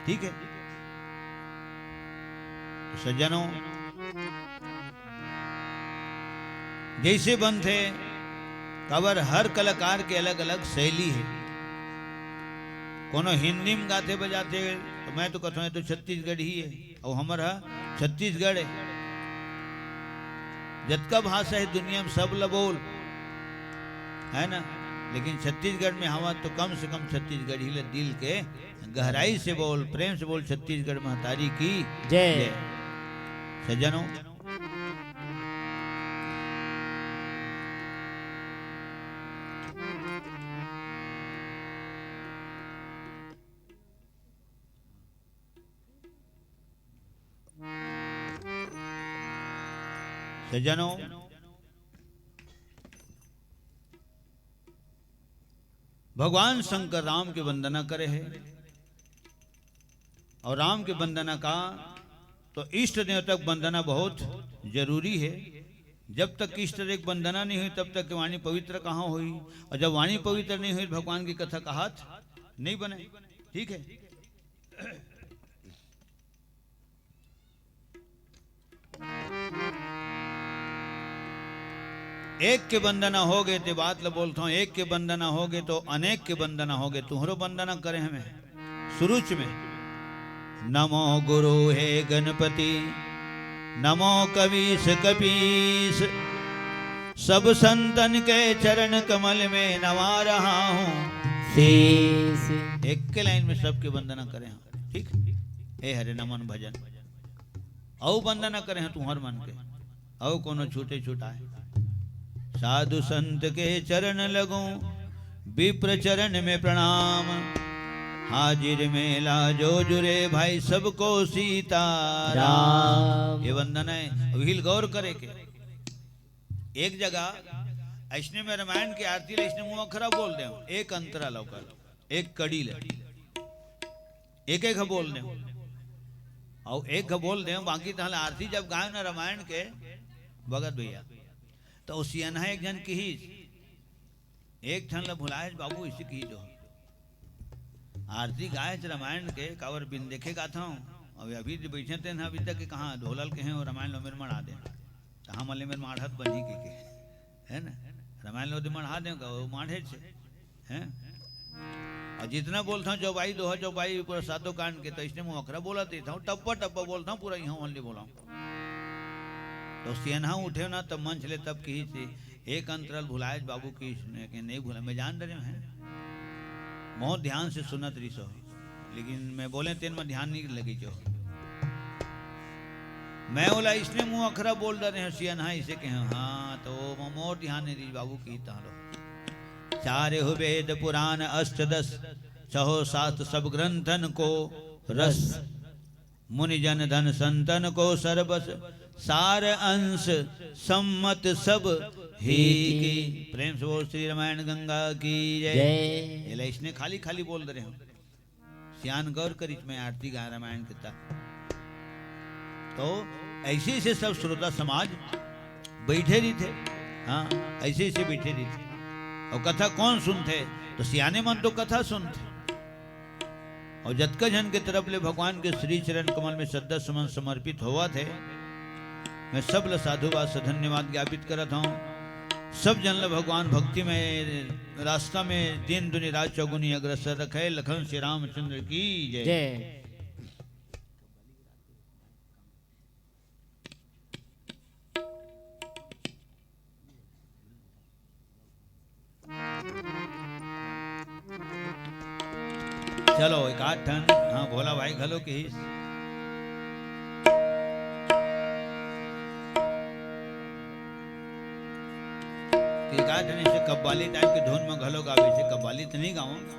ठीक हे? तो सज्जनों, जइसे बनथे, काबर हर कलाकार के अलग-अलग शैली हे। कोनो हिंदी में गाथे बजाथे, तो मैं तो कथों, "ये तो छत्तीसगढ़ी हे।" अउ हमर ह छत्तीसगढ़ हे। जतका भाषा हे दुनिया में सब ल बोल, है ना? लेकिन छत्तीसगढ़ में हवा तो कम से कम छत्तीसगढ़ी ल दिल के गहराई से बोल, प्रेम से बोल, छत्तीसगढ़ महतारी की जय। जय। सज्जनों, सज्जनों, भगवान शंकर राम के वंदना करे हे, अउ राम के वंदना का तो इष्ट देवता के वंदना बहुत जरूरी हे। जब तक इष्ट देव के वंदना नहीं होही, तब तक के वाणी पवित्र कहाँ होही? और जब वाणी पवित्र नहीं होही, भगवान की कथा कहात नहीं बने। ठीक है, एक के वंदना होगे ते बात ल बोलथंव, एक के वंदना होगे तो अनेक के वंदना होगे। तुंहरो वंदना करे हमें शुरूच में, नमो गुरु हे गणपति, नमो कवीश कपीश, सब संतन के चरण कमल में नवा रहा हूँ शीश। एक के लाइन में सबके वंदना करे हंव। ठीक, हे हरे नमन भजन। अउ वंदना करे हंव तुंहर मन के, अउ कोनो छूटे छुटाए। साधु संत के चरण लगूं, विप्र चरण में प्रणाम। हाजिर में लाजो जुरे भाई, सबको सीता राम। ये वंदना हे, अभी ल गौर करे के। एक जगह अइसने में रामायण के आरती ल अइसने मुंह अखरा बोल देंव, एक अंतरा ल ओकर, एक कड़ी ले, एक एक बोल देंव, अउ एक बोल देंव, बाकी तहन आरती जब गाय न रामायण के, भगत भैया, तो सियनहा एक झन किहिस, एक ठन ल भुलाएच बाबू, इसे किहिस जो आरती गाएच रामायण के, काबर बिन देखे गाथंव। अभी, अभी जो बइठे तेन ह अभी तक के कहाँ ढोलक के हे, वो रामायण ल मेर मढ़ा दे, कहाँ मले मेर माढ़त बनी के, के, है ना? रामायण ल ओदे मढ़ा दे, वो माढ़ेच हे, हैं? अउ जितना बोलथंव चौपाई, दोहा चौपाई, पूरा सातों कांड के, तो अइसने मुंह अखरा बोलत रहिथंव, टप्पा टप्पा बोलथंव, पूरा इहाँ ओनली बोलंव। तो सियनहा उठे ना, तब मंच ले, तब किहिस, एक अंतरा ल भुलाएच बाबू, किहिस, नहीं भुला, मैं जान डरेंव, हैं? बहुत ध्यान से सुनत रहिस हो, लेकिन मैं बोलेंव तेन में ध्यान नहीं लगिस हो। मैं ओला अइसने मुंह अखरा बोल डरेंव, सियनहा इसे कहेंव, हाँ, तो वो मोर ध्यान नहीं रहिस बाबू, किहिस तहन लो। चारेहू वेद पुराण अष्टदस, छहो शास्त्र सब ग्रंथन को रस। मुनि जन धन संतन को सरबस, सार अंश सम्मत सब ही की। प्रेम से बोल श्री रामायण गंगा की जय। जय। एला अइसने खाली खाली बोल डरेंव। सियान गौर करिस, मैं आरती गाय रामायण के ता। तो अइसे अइसे सब श्रोता समाज बइठे रहिथे, हाँ, अइसे अइसे बइठे रहिथे। अउ कथा कोन सुनथे? तो सियाने मन तो कथा सुनथे। अउ जतका झन के तरफ ले भगवान के श्री चरण कमल में श्रद्धा सुमन समर्पित होवत हे, मैं सब ल साधुवाद से धन्यवाद ज्ञापित करत हंव। सब झन ल भगवान भक्ति में, रास्ता में दिन दुनी रात चौगुनी अग्रसर रखे। लखन श्री रामचंद्र की जय। जय। चलो, एक आध ठन, हाँ, भोला भाई घलो किहिस। एक आध ठन अइसे कव्वाली टाइप के धुन में घलो गावे, अइसे कव्वाली तो नहीं गावंव।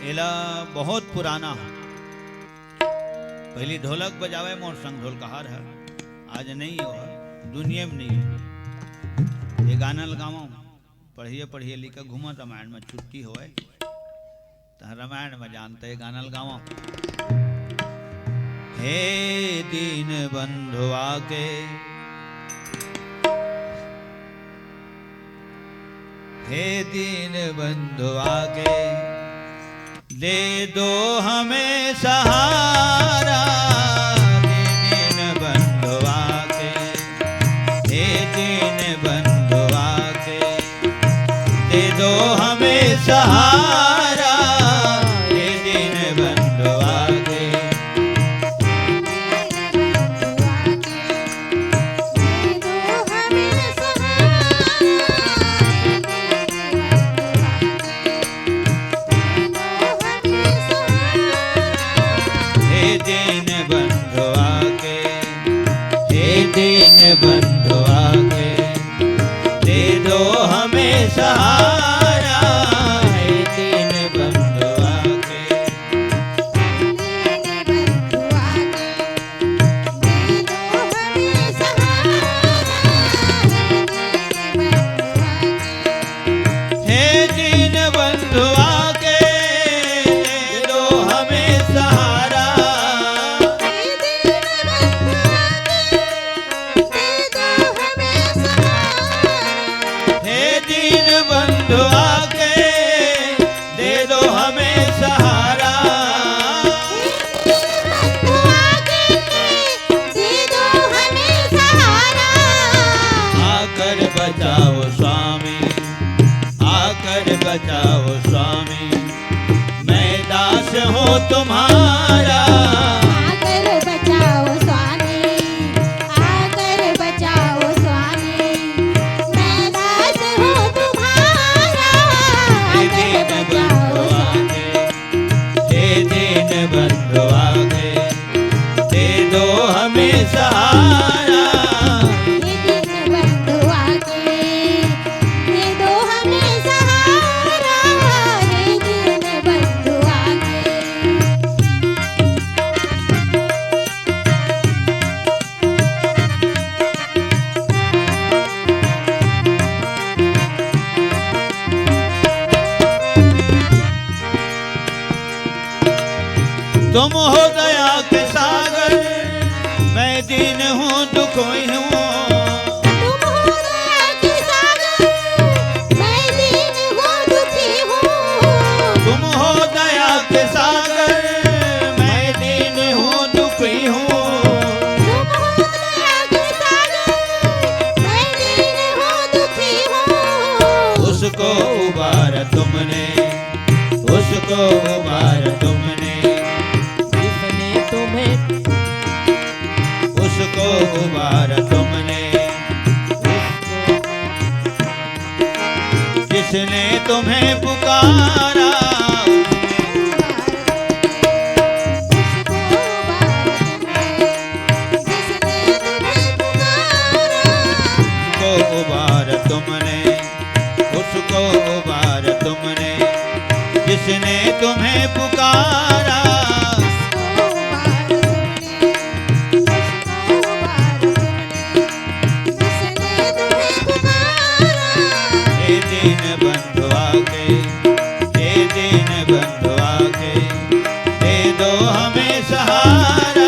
एला बहुत पुराना हे। पहिली ढोलक बजावे मोर संग ढोलकहार हे, आज नहीं हो, दुनिया में नहीं हे। ये गाना ल गावंव, पढ़िया पढ़िया लइका घूमत रामायण में छुट्टी होवय। त रामायण में जानते गाना ल गावंव। हे दीन बंधु आके, हे दीन बंधु आके, दे दो हमें सहारा। हे दीन बंधु आके, हे दीन बंधु आके, दे दो हमें सहारा, हे दीन बंधु आके। हे दीन बंधु बंधु आके दे दो हमें सहारा, हे दीन बंधु आके। हे दीन बंधु आके दे दो हमें सहारा। हे दीन बंधु आके दे दो हमें सहारा। आकर बचाओ स्वामी, आकर बचाओ स्वामी, मैं दास हूँ तुम्हारा। आकर बचाओ स्वामी, आकर बचाओ स्वामी, मैं दास हूँ तुम्हारा। आकर बचाओ स्वामी। हे दीन बंधु आके दे दो हमें सहारा। हे दीन बंधु आके दे दो हमें सहारा। हे दीन बंधु आके। तुम हो दया के सागर, मैं दीन हूँ, दुखी हूँ। तुम हो दया के सागर, मैं दीन हूँ, दुखी हूँ। तुम हो दया के सागर, मैं दीन हूँ, दुखी हूँ। तुम हो दया के सागर, मैं दीन हूँ, दुखी हूँ। उसको उबारा तुमने, उसको उबारा तुमने, जिसने तुम्हें, उसको उबारा तुमने, उसको, जिसने तुम्हें पुकारा। को उबारा तुमने, उसको उबारा तुमने, जिसने तुम्हें पुकारा। हे दीन बंधु आके, हे दीन बंधु आके, दे दो हमें सहारा।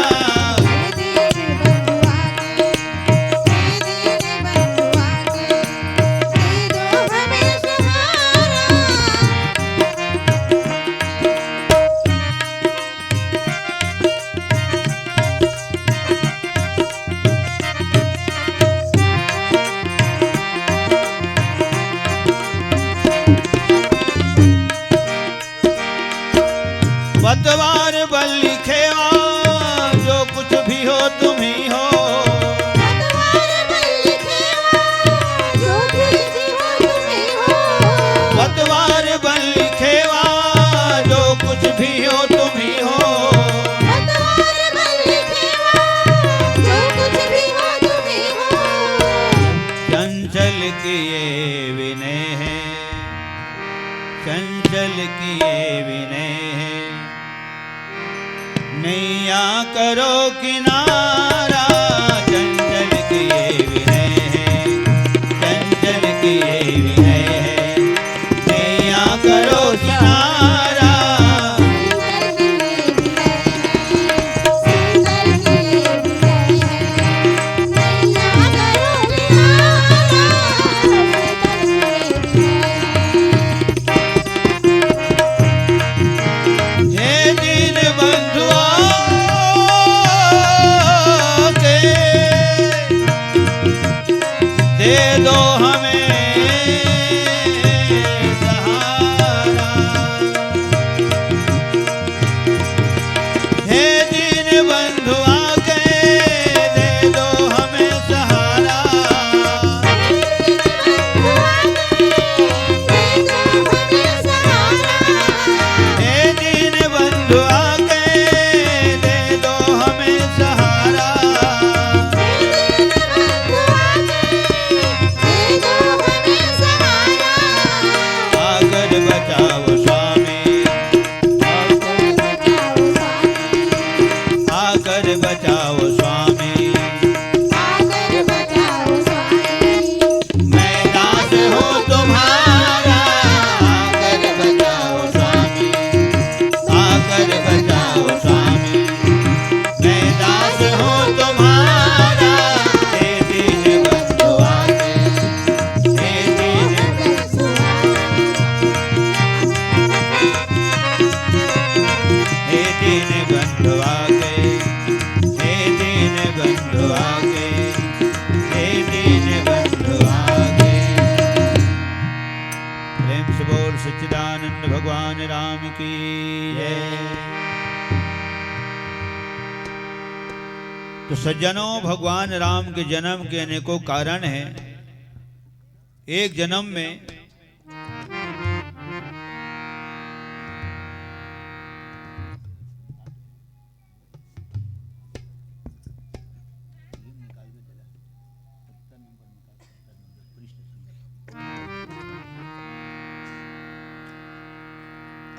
पतवार बल्ली खेवा, जो कुछ भी हो तुम ही हो। पतवार बल्ली खेवा, जो कुछ भी हो तुम ही हो। पतवार बल्ली खेवा, जो कुछ भी हो तुम ही हो। पतवार बल्ली खेवा, जो कुछ भी हो तुम ही हो। चंचल किए विनय है, चंचल किए विनय है, नैया करो किनारा। चंचल किए विनय है, चंचल किए विनय है, नैया करो किनारा। हे दीन बंधुआ, प्रेम से बोल सच्चिदानंद भगवान राम की जय। तो सज्जनों, भगवान राम के जन्म के अनेकों कारण हैं। एक जन्म में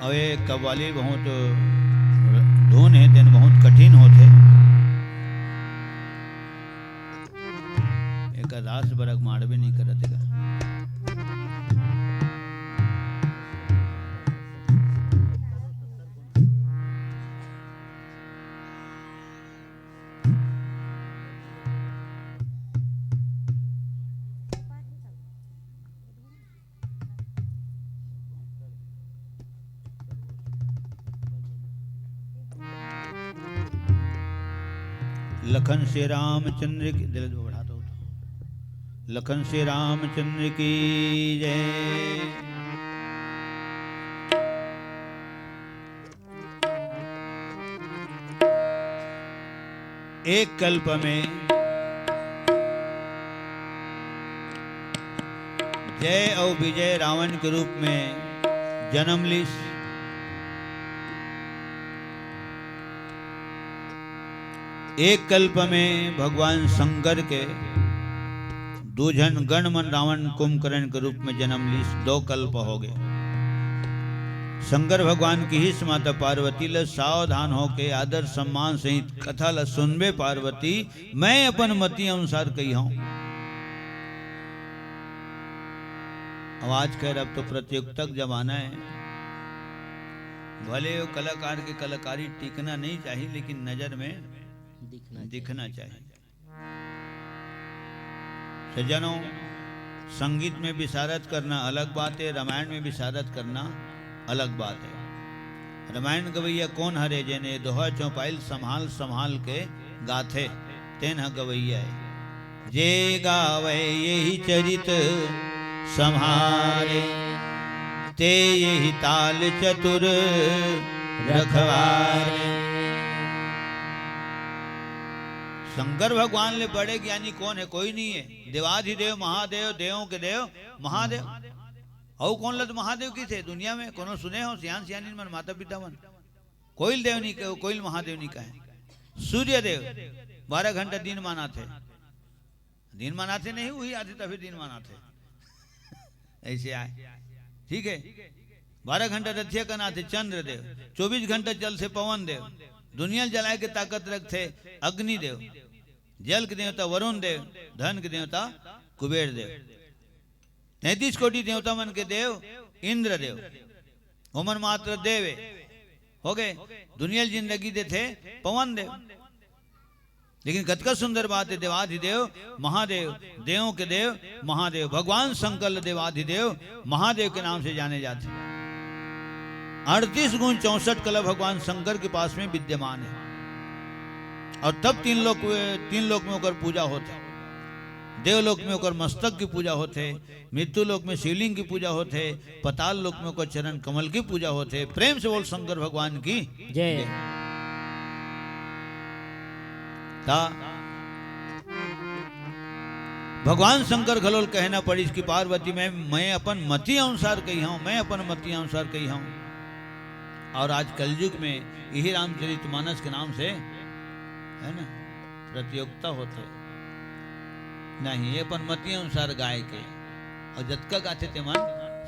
अउ ये कव्वाली बहुत धुन हे, तेन बहुत कठिन होथे। एकर रास बरग माड़बे नहीं करत हे। लखन श्री रामचंद्र की, दिल बढ़ा दो। लखन श्री रामचंद्र की जय। एक कल्प में जय अउ विजय रावण के रूप में जन्म लिस। एक कल्प में भगवान शंकर के दू झन गण मन रावण कुंभकर्ण के रूप में जन्म लिस, दो कल्प हो गए। शंकर भगवान किहिस माता पार्वती ल, "सावधान होके आदर सम्मान सहित कथा ल सुनबे पार्वती, मैं अपन मति अनुसार कही हूं।" अब आज खैर, अब तो प्रतियोगिता का जमाना है। भले वो कलाकार के कलाकारी टिकना नहीं चाहिए, लेकिन नजर में दिखना दिखना चाहिए। सज्जनों, संगीत में विशारद करना अलग बात है, रामायण में विशारद करना अलग बात है। रामायण गवैया कोन हरे, जेने दोहा चौपाइल संभाल संभाल के गाथे, तेन ह गवैया है। जे गावे यही चरित संभारे, ते यही ताल चतुर रखवारे। शंकर भगवान ले बड़े ज्ञानी कोन हे? कोई नहीं है। देवाधिदेव महादेव, देवों के देव महादेव। अउ कोन ल तो महादेव किथे दुनिया में? कोनो सुने हो सियान सियानिन मन, माता पिता मन? कोई ल देव नहीं कहे, कोई ल महादेव नहीं कहे। सूर्य देव बारह घंटा दिन मानाथे, दिन मानाथे नहीं, वही आथे तभी दिन मानाथे। ऐसे आए, ठीक है। बारह घंटा रथिया कनाथे चंद्र देव, चौबीस घंटा चलथे पवन देव, दुनिया ल जलाए के ताकत रखथे अग्नि देव, जल के देवता वरुण देव, धन के देवता कुबेर देव, तैंतीस कोटि देवता मन के देव इंद्र देव, ओमन मात्र देवे हो गए। दुनिया ल जिंदगी देथे पवन देव। लेकिन कतका सुंदर बात है, देवाधिदेव महादेव, देवों के देव महादेव, भगवान शंकर ल देवाधिदेव महादेव के नाम से जाने जाथे। अड़तीस गुण चौसठ कला भगवान शंकर के पास में विद्यमान है। और तब तीन लोक, तीन लोक में ओकर पूजा होथे। देवलोक में ओकर मस्तक की पूजा होथे, मृत्यु लोक में शिवलिंग की पूजा होथे, पाताल लोक में ओकर चरण कमल की पूजा होथे। प्रेम से बोल शंकर भगवान की जय। ता भगवान शंकर घलो ल कहना पड़िस कि पार्वती, मैं, मैं अपन मति अनुसार कही हूं, मैं अपन मति अनुसार कही हूं। और आज कलयुग में यही रामचरित मानस के नाम से, है ना, प्रतियोगिता होथे। नहीं, ये अपन मति अनुसार गाय के, और जतका गाथे ते मन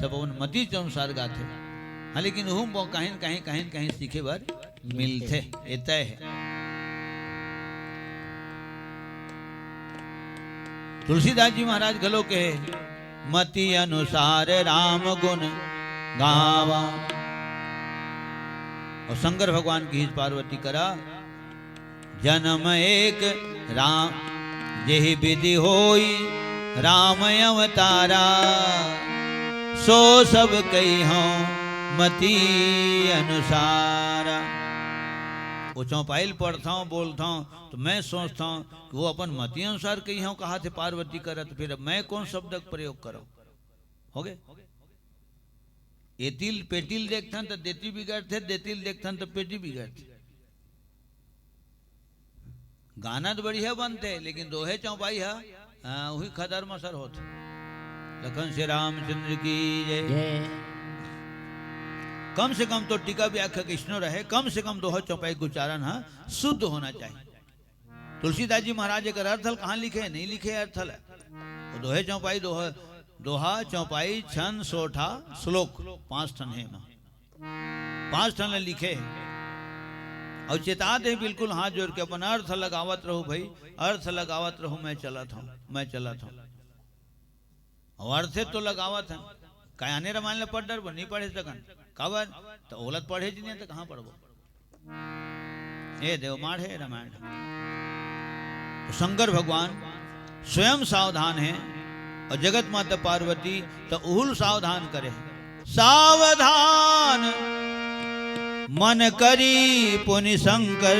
सब अपन मति के अनुसार गाथे। हाँ, लेकिन ओहू म कहीं न कहीं, कहीं न कहीं सीखे बर मिलथे, ये तय है। तुलसीदास जी महाराज घलो कहे, "मति अनुसार राम गुण गावा।" और शंकर भगवान किहिस पार्वती करा, "जन्म एक राम, जेहि विधि होई राम अवतारा, सो सब कहिहौं मति अनुसारा।" वो चौपाइल पढ़थौं, बोलथौं, तो मैं सोचथौं कि वो अपन मति अनुसार कहिहौं कहाथे पार्वती करा, तो फिर मैं कौन शब्द का प्रयोग करूं? हो गए? एतिल पेटिल देखथन त देती बिगड़थे, देतिल देखथन त पेटी बिगड़थे। गाना तो बढ़िया बनथे, लेकिन दोहे चौपाई ह, हाँ, उही खदर मसर होथे। लखन श्री रामचंद्र की जय। जय। कम से कम तो टीका व्याख्या कइसनो रहे, कम से कम दोहा चौपाई के उच्चारण ह शुद्ध होना चाहिए। तुलसीदास जी महाराज एकर अर्थ ल कहाँ लिखे? नहीं लिखे अर्थ ल। वो दोहे चौपाई, दोहा, दोहा, चौपाई, छंद, सोरठा, श्लोक, पांच ठन हे एमा। पांच ठन ल लिखे हे। अउ चेता दे बिल्कुल हाथ जोर के, अपन अर्थ लगावत रहू भाई, अर्थ लगावत रहू, मैं चलत हूँ, मैं चलत हूँ। अउ अर्थे तो लगावत हन। काय आने रामायण ल पढ़ डरबो? नहीं पढ़े सकन। काबर? त ओला त पढ़े च नहीं, त कहाँ पढ़बो? ए देव, माढ़े रामायण। तो शंकर भगवान स्वयं सावधान हे अउ जगत माता पार्वती त उहुल सावधान करे। सावधान मन करी पुनि शंकर,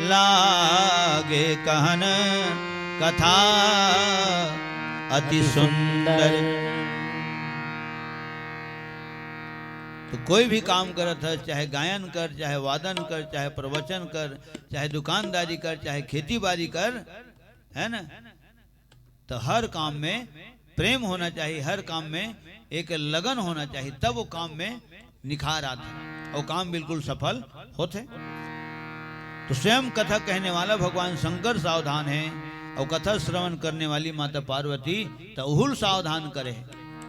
लागे कहन कथा अति सुंदर। तो कोई भी काम करत हस, चाहे गायन कर, चाहे वादन कर, चाहे प्रवचन कर, चाहे दुकानदारी कर, चाहे खेती बारी कर, है ना, तो हर काम में प्रेम होना चाहिए, हर काम में एक लगन होना चाहिए, तब वो काम में निखार आथे अउ काम बिल्कुल सफल होथे। तो स्वयं कथा कहने वाला भगवान शंकर सावधान हे अउ कथा श्रवण करने वाली माता पार्वती त उहुल सावधान करे हे।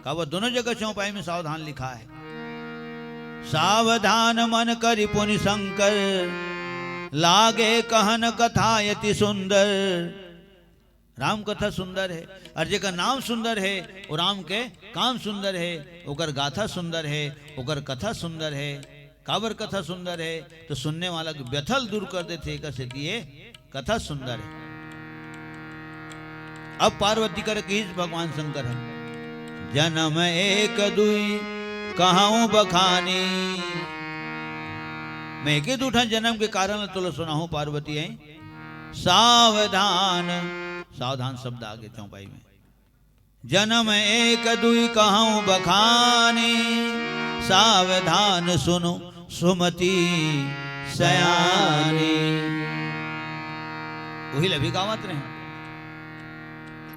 काबर दोनों जगह चौपाई में सावधान लिखा हे। सावधान मन करि पुनि शंकर, लागे कहन कथा अति सुंदर। राम कथा सुंदर हे, अउ जेकर नाम सुंदर हे, वो राम के काम सुंदर हे, ओकर गाथा सुंदर हे, ओकर कथा सुंदर हे। काबर कथा सुंदर हे? तो सुनने वाला के व्यथा ल दूर कर देथे, एकर सेती ये कथा सुंदर हे। अब पार्वती कर कहिस भगवान शंकर ह, "जनम एक दुई कहउँ बखानी।" मैं एके दू ठन जनम के कारण ल तोला सुनाहूँ पार्वती, हैं? सावधान, सावधान शब्द आगे चौपाई में। जनम एक दुई कहउँ बखानी, सावधान सुनु सुमति सयानी। उही ल अभी गावत रहे।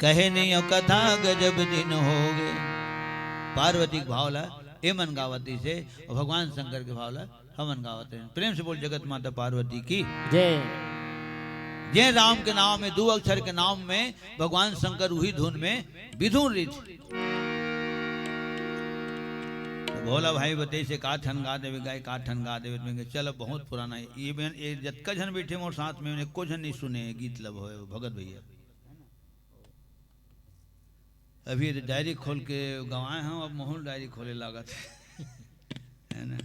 कहे नहीं अउ कथा गजब दिन होगे। पार्वती के भाव ला एमन गावत इसे, अउ भगवान शंकर के भाव ला हमन गावत रहेन। प्रेम से बोल जगत माता पार्वती की। जय। जे राम के नाम में, दू अक्षर के नाम में भगवान शंकर उही धुन में बिधुन रहिथे। तो भोला भाई बतइसे का ठन गा देबे, गाय का ठन गा देबे, तो मैं कहे, "चल, अब बहुत पुराना हे।" ये बेन, ये जतका झन बइठे मोर साथ में, एको झन नहीं सुने हे गीत लब होए, भगत भैया। अभी तो डायरी खोल के गंवाए हंव, अब महूँ डायरी खोले लागत हे। है ना?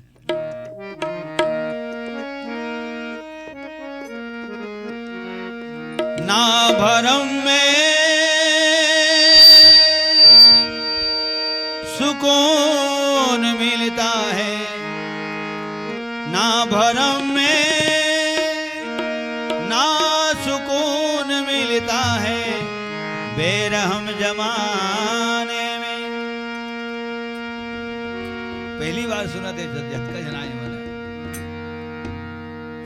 ना भरम में सुकून मिलता है, ना भरम में ना सुकून मिलता है, बेरहम जमाने में। पहली बार सुनत हे, जब जतका झन आए वाला।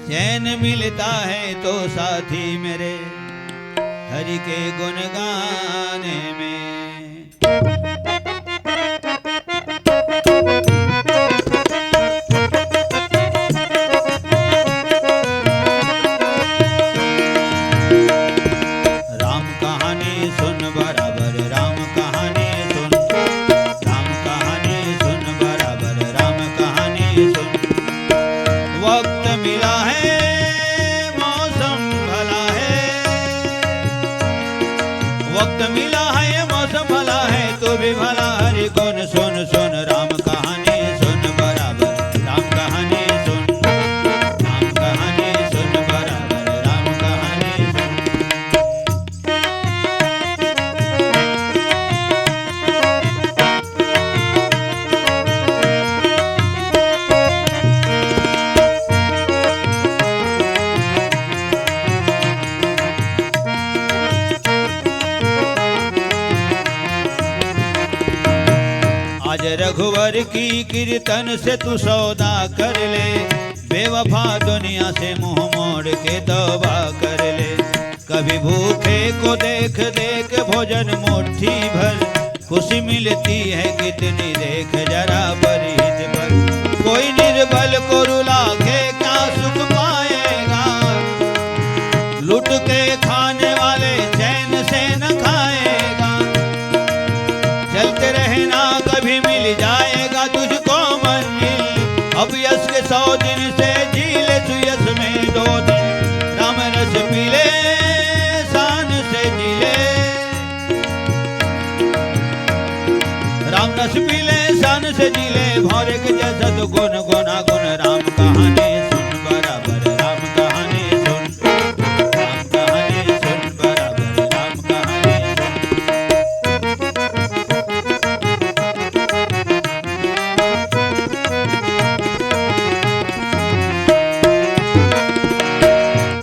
चैन मिलता है तो साथी मेरे, हरि के गुण गाने में। राम कहानी सुन बराबर, राम कहानी सुन, राम कहानी सुन बराबर, राम कहानी सुन। वक्त मिला है, मौसम भला है, वक्त मिला है, मौसम भला है, तू भी भला हरि गुण सुन, सुन राम कहानी सुन बराबर, राम कहानी सुन, राम कहानी सुन बराबर, राम कहानी सुन। आज रघुवर की कीर्तन से तू सौदा कर ले, बेवफा दुनिया से मुंह मोड़ के तौबा कर ले। कभी भूखे को देख देख भोजन मुट्ठी भर, खुशी मिलती है कितनी देख जरा परिहित पर। कोई निर्बल को रुला के क्या सुख पाएगा, लुट के खाने वाले चैन से न खाएगा। चलते रहना, कभी मिल जाएगा तुझको मंजिल। अब यश के सौ दिन से जी ले, सुयश में दो दिन। राम रस पी ले, शान से जी ले। राम रस पी ले, शान से जी ले। भौरे के जैसा तो गुन गुना गुन। राम कहानी सुन बराबर, राम कहानी सुन। राम कहानी सुन बराबर, राम कहानी सुन।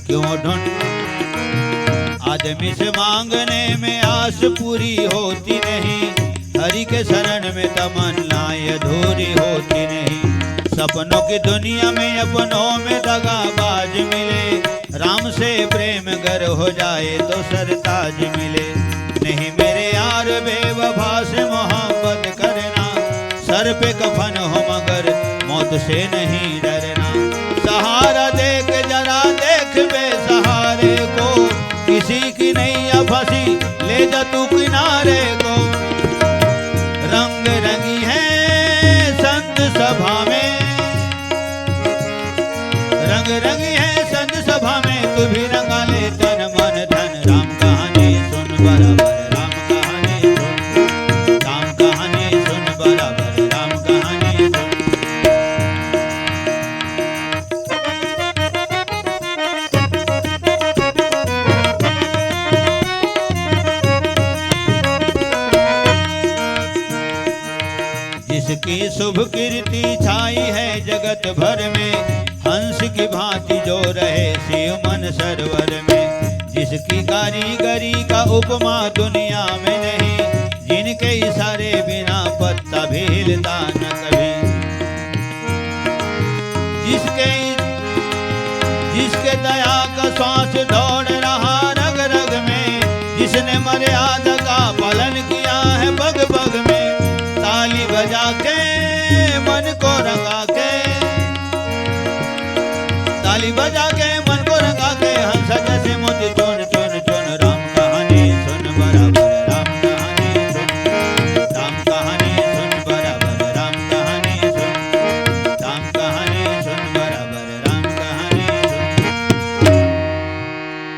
क्यों ढूंढ आदमी से मांगने में आस पूरी होती नहीं, हरि के शरण में तमन्नाएं अधूरी होती नहीं। सपनों की दुनिया में अपनों में दगाबाज मिले, राम से प्रेम गर हो जाए तो सरताज मिले। नहीं मेरे यार, बेवफा से मोहब्बत करना, सर पे कफन हो मगर मौत से नहीं डरना। सहारा दे के जरा देख बेसहारे को, किसी की नैया फंसी, ले जा तू किनारे को। रंग रंगी है संत सभा में, रंग रंगी है संत सभा में, तू भी रंगा ले तन मन धन। राम कहानी सुन बराबर, राम कहानी सुन। राम कहानी सुन बराबर, राम कहानी सुन। जिसकी शुभ कीर्ति छाई है जगत भर में, हंस की भांति जो रहे शिव मन सरोवर में। जिसकी कारीगरी का उपमा दुनिया में नहीं, जिनके इशारे बिना पत्ता भी हिलता न कभी। जिसके, जिसके दया का श्वास दौड़ रहा रग रग में, जिसने मर्यादा का पालन किया है पग पग में। ताली बजा के मन को रंगा के, ताली बजा के मन को रंगा के, हंस जैसे मोती चुन चुन चुन। राम कहानी सुन बराबर, राम कहानी सुन। राम कहानी सुन बराबर, राम कहानी सुन। राम कहानी सुन बराबर, राम कहानी सुन।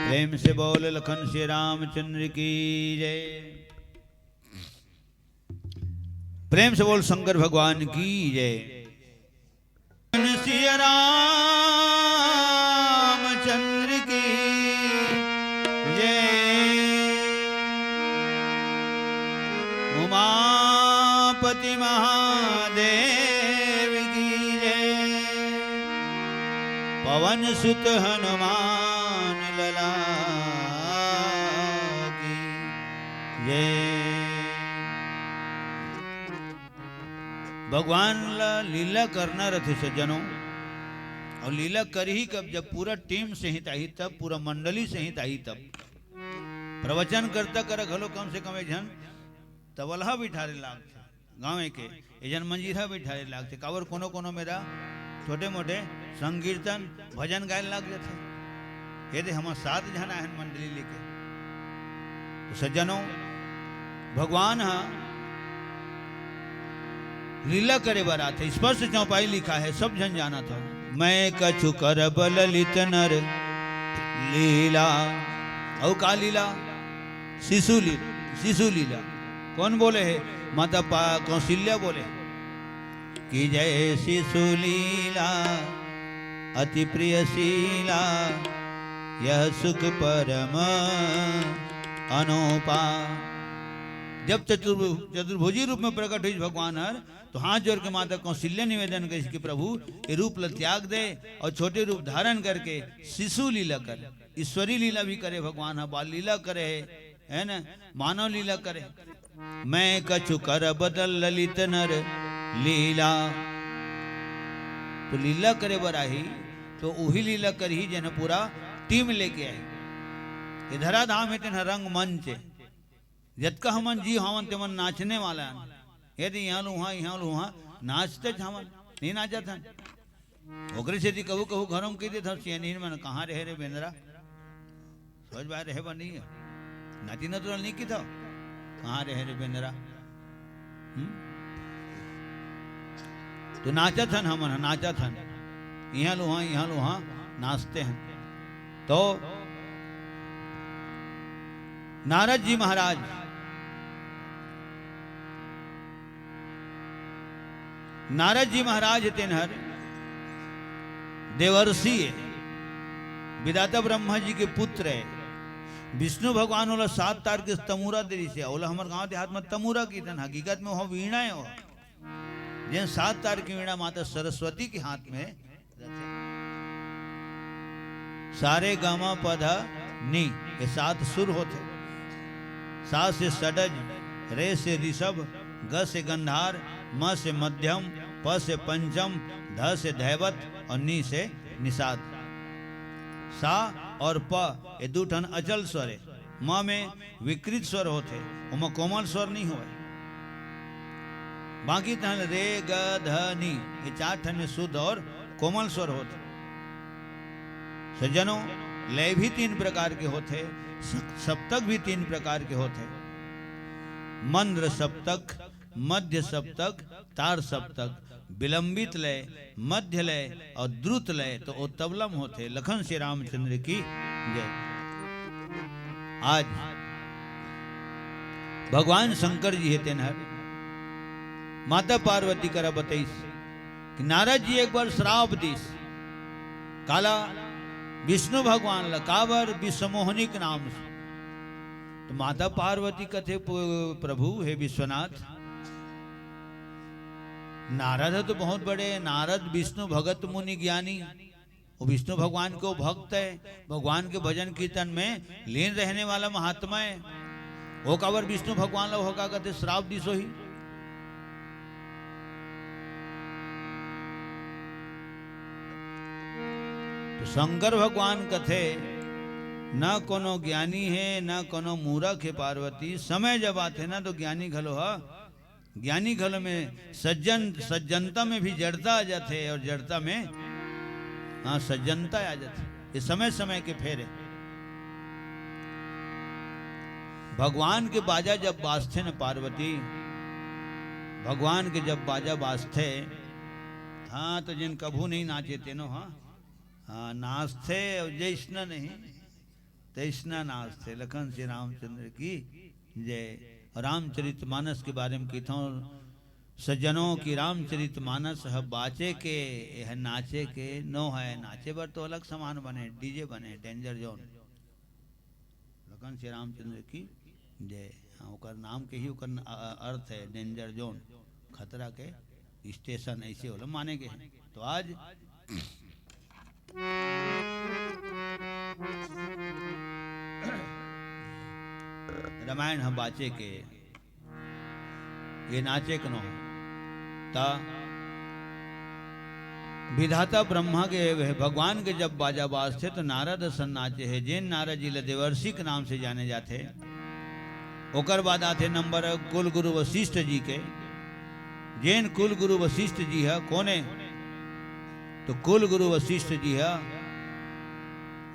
प्रेम से बोल लखन श्री रामचंद्र की जय। प्रेम से बोल शंकर भगवान की जय। सिया रामचंद्र की जय। उमापति महादेव की जय। पवन सुत हनुमान लला की जय। भगवान ला लीला करना रथे सज्जनों, अउ लीला करही कब? जब पूरा टीम सहित आही तब, पूरा मंडली सहित आही तब। प्रवचन करता करा घलो कम से कम एक झन तबलहा बिठारे लागथे, गाँव के एक झन मंजीरा बिठारे लागथे। काबर कोनो कोनो मेरा छोटे मोटे संकीर्तन भजन गाए लाग जाथे। ये दे हमर सात झन आए हन मंडली लेके। तो सज्जनों, भगवान ह लीला करे बर आथे। स्पर्श चौपाई लिखा है, सब झन जानत हो। मैं कछु करब ललित नर लीला। अउ का लीला? शिशु लीला। शिशु लीला कौन बोले हे? माता पा-, कौशल्या बोले हे। कि जय शिशु लीला अति प्रिय शीला, यह सुख परम अनूपा। जब चतुर्भु-, चतुर्भुजी रूप में प्रकट हुई भगवान हर, तो हाथ जोड़ के माता कौशल्या निवेदन करिस कि प्रभु, ये रूप ल त्याग दे और छोटे रूप धारण करके शिशु लीला कर। ईश्वरी लीला भी करे भगवान ह, बाल लीला करे हे, है ना, मानव लीला करे। मैं कछु करब न ललित नर लीला। तो लीला करे बर आही, तो उही लीला करही, जेन पूरा टीम लेके आही। ये धराधाम हे तेन ह रंगमंच हे। जतका हमन जीव हवन, तेमन नाचने वाला हन। यदि इहाँ ले उहाँ, इहाँ ले उहाँ, नाचतेच हवन, नहीं नाचत हन। ओकरे सेती कभू कभू घरों में कहि देथंव, "सियानहिन मन कहाँ रहे रे बेंदरा?" सोच बाय रहे बर नहीं हे। नाती नतुरा नहीं किथंव, "कहाँ रहे रे बेंदरा?" हम्म? तो नाचत हन हमन, नाचत हन। इहाँ ले उहाँ, इहाँ ले उहाँ नाचते हन। तो नारद जी महाराज, नारद जी महाराज तेन हर देवर्षि हे, विधाता ब्रह्मा जी के पुत्र हे। विष्णु भगवान ओला सात तार के तमूरा दे रिहिसे, ओला हमर गांव देहात में तमूरा कहिथन, हकीकत में ओह वीणा हे। ओह जेन सात तार के वीणा माता सरस्वती के हाथ में रथे। सा रे गा मा पा धा नी, ये सात सुर होथे। सा से षडज, रे से ऋषभ, ग से गंधार, म से मध्यम, प से पंचम, ध से धैवत अउ नी से निषाद। सा अउ प ये दू ठन अचल स्वर हे। म में विकृत स्वर होथे, ओमा कोमल स्वर नहीं होय। बाकी ठन रे, ग, ध, नी, ये चार ठन में शुद्ध अउ कोमल स्वर होथे। सज्जनों, लय भी तीन प्रकार के होथे, स-, सप्तक भी तीन प्रकार के होथे। मंद्र सप्तक, मध्य सप्तक, तार सप्तक, विलंबित लय, मध्य लय अउ द्रुत लय तो ओ तबला म होथे। लखन श्री रामचंद्र की जय। आज भगवान शंकर जी हे तेन हर माता पार्वती करा बतइस कि नारद जी एक बार श्राप दिस, काला? विष्णु भगवान ला। काबर? विश्वमोहिनी के नाम से। तो माता पार्वती कथे, "प-, प्रभु हे विश्वनाथ, नारद ह तो बहुत बड़े, नारद विष्णु भगत मुनि ज्ञानी, वो विष्णु भगवान के वो भक्त हे, भगवान के भजन कीर्तन में लीन रहने वाला महात्मा हे, वो काबर विष्णु भगवान ला वो का कथे श्राप दिस होही?" तो शंकर भगवान कथे, "न कोनो ज्ञानी हे, न कोनो मूरख हे पार्वती, समय जब आथे ना तो ज्ञानी घलो ह ज्ञानी घलो में सज्जन, सज्जनता में भी जड़ता आ जाथे अउ जड़ता में, हाँ, सज्जनता आ जाथे। ये समय समय के फेर हे।" भगवान के बाजा जब बाजथे न पार्वती, भगवान के जब बाजा बाजथे, हाँ, तो जेन कभू नहीं नाचे तेनो, हाँ, हाँ, नाचथे अउ जइसना नहीं तइसना नाचथे। लखन श्री रामचंद्र की जय। रामचरित मानस के बारे में कहिथंव सज्जनों कि रामचरित मानस ह बाचे के, एह नाचे के नो हय। नाचे बर तो अलग सामान बने, डीजे बने, डेंजर जोन। लखन श्री रामचंद्र की जय। हाँ, ओकर नाम के ही ओकर न-, अ-, अ-, अर्थ हे डेंजर जोन, खतरा के स्टेशन, अइसे ओला माने गे हे। तो आज रामायण ह बाचे के, ये नाचे के नो। त विधाता ब्रह्मा के, भगवान के जब बाजा बाजथे तो नारद असन नाचे हे। जेन नारद जी ल देवर्षि के नाम से जाने जाथे। ओकर बाद आथे नंबर कुल गुरु वशिष्ठ जी के। जेन कुल गुरु वशिष्ठ जी ह कोन हे? तो कुल गुरु वशिष्ठ जी ह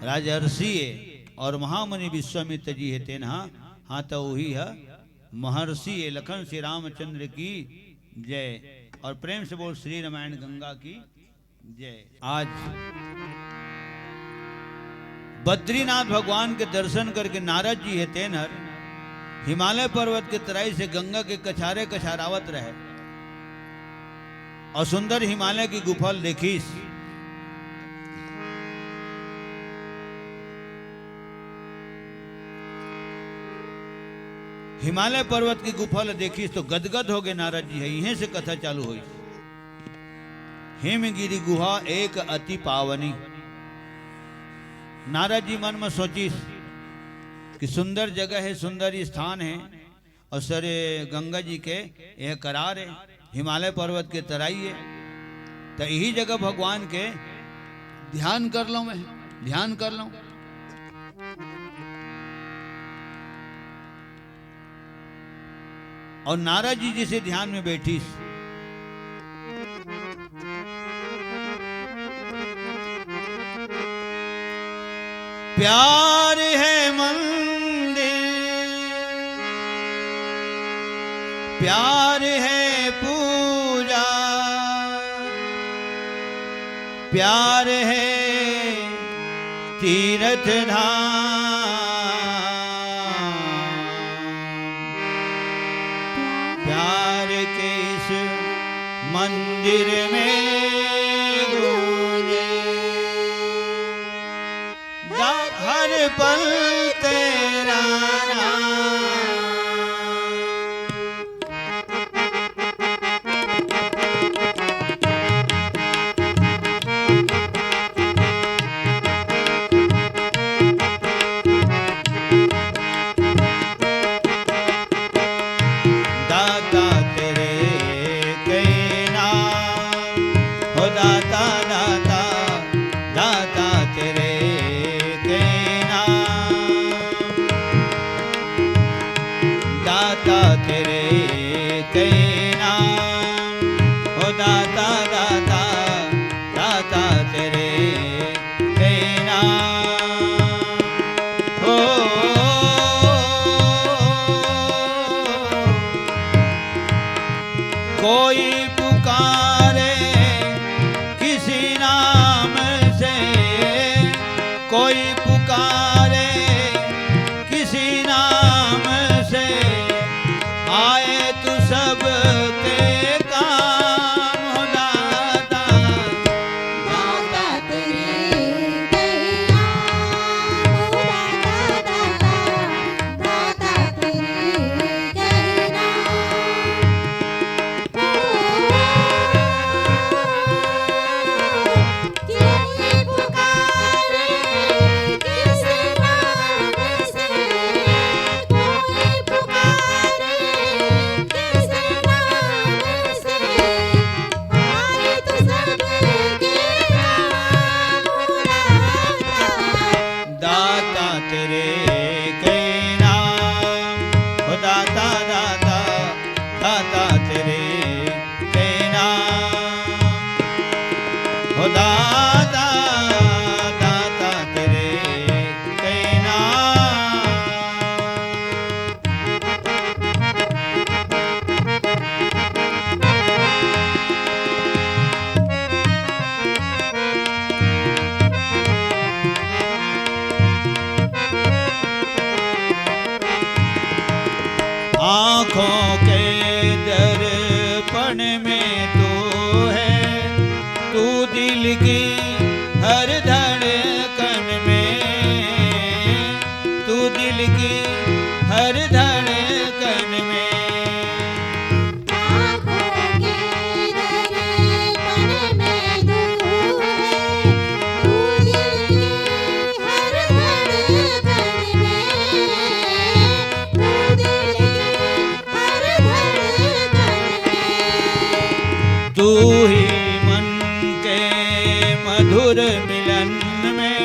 राजर्षि हे अउ महामुनि विश्वामित्र जी हे तेन ह, हाँ, तो उही ह महर्षि हे। लखन श्री रामचंद्र की जय। अउ प्रेम से बोल श्री रामायण गंगा की जय। आज बद्रीनाथ भगवान के दर्शन करके नारद जी हे तेन हर हिमालय पर्वत के तराई से गंगा के कछारे कछारावत रहे अउ सुंदर हिमालय की गुफा ल देखिस। हिमालय पर्वत की गुफा ल देखिस तो गदगद हो गे नारद जी ह। इहें से कथा चालू होइस। हिमगिरि गुहा एक अति पावनी। नारद जी मन म सोचिस कि सुंदर जगह हे, सुंदर स्थान हे, अउ सर ये गंगा जी के ये करार हे, हिमालय पर्वत के तराई हे। त इही जगह भगवान के ध्यान कर लंव मैं, ध्यान कर लंव। अउ नारद जी जइसे ध्यान में बैठिस, प्यार है मंदिर, प्यार है पूजा, प्यार है तीरथ धाम। प्यार के इस मंदिर में गूंजे हर पल तेरा नाम। दाता तेरे कई नाम, हो दाता, दाता, दाता तेरे कई नाम। दाता तेरे कई नाम, हो दाता, दाता, दाता तेरे कई नाम। हो कोई पुकारे किसी नाम से, कोई पुकारे किसी नाम से, आए तू सबके काम, हो दाता। दाता तेरे कई नाम, हो दाता, दाता, दाता तेरे कई नाम। दाता तेरे कई नाम, हो दाता, दाता, दाता तेरे कई नाम, हो दाता, दाता तेरे कई नाम। आँखों के दर्पण में तू है, तू दिल की हर धड़कन में, तू दिल की हर धड़कन में। आँखों के दर्पण में तू है, तू दिल की हर धड़कन में, तू दिल की हर धड़कन में। तू ही मन के मधुर मिलन में,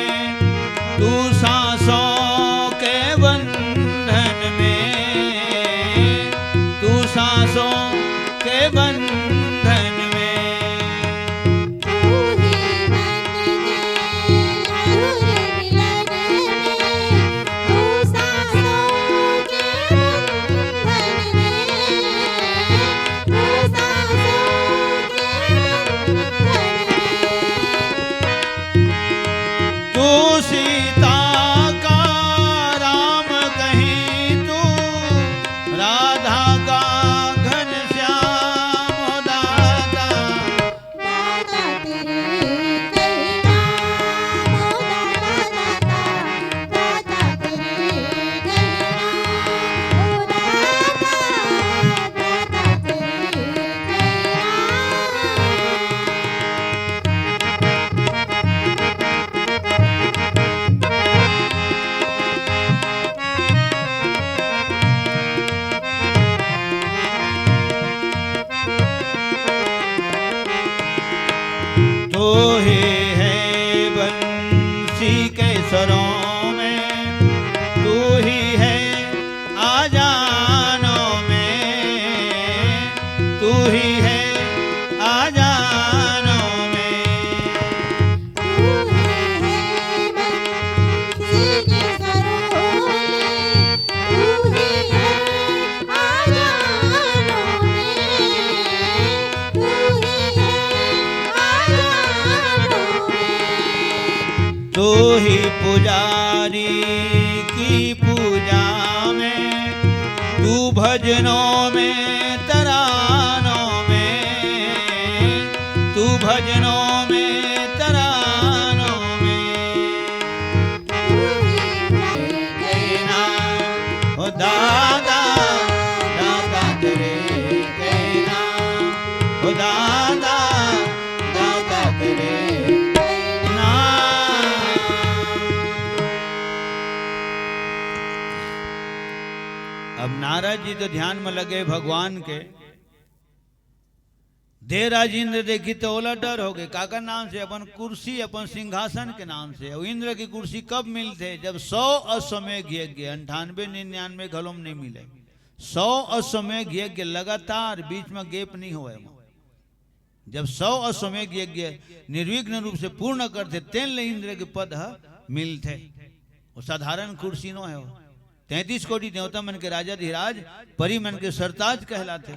तू सांसों के बंधन में, तू सांसों के बंधन में। तू ही मन के मधुर मिलन में, तू सांसों के बंधन में, तू सांसों के बंधन में। तू सीता का राम कहीं, तू राधा का घनश्याम, तू ही है बंसी के स्वरों में, तू ही है आजानों में, तू ही है आजानों में। तू ही है बंसी के स्वरों में, तू ही है आजानों में, तू ही है आजानों में। तू ही पुजारी की पूजा में, तू भजनों में, तरानों में, तू भजनों में, तरानों में। तू ही कहना, ओ दादा, दादा तेरे कहना, ओ दादा, दादा तेरे कहना। अब नारद जी तो ध्यान में लगे भगवान के। देवराज इंद्र देखी तो ओला डर हो गए। काकर नाम से? अपन कुर्सी, अपन सिंहासन के नाम से। और इंद्र की कुर्सी कब मिलथे? जब सौ अश्वमेघ यज्ञ, अंठानवे निन्यानवे घलो म नहीं मिले, सौ अश्वमेघ यज्ञ लगातार, बीच में gap नहीं होए। जब सौ अश्वमेघ यज्ञ निर्विघ्न रूप से पूर्ण करथे, तेन ले इंद्र के पद ह मिलथे। वो साधारण कुर्सी नो है, वो तैंतीस कोटि देवता मन के राजा धीराज, परी मन के सरताज कहलाथे।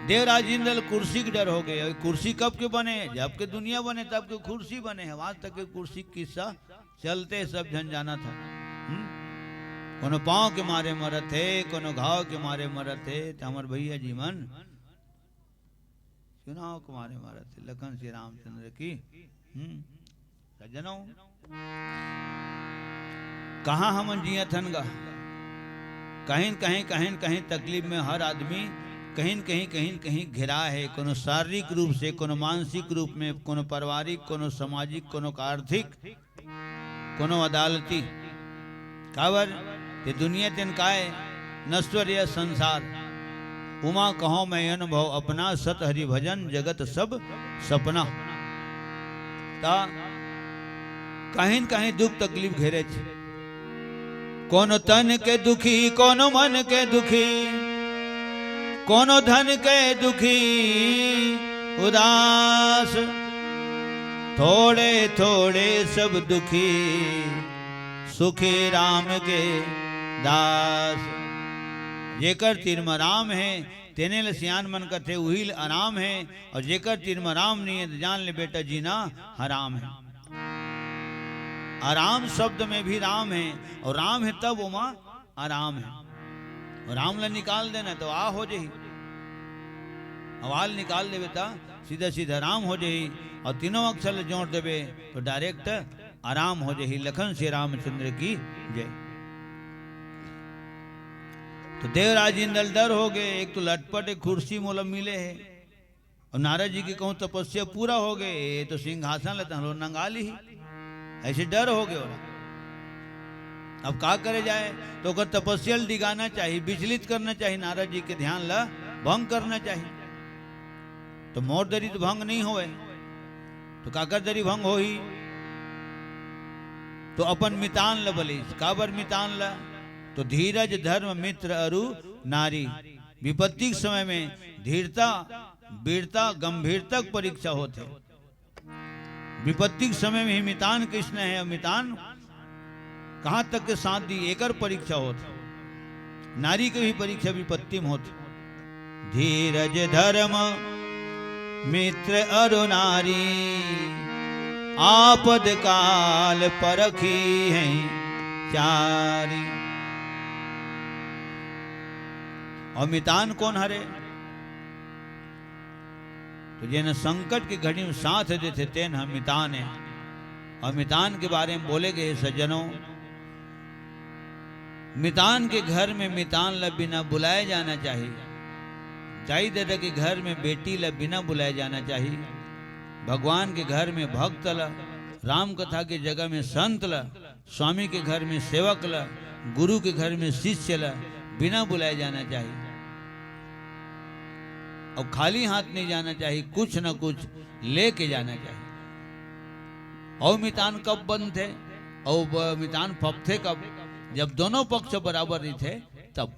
देवराज इंद्र ल कुर्सी के डर हो गए। अउ कुर्सी कब के बने? जब के दुनिया बने तब के कुर्सी बने हे। आज तक के कुर्सी के किस्सा चलते, सब झन जानत हे। हम्म? कोनो पाँव के मारे मरत हे, कोनो घाव के मारे मरत हे, त हमर भैया जी मन चुनाव के मारे मरत हे। लखन श्री रामचंद्र की। हम्म? सज्जनों, कहाँ हमन जियत हन गा? कहीं न कहीं, कहीं न कहीं तकलीफ में हर आदमी कहीं न कहीं, कहीं न कहीं घिरा हे, कोनो शारीरिक रूप से, कोनो मानसिक रूप में, कोनो पारिवारिक, कोनो सामाजिक, कोनो आर्थिक, कोनो अदालती। काबर? ये दुनिया तेन काय, नश्वर यह संसार। उमा कहो मैं अनुभव अपना, सत हरि भजन जगत सब सपना। ता कहीं न कहीं दुख तकलीफ घेरे छे। कोनो तन के दुखी, कोनो मन के दुखी, कोनो धन के दुखी उदास, थोड़े थोड़े सब दुखी, सुखी राम के दास। जेकर तीर म राम हे, तेने ल सियान मन कथे, उही ल आराम हे। अउ जेकर तीर म राम नइ हे, त जान ले बेटा, जीना हराम हे। आराम शब्द में भी राम हे, अउ राम हे तब ओमा आराम हे। अउ राम ल निकाल देना त आ हो जही, अउ आ ल निकाल देबे त सीधा सीधा राम हो जही। अउ तीनों अक्षर ल जोड़ देबे त direct आराम हो जही। लखन श्री रामचंद्र की जय। तो देवराज इंद्र ल डर हो गए, एक तो लटपट एक कुर्सी मोला मिले हे, अउ नारद जी के कहूँ तपस्या पूरा हो गए, ये तो सिंहासन ल तहलो नंगा ली, ऐसे डर हो गए ओला। अब का करे जाए? तो ओकर तपस्या ल डिगाना चाहिए, विचलित करना चाहिए, नारद जी के ध्यान ल भंग करना चाहिए। तो मोर दरी तो भंग नहीं होए, तो काकर दरी भंग होही? तो अपन मितान ल बलिस। काबर मितान ल? तो धीरज, धर्म, मित्र अरु नारी। विपत्ति के समय में धीरता, वीरता, गंभीरता के परीक्षा होथे। विपत्ति के समय में ही मितान कइसने हे, अउ मितान कहाँ तक के साथ दी, एकर परीक्षा होथे। नारी के भी परीक्षा विपत्ति में होथे। धीरज धर्म मित्र अरु नारी, आपद काल परखी है चारी। अउ मितान कोन हरे? तो जेन संकट के घड़ी में साथ देथे, तेन ह मितान हे। अउ मितान के बारे में बोले गए, सज्जनों, मितान के घर में मितान ल बिना बुलाए जाना चाहिए। दाई ददा के घर में बेटी ल बिना बुलाए जाना चाहिए। भगवान के घर में भक्त ल, राम कथा के जगह में संत ल, स्वामी के घर में सेवक ल, गुरु के घर में शिष्य ल बिना बुलाए जाना चाहिए। अउ खाली हाथ नहीं जाना चाहिए, कुछ न कुछ लेके जाना चाहिए। अउ मितान कब बनथे, अउ ब-, मितान फपथे कब? जब दोनों पक्ष बराबर रहिथे तब।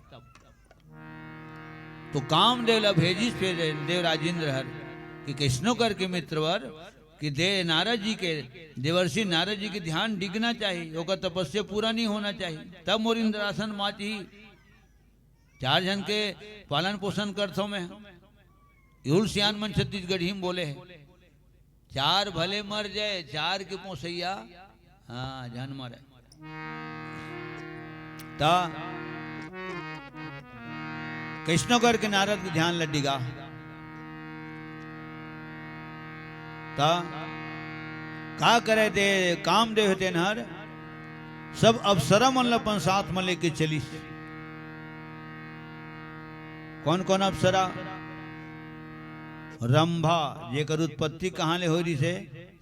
तो कामदेव ला भेजिस फेर देवराज इंद्र हर कि कइसनो करके मित्रवर कि दे नारद जी के, देवर्षि नारद जी के ध्यान डिगना चाहिए, ओकर तपस्या पूरा नहीं होना चाहिए, तब मोर इंद्रासन माची। चार झन के पालन पोषण करथों मैं। इहुल सियान मन छत्तीसगढ़ी में बोले हे, चार भले मर जाए, चार के पोसैया, हाँ, झन मरे। त कइसनो करके नारद के ध्यान ल डिगा। त का करे दे कामदेव तेन हर सब अप्सरा मन ल अपन साथ म लेके चलिस। कौन कौन अप्सरा? रंभा, जेकर उत्पत्ति कहाँ ले होय रिहिसे?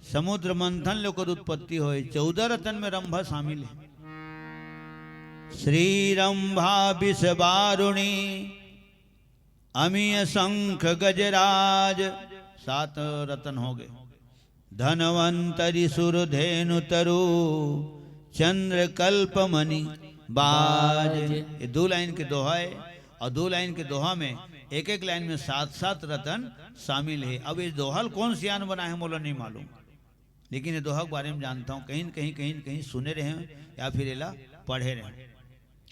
समुद्र मंथन ले ओकर उत्पत्ति होय। चौदह रतन में रंभा शामिल हे। श्री रंभा विष वारुणी अमिय शंख गजराज, सात रतन हो गए। धनवंतरी सुरधेनु तरु चंद्र कल्पमणि बाज। ये दो लाइन के दोहा है और दो लाइन के दोहा में एक एक लाइन में सात सात रतन शामिल है। अब ये दोहा ल कौन सियान बनाए हे मोला नहीं मालूम, लेकिन ये दोहा के बारे में जानता हूँ, कहीं न कहीं, कहीं न कहीं सुने रहे हैं या फिर एला पढ़े रहे हैं।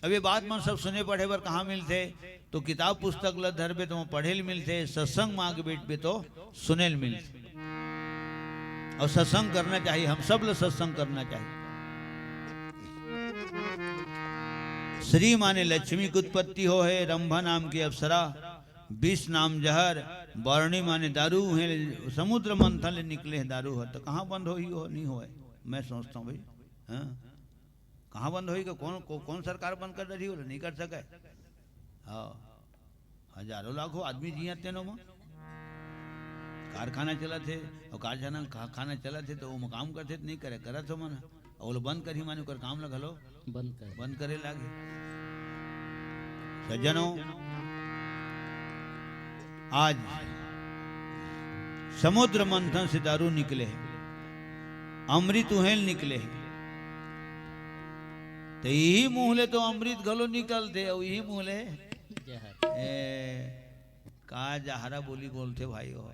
अब ये बात मन सब सुने पढ़े बर कहाँ मिलथे? तो किताब पुस्तक ल धरबे तो वहाँ पढ़े ल मिलथे, सत्संग में आगे बैठबे तो सुने ल मिलथे। और सत्संग करना चाहिए, हम सब ल सत्संग करना चाहिए। श्री माने लक्ष्मी की उत्पत्ति हो है, रंभा नाम की अप्सरा, विष नाम जहर, वारुणी माने दारू है, समुद्र मंथन ले निकले है दारू है, तो कहाँ बंद होही हो, नहीं होए? मैं सोचता हूँ भाई, हाँ, कहाँ बंद होही? कौन, को-, कौन सरकार बंद कर डरही? वो नहीं कर सके। हाँ, हजारों लाखों आदमी जियत तेनो म। कारखाना चलत हे, और कारखाना, कारखाना चलत हे, तो वो काम करथे, तो नहीं करे, करत हो मन। और वो बंद करही माने ओकर काम ल घलो बंद कर। बंद करे लागे। सज्जनों, आज समुद्र मंथन से दारू निकले हे, अमृत उहेल निकले हे, तो यही मुंह ले तो अमृत घलो निकलथे, और यही मुंह ले जहर। ए, का जहरा बोली बोलथे भाई हो,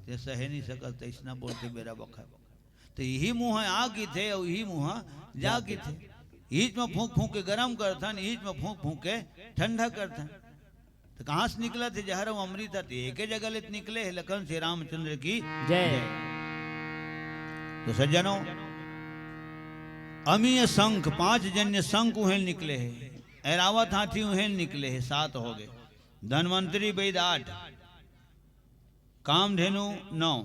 ते सहे नहीं सकत, तैसना बोलथे बेरा बखत। तो यही मुंह आ गिथे, और यही मुंह जा गिथे। ईच में फूंक फूंक के गरम करथन, ईच में फूंक फूंक के ठंडा करथन। तो कहाँ से निकलथे जहर अउ अमृत? तो एके जगह ले तो निकले हे, लखन से रामचंद्र की जय। तो सज्जनों, अमीय शंख, पांच जन्य शंख उहेल निकले हे, ऐरावत हाथी उहेल निकले हे, सात हो गए। धन्वंतरी वैद आठ, कामधेनु नौ,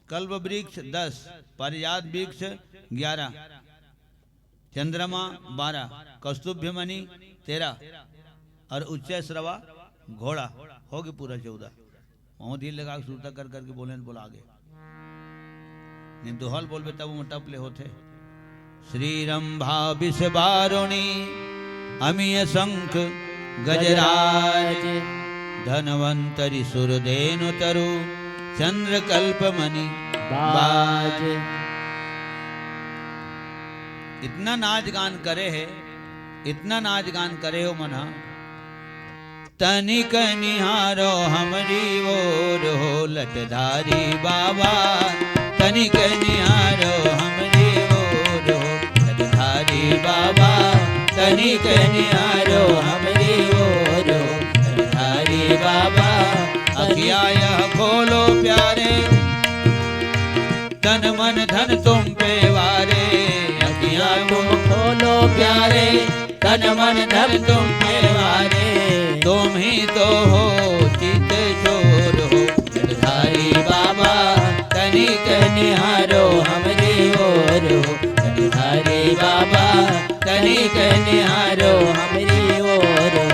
कल्प वृक्ष दस, पारिजात वृक्ष ग्यारह, चंद्रमा बारह, कौस्तुभमणि तेरह, और उच्चैःश्रवा घोड़ा, हो गए पूरा चौदह। वहाँ धीर लगा के सुरता कर करके बोले न, बोला आगे। नहीं दोहा ल बोलबे तब वो टप ले होथे। श्री रंभा विष वारुणी अमीय शंख गजराज, धन्वंतरी सुरधेनु तरु चंद्र कल्पमणि बाज। इतना नाच गान करे हे, इतना नाच गान करे हो मन ह। तनिक निहारो हमरी ओर हो लटधारी बाबा, तनिक निहारो हमरी ओर हो लटधारी बाबा, तनिक निहारो हमरी ओर हो लटधारी बाबा। अखिया यह खोलो प्यारे, तन मन धन तुम पे वारे। अखिया तुम खोलो प्यारे, तन मन धन तुम पे वारे। तुम ही तो हो चित चोर हो जलधारी बाबा, तनिक निहारो हमरी ओर हो जलधारी बाबा, तनिक निहारो हमरी ओर हो।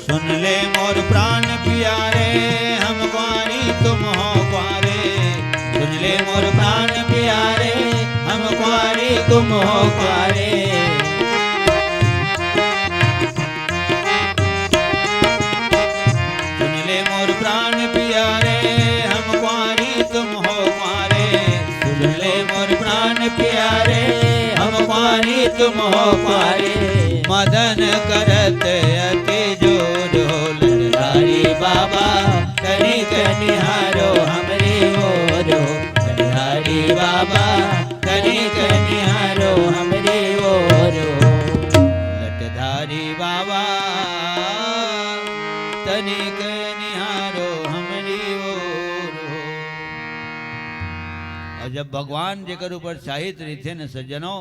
सुन ले मोर प्राण प्यारे, हम कुंवारी तुम हो कुंवारे। ए मोर प्राण प्यारे, हम कुंवारी तुम हो कुंवारे। सुन ले मोर प्राण प्यारे, हम कुंवारी तुम हो कुंवारे। सुन ले मोर प्राण प्यारे, हम कुंवारी तुम हो कुंवारे। मदन करत अति जोर हो, लटधारी बाबा तनिक निहारो हमरी ओर हो। लटधारी बाबा तनिक निहारो हमरी ओर हो। लटधारी बाबा तनिक निहारो हमरी ओर हो। अउ जब भगवान जेकर ऊपर चाहित रहिथे न सज्जनों,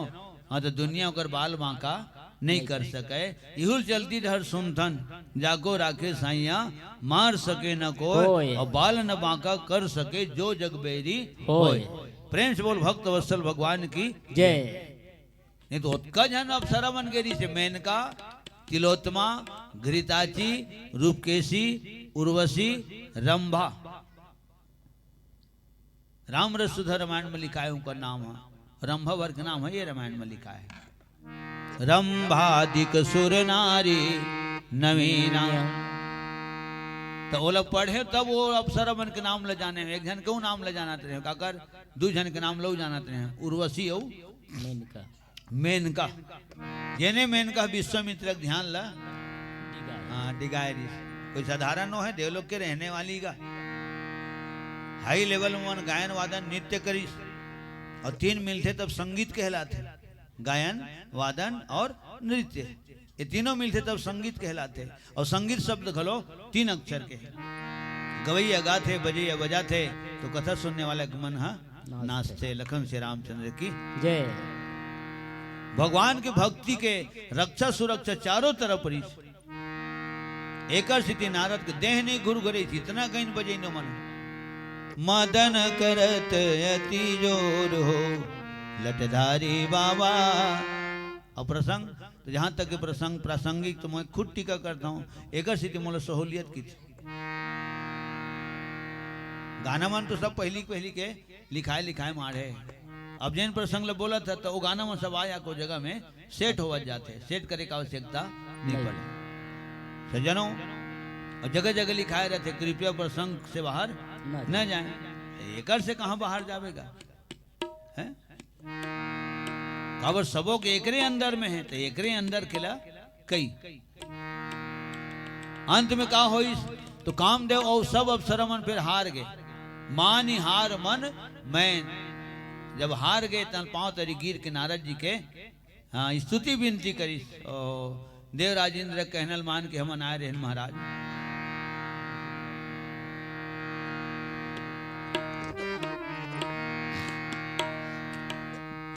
हाँ, त दुनिया ओकर बाल बांका नइ कर सकय। इहू ल चलती डहर सुनथन, जाको राखे साइयां, मार सके न कोय, कोय। अउ बाल न बांका कर सके जो जग बैरी होय। होय। प्रेम से बोल भक्त वत्सल भगवान की जय। नहीं तो ओतका झन अप्सरा मन के रहिसे, मेनका, तिलोत्तमा, घृताची, रूपकेशी, उर्वशी, रंभा। रामरस सुधा रामायण में लिखाय हे उनकर नाम ह, रंभा भर के नाम ह, ये रामायण में लिखाय हे। रंभादिक सुर नारी नवीना। त ओला पढ़े तब वो अप्सरा मन के नाम ल जाने, एक झन के नाम ल जानत रहे, काकर दू झन के नाम ल जानत रहे, उर्वशी अउ मेनका। मेनका, जेने मेनका विश्वामित्र के ध्यान ला, हाँ, डिगाय रिस। कोई साधारण नो हे, देवलोक के रहने वाली गा। हाई लेवल में मन गायन वादन नृत्य करिस, अउ तीन मिलथे तब संगीत कहलाथे, गायन, वादन अउ नृत्य। ये तीनों मिलथे तब संगीत कहलाथे। अउ संगीत शब्द घलो तीन अक्षर के हे। गवैया गाथे, बजैया बजाथे, तो कथा सुनने वाला के मन ह नाचथे। नाचथे। लखन से रामचंद्र की जय। भगवान के भक्ति के रक्षा सुरक्षा चारों तरफ रहिस। एकर सेती नारद के देह नइ घुरघुरइस, इतना गइन बजइनो मन। मदन करत अति जोर हो लटधारी बाबा। अउ प्रसंग, तो जहाँ तक के प्रसंग प्रासंगिक, तो मैं खुद टीका करता हूँ, एकर सेती मोला सहूलियत की थी। गाना मन तो सब पहिली पहिली के लिखाय लिखाय माढ़े। अब जेन प्रसंग ल बोलत हे, त वो गाना मन सब आ जाके ओ जगह में सेट होवत जाथे, सेट करे के आवश्यकता नइ नहीं। पड़े। सज्जनों, अउ जगह जगह लिखाय रहिथे, कृपया प्रसंग से बाहर न न जाए। जाए। त एकर से कहाँ बाहर जाबे गा? हैं? काबर सबो के एकरे अंदर में हे, त एकरे अंदर के ला कई। अंत में का होइस? तो कामदेव अउ सब अप्सरा मन फेर हार गे। मानि हार मन मैन। जब हार गे, तन पांव तरी गिर के नारद जी के, हाँ, स्तुति विनती करिस। ओ, देवराज इंद्र के कहना ल मान के हमन आय रहेन महाराज।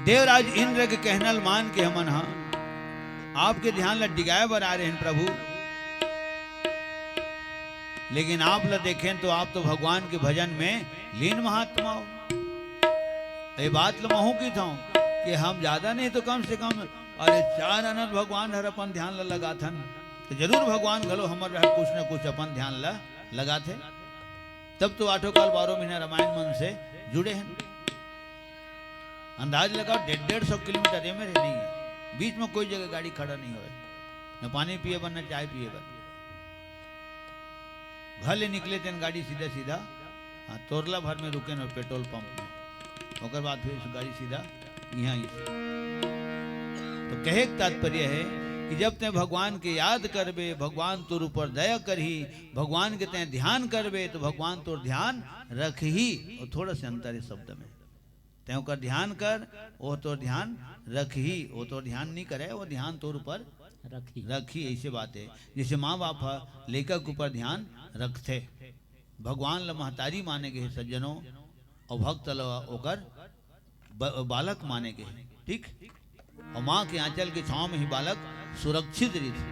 देवराज इंद्र के कहना ल मान के हमन ह आपके ध्यान ल डिगाय बर आय रहेन प्रभु, लेकिन आप ल देखेन तो आप तो भगवान के भजन में लीन महात्मा हो। ये बात ल महूं किथंव कि हम ज्यादा नहीं तो कम से कम, अरे, चार अनंत भगवान हर अपन ध्यान ल लगाथन, तो जरूर भगवान घलो हमर डहर कुछ न कुछ अपन ध्यान ल लगाथे। तब तो आठों काल बारहों महीना रामायण मन से जुड़े हैं। अंदाज लगाओ, डेढ़ डेढ़ सौ किलोमीटर ये मेरे नहीं है, बीच में कोई जगह गाड़ी खड़ा नहीं होय, न पानी पिए बर, न चाय पिए बर। घर ले निकले तेन गाड़ी सीधा सीधा, हाँ, तोरला भर में रुके न पेट्रोल पंप में, ओकर बाद फिर गाड़ी सीधा यहाँ ही। तो कहे के तात्पर्य है कि जब तैं भगवान के याद करबे, भगवान तोर ऊपर दया करही, भगवान के तैं ध्यान करबे, तो भगवान तोर ध्यान रखही। और थोड़ा से अंतर है शब्द में, तैं ओकर ध्यान कर, वो तोर ध्यान रखही, वो तोर ध्यान नहीं करे, वो ध्यान तोर ऊपर रखही। रखही, ऐसे बात है। जैसे माँ बाप ह लइका के ऊपर ध्यान रखथे, भगवान ल महतारी माने गे हे सज्जनों, अउ भक्त ल ओकर ब-, बालक माने गे हे, ठीक? अउ माँ के आंचल के छांव में ही बालक सुरक्षित रहिथे।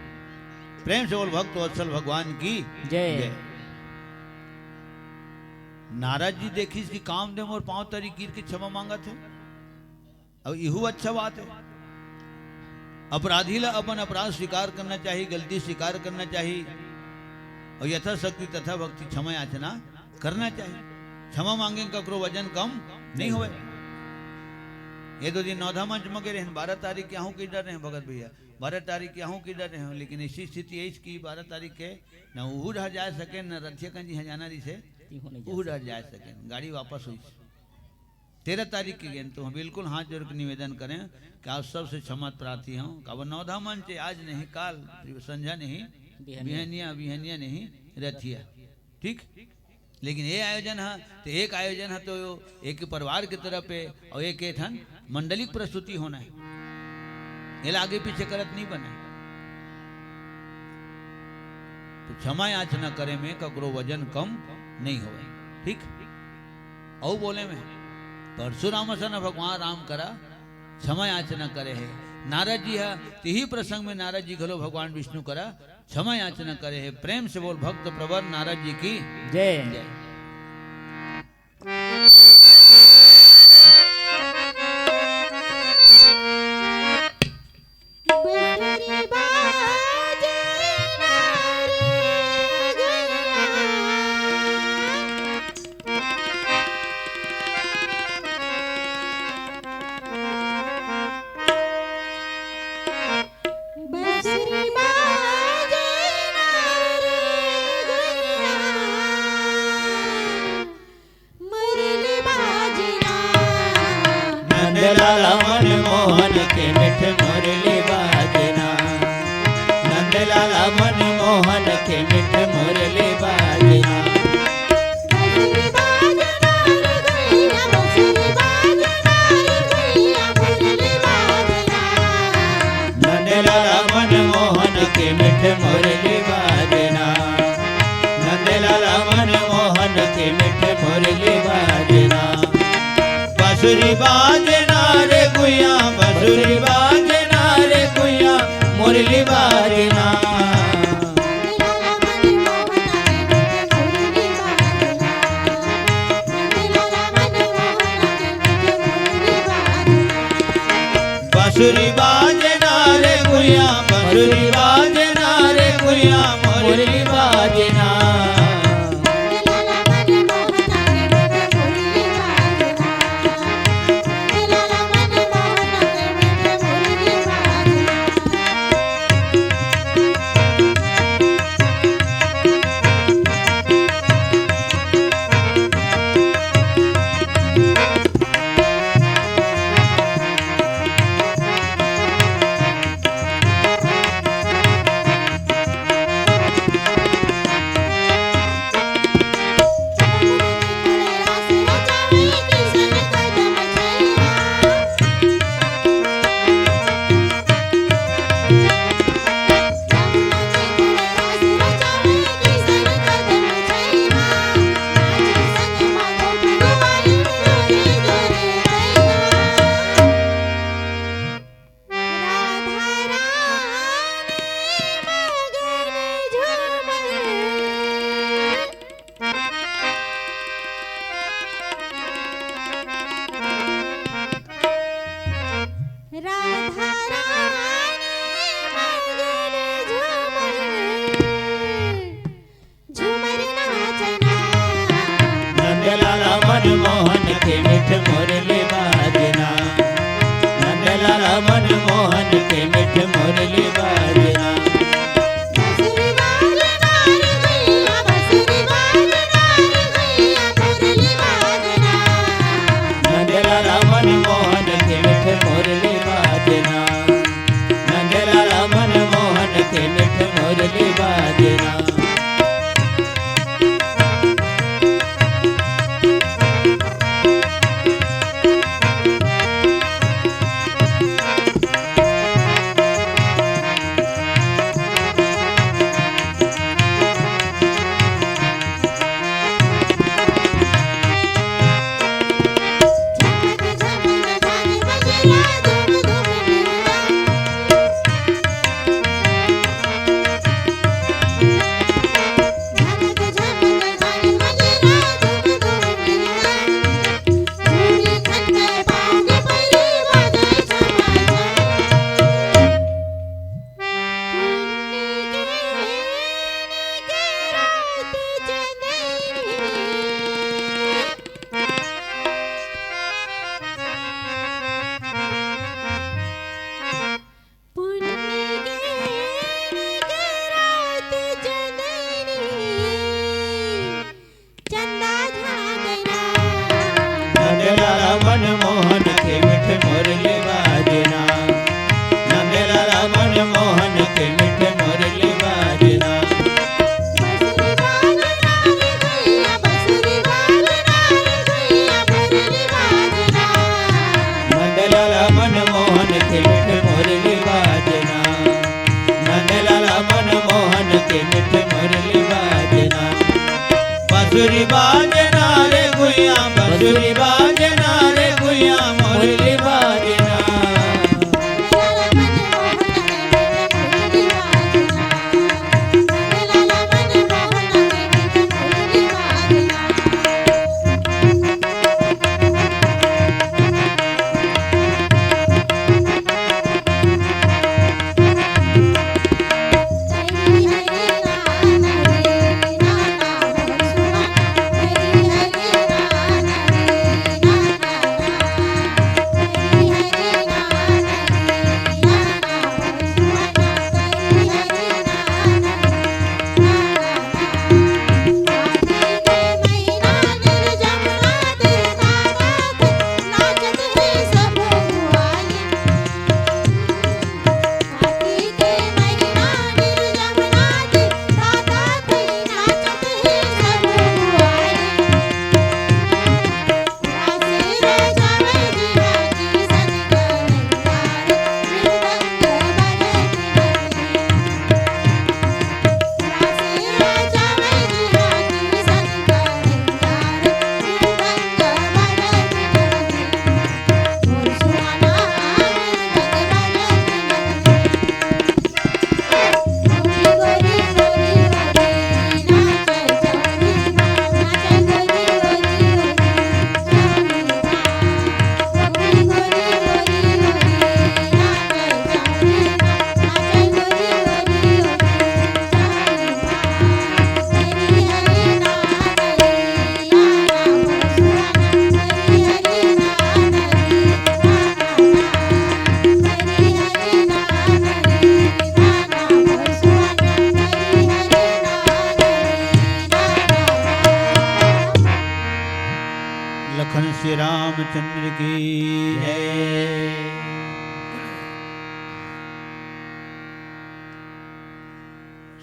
प्रेम से बोल भक्त वत्सल भगवान की जय। जय। नारद जी देखिस कि कामदेव मोर पांव तरी गिर के क्षमा मांगत हे। अब इहू अच्छा बात है। अपराधी ला अपन अपराध स्वीकार करना चाहिए, गलती स्वीकार करना चाहिए, और यथाशक्ति तथा भक्ति क्षमा याचना करना चाहिए। क्षमा मांगे ककरो वजन कम नहीं होवे। ये दो दिन नौधा मंच म गे रहेन, बारह तारीख के आहूं कहि डरे रहेन भगत भैया, बारह तारीख के आहूं कहि डरे रहेन, लेकिन ऐसी स्थिति है इसकी, बारह तारीख के न उहू डहर जाय सकेन, न रथिया कन जिहां जाना रहिसे, उहू डहर जाय सकेन, गाड़ी वापस होइस। तेरह तारीख के गेन, तो हम बिल्कुल हाथ जोड़ के निवेदन करें कि आप सबसे क्षमा प्रार्थी हूं, काबर नौधा मंच आज नहीं, काल संझा नहीं, बिहनिया। बिहनिया, बिहनिया नहीं, रथिया, ठीक? लेकिन ये आयोजन ह, तो एक आयोजन ह, तो एक परिवार के तरफ है और एक, एक ठन मंडलिक प्रस्तुति होना है। एला आगे पीछे करत नहीं बने। तो क्षमा याचना करे में ककरो वजन कम नहीं होवे, ठीक? अउ बोले में परशुराम असन भगवान राम करा क्षमा याचना करे हे। नारद जी ह, तिही प्रसंग में नारद जी घलो भगवान विष्णु करा क्षमा याचना करे हे। प्रेम से बोल भक्त प्रवर नारद जी की जय। जय। नंदलाला मनमोहन के मीठ मुरली बाजना। नंदलाला मनमोहन के मीठ मुरली बाजना। नंदलाला मनमोहन के मीठ मुरली बाजना। नंदलाला मनमोहन के मीठ मुरली बाजना। बांसुरी बाजना रे गुइया, बांसुरी बाजना रे गुइया, मुरली बाजना। बांसुरी बाजना रे गुइया, बांसुरी बाजना रे गुइया, मुरली बाजना। राधा रानी मगन झूमर, झूमर नाचना। नंदलाला मनमोहन के मीठ मुरली बाजना। नंदलाला मनमोहन के मीठ मुरली बाजना। नंदलाला मनमोहन के मीठ मुरली बाजना। नंदलाला मनमोहन के मीठ मुरली बाजना। लाला मनमोहन के मीठ मुरली बाजना, नंदलाला मनमोहन के मीठ मुरली बाजना। नंदलाला मनमोहन के मीठ मुरली बाजना, नंदलाला मनमोहन के मीठ मुरली बाजना। बांसुरी बाजना रे गुइया, बांसुरी बाजना रे गुइया, मुरली बाजना। लखन श्री रामचंद्र की जय।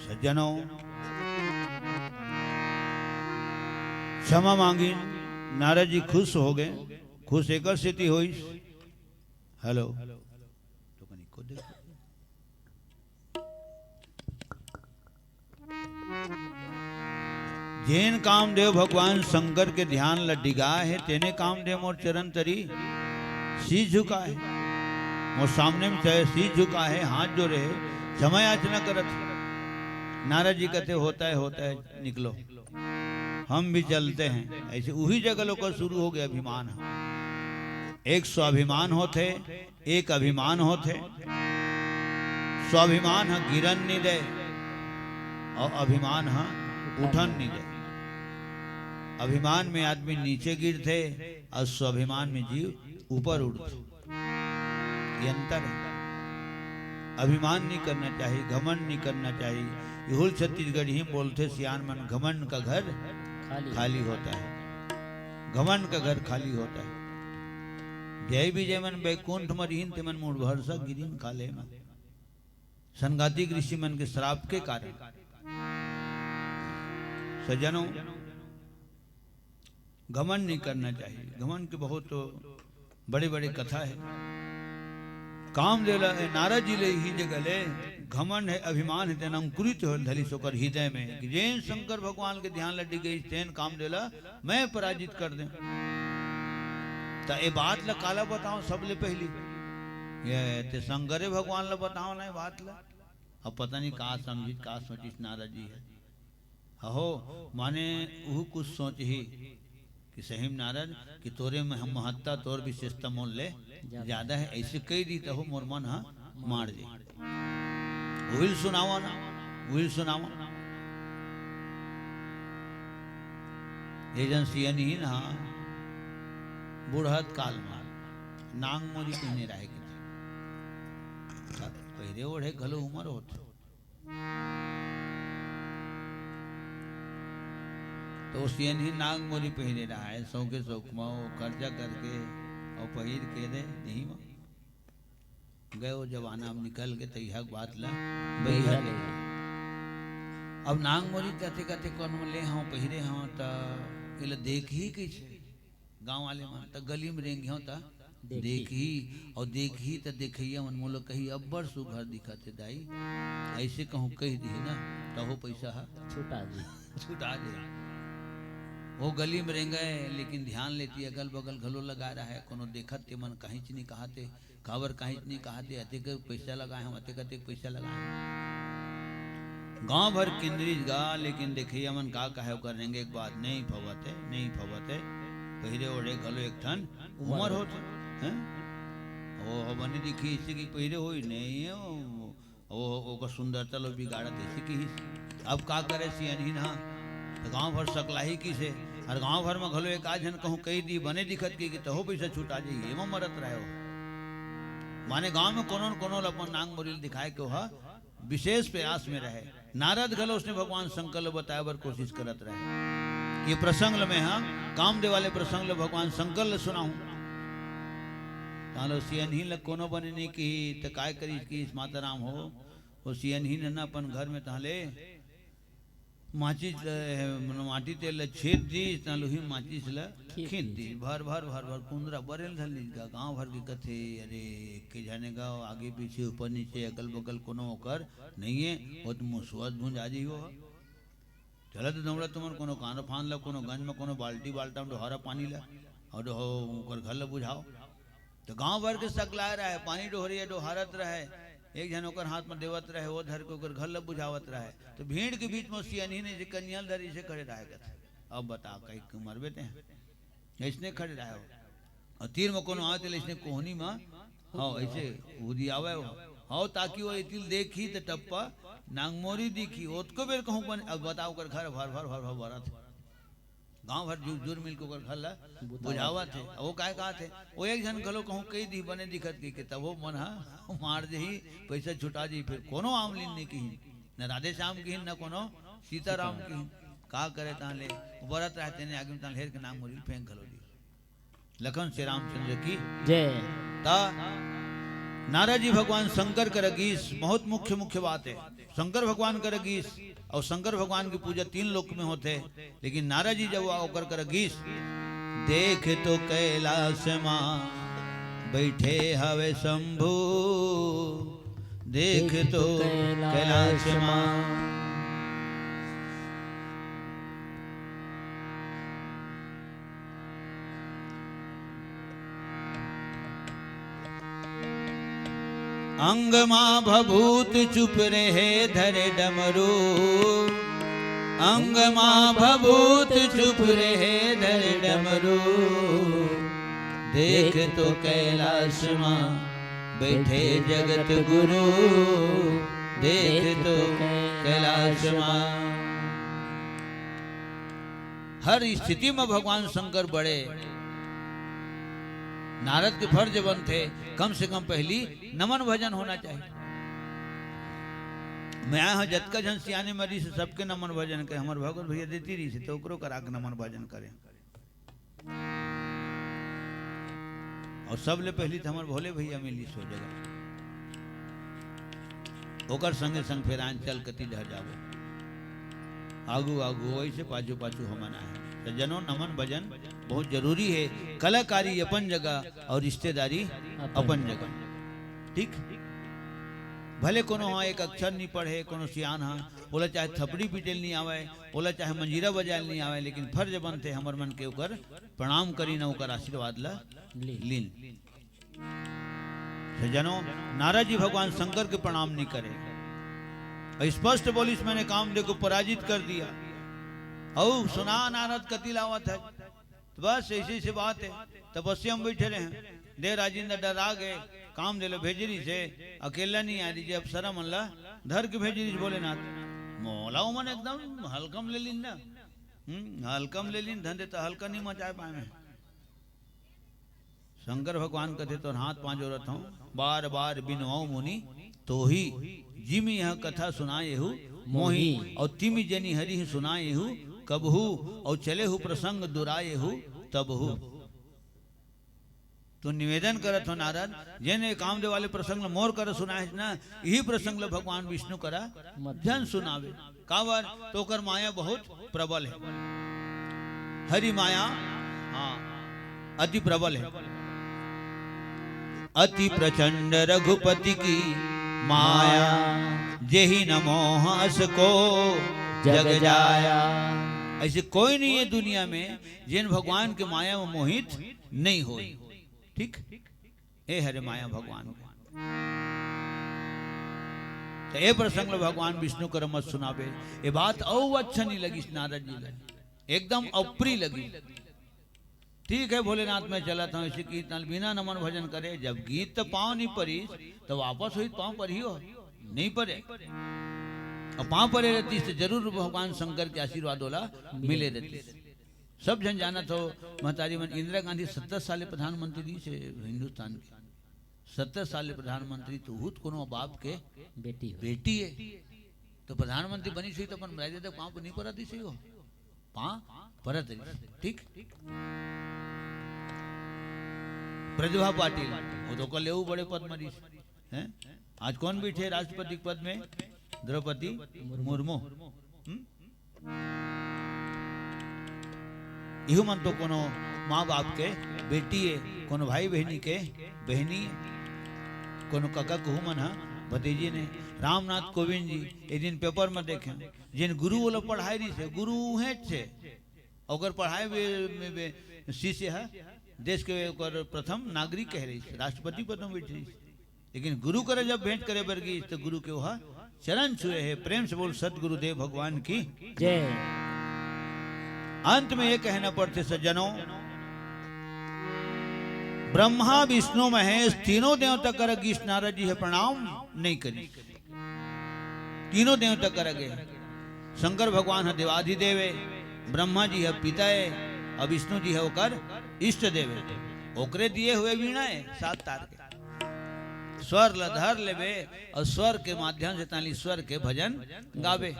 सज्जनों, क्षमा मांगी, नारद जी खुश हो गए। खुश एकर सेती होइस। हेलो, तो कनी को देखो। जेन कामदेव भगवान शंकर के ध्यान ल डिगा हे, तेने कामदेव मोर चरण तरी शीश झुका हे, मोर सामने में चाहे शीश झुका हे, हाथ जोड़े हे, क्षमा याचना करत हे। नारद जी कहते, "होता है, होता है, निकलो, हम भी चलते हैं।" ऐसे उही जगह लोग का शुरू हो गया अभिमान ह। एक स्वाभिमान होथे, एक अभिमान होथे। स्वाभिमान ह गिरन नी दे अउ अभिमान ह उठन नी दे। अभिमान में आदमी नीचे गिरथे अउ स्वाभिमान में जीव ऊपर उठथे। ये अंतर है। अभिमान नहीं करना चाहिए, घमंड नहीं करना चाहिए। इहुल छत्तीसगढ़ी में बोलथे सियान मन, "घमंड का घर खाली। खाली होता है।" घमंड का घर खाली होता है। जय विजय मन बैकुंठ म रिहिन, तेमन मुड़भरसा गिरिन काले म। संगातिक ऋषि मन के श्राप के कारण। सज्जनों, घमंड नहीं करना चाहिए। घमंड के बहुत बड़े-बड़े कथा है। कामदेव ल, नारद जी ले ही जगह ले घमंड है, अभिमान है, तेन अंकुरित हो धलिस ओकर हृदय में कि जेन शंकर भगवान के ध्यान ल डिगइस, तेन कामदेव ल मैं पराजित कर दें। त ए बात ल काला बताओ सबले पहली? ये ते शंकरे भगवान ल बताओ ना ए बात ल। अब पता नहीं का समझिस, का सोचिस नारद जी है। अहो, माने उहू कुछ सोच ही कि सही में नारद, कि तोरे में हम महत्ता, तोर विशेषता मोर ले ज्यादा। ज्यादा है, ऐसे कह दी त हो मोर मन ह मार दे। उहिल सुनावा ना, उहिल सुनावा। ये जन सियन ही ना, बुढ़त काल में नांग मोरी कहने रहे के। पहिरे ओढ़े घलो उमर होत। तो सियनही नांग मोरी पहिरे रहय, सौंके सौंक म वो खर्चा करके अउ पहिर के दे देही म। गए वो जमाना म निकल के तइहा के बात ला बइहा ले। अब नांग मोरी कथे कथे कोन म ले हंव, पहिरे हंव, त एला देखही कइसे? गांव वाले मन त गली म रेंगेंव त देखही। देखही, अउ देखही त देखइया मन मोला कही, "अब्बड़ सुघर दिखत हे दाई।" अइसे कहूं कहि दिही ना, तहू पइसा ह छुटा जी। छुटा दे। वो गली म रेंगय, लेकिन ध्यान लेती अगल बगल घलो लगा रहय, कोनो देखत ते मन काहीच नइ कहत हे, काबर काहीच नइ कहत हे, अतेक पइसा लगाए हंव, अतेक अतेक पइसा लगाए हंव। गांव भर किंदरिस गा, लेकिन देखइया मन का कहय, ओकर रेंगे के बाद नइ फवत हे, नइ फवत हे। पहिरे ओढ़े घलो एक ठन उमर उमर होत हे, हैं? वो ह बने दिखही अइसे कि पहिरे होही नइ हे, वो, वो, ओकर सुंदरता लो बिगाड़त हे अइसे किहिस। अब का करे सियनहिन ह? त गांव भर सकलाही किहिसे, अउ गांव भर म घलो एक आध झन कहूं कहि दिही बने दिखत हे कि तहू पइसा छुटा जाही, एमा मरत रहय वो। माने गांव म कोनो न कोनो ल अपन नांग मोरी ल दिखाय के ओह विशेष प्रयास म रहय। नारद घलो ओइसने भगवान शंकर ल बताय बर कोशिश करत रहय। ये प्रसंग ल मैं ह, कामदेव वाले प्रसंग ल भगवान शंकर ल सुनाहूं। तहां ले सियनहिन ल कोनो बने नइ किही, त काय करिस किहिस माता राम हो, वो सियनहिन ह न अपन घर म तहां ले माचिस ल, माटी तेल ल छेद दिस, तहां ले उही माचिस ल खींच खींच दिस। दिस। भर, भर, भर, भर कुंदरा बरे ल धर लिस गा। गांव भर के कथे, "अरे, के जाने गा, आगे पीछे, ऊपर नीचे, अगल बगल कोनो ओकर नइ हे, वो त मुसवा धुंजा जाही वो ह।" चलत दौड़त तुमन कोनो कांद फांद ल, कोनो गंज म, कोनो बाल्टी बाल्टा म डोहारा पानी ल, अउ डोह-, ओकर घर ल बुझाव। त गांव भर के सकलाय रहय, पानी डोहरिया डोहारत रहय, एक झन ओकर हाथ म देवत रहय, वो धर के ओकर घर ल बुझावत रहय। त भीड़ के बीच म सियनहिन ह जे कनिहा ल धरिस हे खड़े रहय कथे, "अब बता, कहीं के मरबे तें?" अइसने खड़े रहय वो। अउ तीर म कोनो आवत ले अइसने कोहनी म, हव, अइसे उदियावय वो। हव, ताकि वो एती ल देखही त टप्पा नांगमोरी दिखही। ओतको बेर कहूं बन, अब बता ओकर घर भर भर भर भर बरत हे। गांव भर जुर जुर मिल के ओकर घर ल बुझावत हे। अउ वो काय कहत हे? वो एक झन घलो कहूं कहि दिही बने दिखत कहिके, तभो मन ह मार देही, पइसा छुटा जही। फेर कोनो आमलीन नइ किहिन, न राधे श्याम किहिन, न कोनो सीताराम किहिन। का करे तहां ले, वो बरत रहय तेने आगी म तहां ले हेर के नांगमोरी ल फेंक घलो दिस। लखन श्री रामचंद्र की जय। त नारद जी भगवान शंकर करा गीस, बहुत मुख्य, मुख्य बात हे। शंकर भगवान करा गीस, अउ शंकर भगवान के पूजा तीन लोक म होथे, लेकिन नारद जी जब ओकर करा गीस, "देख तो कैलाश मा बैठे हवे शंभू, देख तो कैलाश मा।" अंग मा भभूत चुप रहे धरे डमरू, अंग मा भभूत चुप रहे धरे डमरू। देख तो कैलाश मा बैठे जगत गुरु, देख तो कैलाश मा। हर स्थिति म भगवान शंकर बड़े। नारद के फर्ज बनथे, कम से कम पहिली नमन भजन होना चाहिए। मैं ह जतका झन सियाने मरीस हे, सबके नमन भजन करे, हमर भगवत भैया देती रहिस हे, त ओकरो करा के नमन भजन करे। अउ सबले पहिली त हमर भोले भैया मिलिस ओ जगह। ओकर संगे संग फेर आंचल कति डहर जाबो। आगू आगू वइसे पाछू पाछू हमन आए। त जनो नमन भजन बहुत जरूरी हे। कलाकारी अपन जगह अउ रिश्तेदारी अपन अपन जगह। ठीक? भले कोनो ह एक अक्षर नइ पढ़े, कोनो सियान ह, ओला चाहे थपड़ी पीटे ल नइ आवय, ओला चाहे मंजीरा बजाय ल नइ आवय, लेकिन फर्ज बनथे हमर मन के ओकर प्रणाम करिन, ओकर आशीर्वाद ल लीन। लीन। सज्जनों, नारद जी भगवान शंकर के प्रणाम नहीं करे। और स्पष्ट बोलिस, "मैंने कामदेव को पराजित कर दिया।" और सुना नारद कति लावत है। तो बस ऐसी ऐसी बात है। तपस्या में बैठे रहे। देव राजेंद्र डरा गए, कामदेव ल भेजे रहिस हे, अकेला नहीं आए रहिस हे, अप्सरा मन ला धर के भेजे रहिस हे भोलेनाथ। मोला ओमन एकदम हल्का म ले लीन ना। हम्म, हल्का म ले लीन, धन देता हल्का नहीं मचाए पाए मैं। शंकर भगवान कथे, "तोर हाथ पांव जोरत हूँ, बार बार बिनवाऊं मुनि तोही, जिम यह कथा सुनाए हु मोही, और तिम जनि हरि सुनाए हु कबहू, अउ चले हु प्रसंग दुराए हु तबहू। तो निवेदन करत हो नारद, जेन ये कामदेव वाले प्रसंग ल मोर कर सुनाए ना, यही प्रसंग ल भगवान विष्णु करा मत झन सुनावे। काबर? तो ओकर माया बहुत प्रबल है। हरि माया, हाँ, अति प्रबल है। अति प्रचंड रघुपति की माया, जेहि न मोह अस को जग जाया। ऐसे कोई नहीं है दुनिया में जेन भगवान के माया में मोहित नहीं होय। ठीक, ए हरे माया भगवान के। तो ए प्रसंग ल भगवान विष्णु कर मत सुनावे। ए बात अउ अच्छा नहीं लगिस नारद जी ल, एकदम अप्रिय लगिस। ठीक है, भोलेनाथ मैं चलत हूँ, ऐसे कीर्तन बिना नमन भजन करे, जब गीत तो पाँव नहीं परिस, तो वापस होई पाँव पर ही हो, नहीं परे। और पाँव परे रहतिस तो जरूर भगवान शंकर के आशीर्वाद ओला मिले रहतिस। सब झन जानत हो, महतारी मन, इंदिरा गांधी सत्तर साल ले प्रधानमंत्री रहिस हे हिंदुस्तान के। सत्तर साल ले प्रधानमंत्री तो हुत कोनो बाप के बेटी हो। बेटी है। तो प्रधानमंत्री बनिस होही तो अपन राजा दे पाँव पर नहीं परत रहिस हो, पाँव परत रहिस। ठीक, प्रतिभा पाटिल, वो तो कल एहू बड़े पद म रहिस, हैं? आज कौन बैठे राष्ट्रपति के पद में? द्रौपदी मुर्मू। हम्म? इहू मन तो कोनो माँ बाप के बेटी है, कोनो भाई बहिनी के बहिनी है, कोनो कका कहू मन ह भतीजी ने। रामनाथ कोविंद जी, एक दिन पेपर में देखे, जिन गुरु ओला पढ़ाए रहिस हे, गुरु उहें थे, ओकर पढ़ाए बे, बे, बे, शिष्य है, देश के ओकर प्रथम नागरिक कहे रहिस, राष्ट्रपति पद में बैठे रहिस। लेकिन गुरु करे जब भेंट करे बर गइस, तो गुरु के वह चरण छुए हे। प्रेम से बोल सतगुरुदेव भगवान की जय। अंत में ये कहना पड़थे सज्जनों, ब्रह्मा विष्णु महेश तीनों देवता कर गीस, नारद जी हे प्रणाम नहीं करी। तीनों देवता कर गे, शंकर भगवान ह देवाधिदेव हे, ब्रह्मा जी ह पिता हे, और विष्णु जी ह ओकर इष्ट देव हे। ओकरे दिए हुए वीणा हे सात तार के। स्वर ल धर लेबे और स्वर के माध्यम से ताली स्वर के भजन गाबे।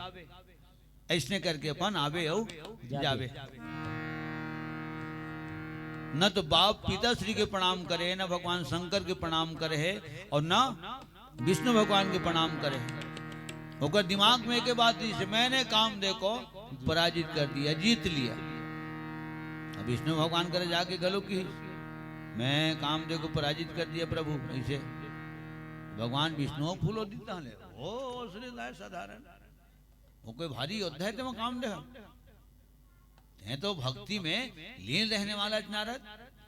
ऐसने करके अपन आबे और जाबे। न तो बाप पिताश्री के प्रणाम करे, न भगवान शंकर के प्रणाम करे हे, और न विष्णु भगवान के प्रणाम करे। ओकर दिमाग में एके बात रहिस हे, मैंने कामदेव को पराजित कर दिया, जीत लिया। अब विष्णु भगवान करे जाके गलो कि मैं कामदेव को पराजित कर दिया प्रभु, ऐसे भगवान विष्णु फूलो दिता ले, ओ श्री साधारण, वो कोई भारी योद्धा हे ते कामदेव। हैं तो भक्ति में लीन रहने वाला नारद।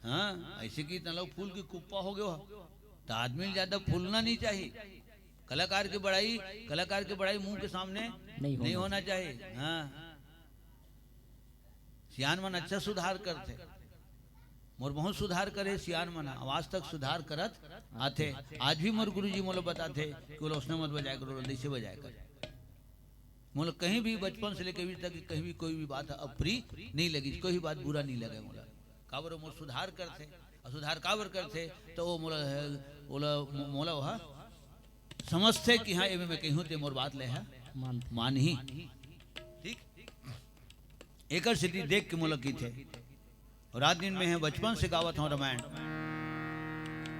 हाँ, ऐसे कि तन लोग फूल की कुप्पा हो गयो हो, तो आदमी ज्यादा फूलना नहीं चाहिए। कलाकार की बड़ाई, कलाकार की बड़ाई मुंह के सामने नहीं होना चाहिए। हाँ, सियान मन अच्छा सुधार करथे, मोर बहुत सुधार करे सियान मन, आज तक सुधार करत आथे। आज भी मोर गुरुजी मोला बताथे कि ओला उसने मत बजाया करो, ओला ऐसे बजाया कर। मोला कहीं भी बचपन से लेके अभी तक कहीं भी कोई भी बात अप्रिय नहीं लगी, कोई भी बात बुरा नहीं लगे मोला। काबर वो मोर सुधार करथे, और सुधार काबर करथे तो वो मोला, ओला, मोला वह समझथे कि हाँ, एमे मैं कहूँ ते मोर बात ले है मानथे। मानही। ठीक, एकर सेती देख के मोला कीथे। रात दिन में हे बचपन से गावत हूँ रामायण,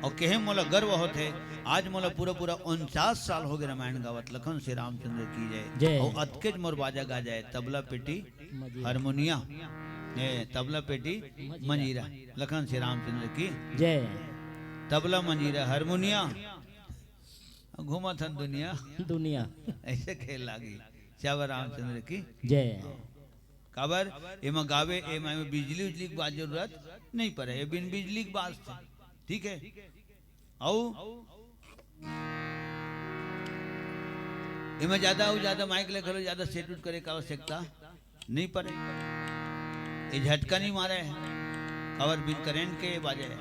और कहे मोला गर्व होथे, आज मोला पूरा पूरा उनचास साल हो गए रामायण गावत। लखन श्री रामचंद्र की जय। जय। और अतकेच मोर बाजा गाजा हे, तबला पेटी मजीरा। हारमोनिया, ए, तबला पेटी मजीरा। मजीरा। लखन श्री रामचंद्र की जय। तबला मंजीरा हारमोनिया, घूमत हन दुनिया। दुनिया। ऐसे खेल लागी। सियावर रामचंद्र की जय। काबर एमा गावे, एमा, एमा बिजली उजली के बात जरूरत नहीं पड़े, ये बिन बिजली के बात थे। ठीक है, अउ एमा ज्यादा अउ ज्यादा माइक ले घलो ज्यादा सेट उट करे का आवश्यकता नहीं पड़े। ये झटका नहीं मारे है, काबर बिन करेंट के बाजे है,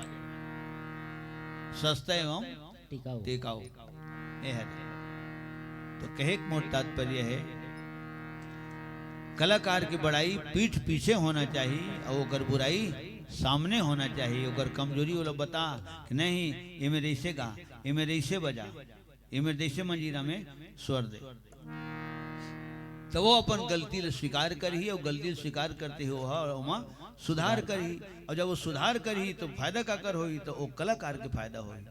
सस्ता एवं टिकाऊ। टिकाऊ। ए हरे। तो कहे के मोर तात्पर्य है, कलाकार की बड़ाई पीठ पीछे होना चाहिए और ओकर बुराई सामने होना चाहिए। ओकर कमजोरी ओला बता कि नहीं, एमे ऐसे गा, एमे ऐसे बजा, एमे ऐसे मंजीरा में स्वर दे। तो वो अपन गलती ल स्वीकार करही, और गलती ल स्वीकार करते ही वो ह ओमा सुधार करही, और जब वो सुधार करही तो फायदा काकर होही? तो वो कलाकार के फायदा होही।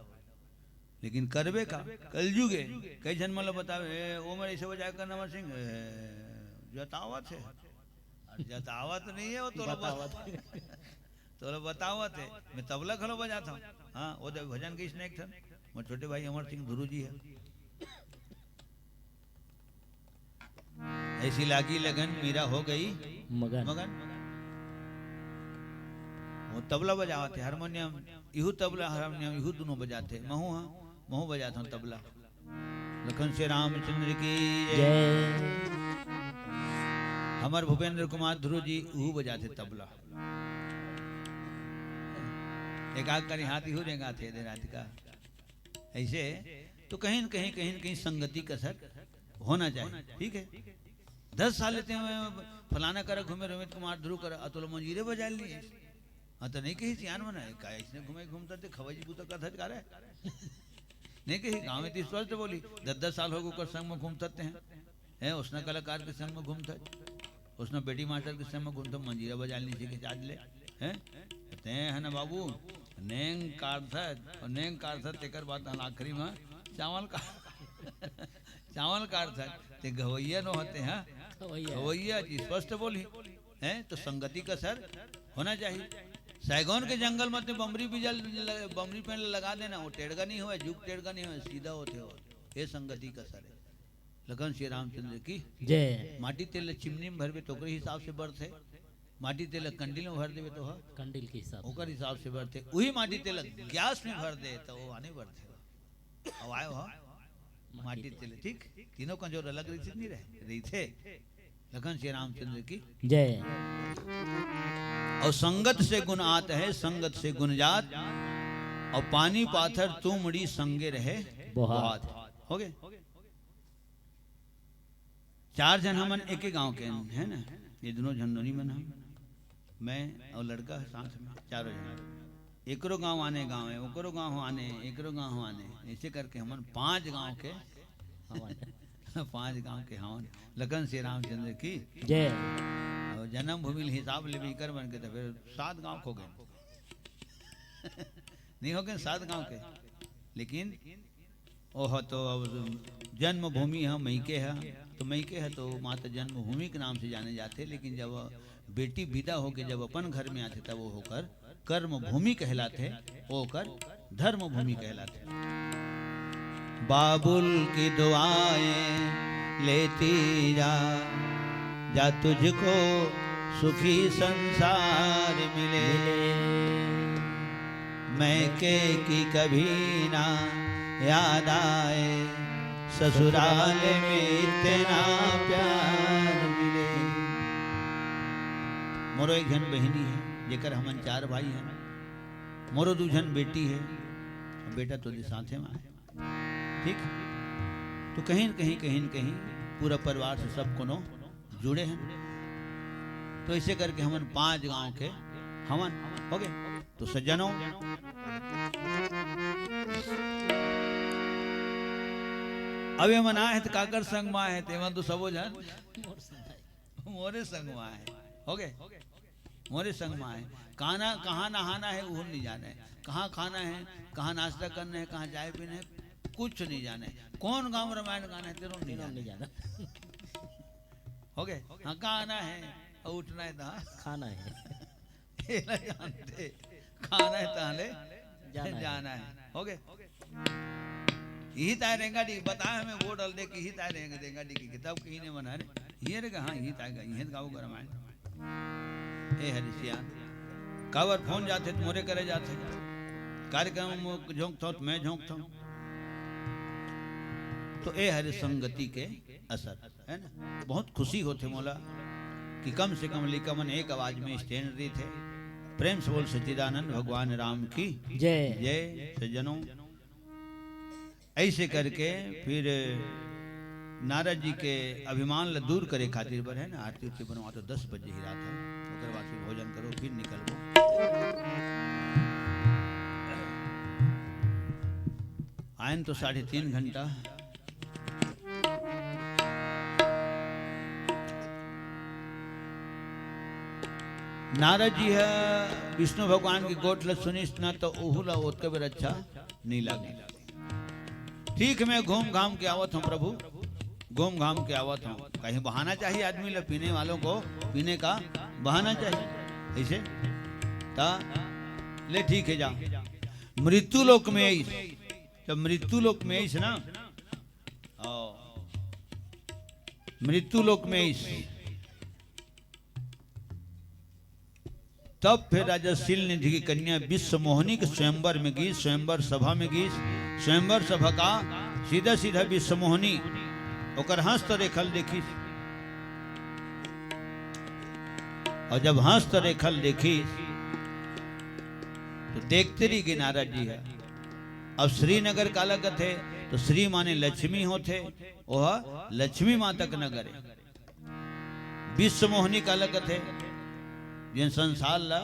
लेकिन करबे का? कलजुग हे। कई झन मन ल बतावे, "ए, वो मेर ऐसे बजाय कर नमन सिंह, ए, जतावत हे।" अरे जतावत नहीं है वो, तोला बतावत। तोला बतावत हे। मैं तबला घलो बजाता हूँ। हाँ, वो जब भजन गीत नहीं एक ठन, मोर छोटे भाई अमर सिंह धुरू जी है। ऐसी लागी लगन मीरा हो गई मगन। मगन। वो तबला बजावत हे, हारमोनियम, इहू तबला हारमोनियम, इहू दोनों बजाते। महू हा, महू बजाता हूँ तबला। लखन श्री रामचंद्र की जय। जय। हमर भूपेंद्र कुमार ध्रुव जी, उहू बजाते तबला। एक आध करी हाथ इहू रेंगाथे दे रात का। ऐसे तो कहीं न कहीं, कहीं न कहीं संगति का असर होना चाहिए, ठीक है। दस साल लेते हैं फलाना करा घूमे, रोहित कुमार ध्रुव करा, अतुल मंजीरे बजा लिए। हाँ, तो नहीं कही सियान मना है, का इसने घूमे घूमता ते खवाई बूता का धज का रहा है। नहीं कही गाँव में तो स्पष्ट बोली, दस दस साल हो गए ओकर संग में घूमता ते हैं, हैं, उसने कलाकार के संग में घूमता, उसने बेटी मास्टर के संग में घूमता, मंजीरा बजा ली के चार्ज ले, हैं। ते है ना बाबू, नेंग काढ़थत, और नेंग काढ़थत, तेकर बाद हम आखिरी में चावल का, चावल काढ़थत, ते गवैया नो होते हैं, गवैया। गवैया जी स्पष्ट बोली, हैं, तो संगति का असर होना चाहिए। सैगोन के जंगल में ते बमरी बीजा ल-, बमरी पेड़ लगा देना, वो टेड़गा नहीं हुआ, जुग टेड़गा नहीं हुआ, सीधा होते हो। ये संगति का असर है। लखन श्री रामचंद्र की जय। माटी तेल चिमनी में भरबे तो ओकरे हिसाब से बरथे, माटी तेल कंडील में भर देबे तो ह कंडील के हिसाब से। ओकर हिसाब से बरथे। वही माटी तेल गैस में भर दे तो वो आने बरथे। अब आयो ह माटी तेल, ठीक, तीनों का जो अलग रही नहीं रहे, रही थे। लखन श्री रामचंद्र की जय। और संगत से गुण आत है, संगत से गुण जात, और पानी पाथर तू मुड़ी संगे रहे बोहात। बोहात। हो गए? चार झन हमन एके गांव के हन, है ना? ये दोनों झन नोनी मन हम, मैं और लड़का साथ में, चारों झन। एकरो गांव आने गांव है, ओकरो गांव आने, एकरो गांव आने, ऐसे करके हमन पांच गांव के हवन। पांच गांव के हवन। लखन श्री रामचंद्र की जय। और जन्मभूमि हिसाब ले भी कर बन के तो फिर सात गांव खो गए। नहीं हो गए सात गांव के, लेकिन ओह तो अब जन्मभूमि ह, मइके ह, तो मइके ह तो माता जन्मभूमि के नाम से जाने जाथे, लेकिन जब बेटी विदा होके जब अपन घर में आथे, तब वो ओकर कर्म भूमि कहलाथे, वो ओकर धर्म भूमि कहलाथे। बाबुल की दुआएं लेती जा, जा तुझको सुखी संसार मिले। मइके की कभी ना याद आए, ससुराल में इतना प्यार मिले। मोरो एक झन बहिनी है, जेकर हमन चार भाई हैं। मोरो दू झन बेटी है, बेटा तो दे साथे में है, ठीक। तो कहीं न कहीं, कहीं न कहीं पूरा परिवार से सब कोनो जुड़े हैं। तो ऐसे करके हमन पांच गांव के हमन हो गए। तो सज्जनों, अब ये मन आए हैं तो काकर संग में आए हैं, तेमन तो सबो झन मोरे संग में आए हैं। हो गए? मोरे संग में आए। कहाँ ना, कहाँ नहाना है, वो नहीं जाने। कहाँ खाना है, कहाँ नाश्ता करना है, कहाँ चाय पीना है, कुछ नहीं जाने। कौन गांव रामायण गाना है, तेरो नहीं तेरो जाने। नहीं जाना। हो गए? हाँ, कहाँ आना है और उठना है, तो हाँ। खाना है। ये नहीं जानते। खाना है, ताले जाना है। जाना है। हो गए? इही ताय रेंगा डी, बताए हमें वो डल दे कि इही ताय रेंगा, रेंगा डी की किताब कहीं ने बना रे। ये रे, हाँ, इही ताय का, इही गाँव का रामायण। ए हरि सिया, काबर फोन जाथे तो मोरे करे जाथे। कार्यक्रम में झोंकथो तो मैं झोंकथो। तो ए हरि संगति के असर, है ना? बहुत खुशी होथे मोला कि कम से कम लइका मन एक आवाज में स्टैंड रहिथे। प्रेम से बोल सच्चिदानंद भगवान राम की जय। जय। सज्जनों, ऐसे करके फिर नारद जी के अभिमान ला दूर करे खातिर बर, है ना, आरती उरती बनवा तो दस बजे ही रात है, ओकर बाद फिर भोजन करो, फिर निकलबो। आयन तो साढ़े तीन घंटा। नारद जी ह विष्णु भगवान के गोठ ल सुनिस न, त ओहू ल ओतका बेर अच्छा नइ लागे। ठीक, मैं घूम घाम के आवत हूँ प्रभु, घूम घाम के आवत हूँ। कहीं बहाना चाहिए आदमी ल, पीने वालों को पीने का बहाना चाहिए। ऐसे त ले ठीक है, जा। मृत्यु लोक में आइस, जब मृत्यु लोक में आइस ना, आओ, मृत्यु लोक में आइस, तब फिर राजा शील निधि की कन्या विश्वमोहिनी के स्वयंवर में गीस, स्वयंवर सभा में गीस। स्वयंवर सभा का सीधा सीधा विश्वमोहिनी ओकर हस्त रेखा ल देखिस। और जब हस्त रेखा ल देखिस, तो देखते रहि गे नारद जी ह। अब श्रीनगर काला कथे, तो श्री माने लक्ष्मी होथे, ओह लक्ष्मी माता के नगर हे। विश्वमोहिनी काला कथे, जेन संसार ला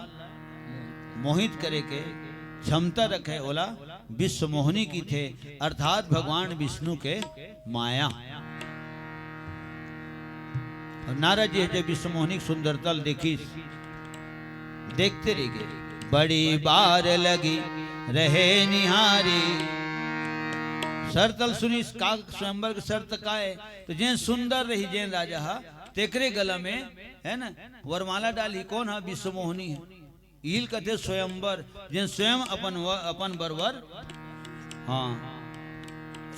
मोहित करे के क्षमता रखे, ओला विश्वमोहिनी किथे, अर्थात भगवान विष्णु के माया। और नारद जी जब विश्वमोहिनी के सुंदरता ल देखिस, देखते रहि गे, बड़ी बार लगी रहे निहारी। शर्त ल सुनिस, का स्वयंवर के शर्त का हे? तो जेन सुंदर रही, जेन राजा हा, तेकरे गला में, है ना, वरमाला डालही। कोन हा? विश्वमोहिनी हे। इही ल कथे स्वयंवर, जेन स्वयं अपन व-, अपन बर वर, हाँ,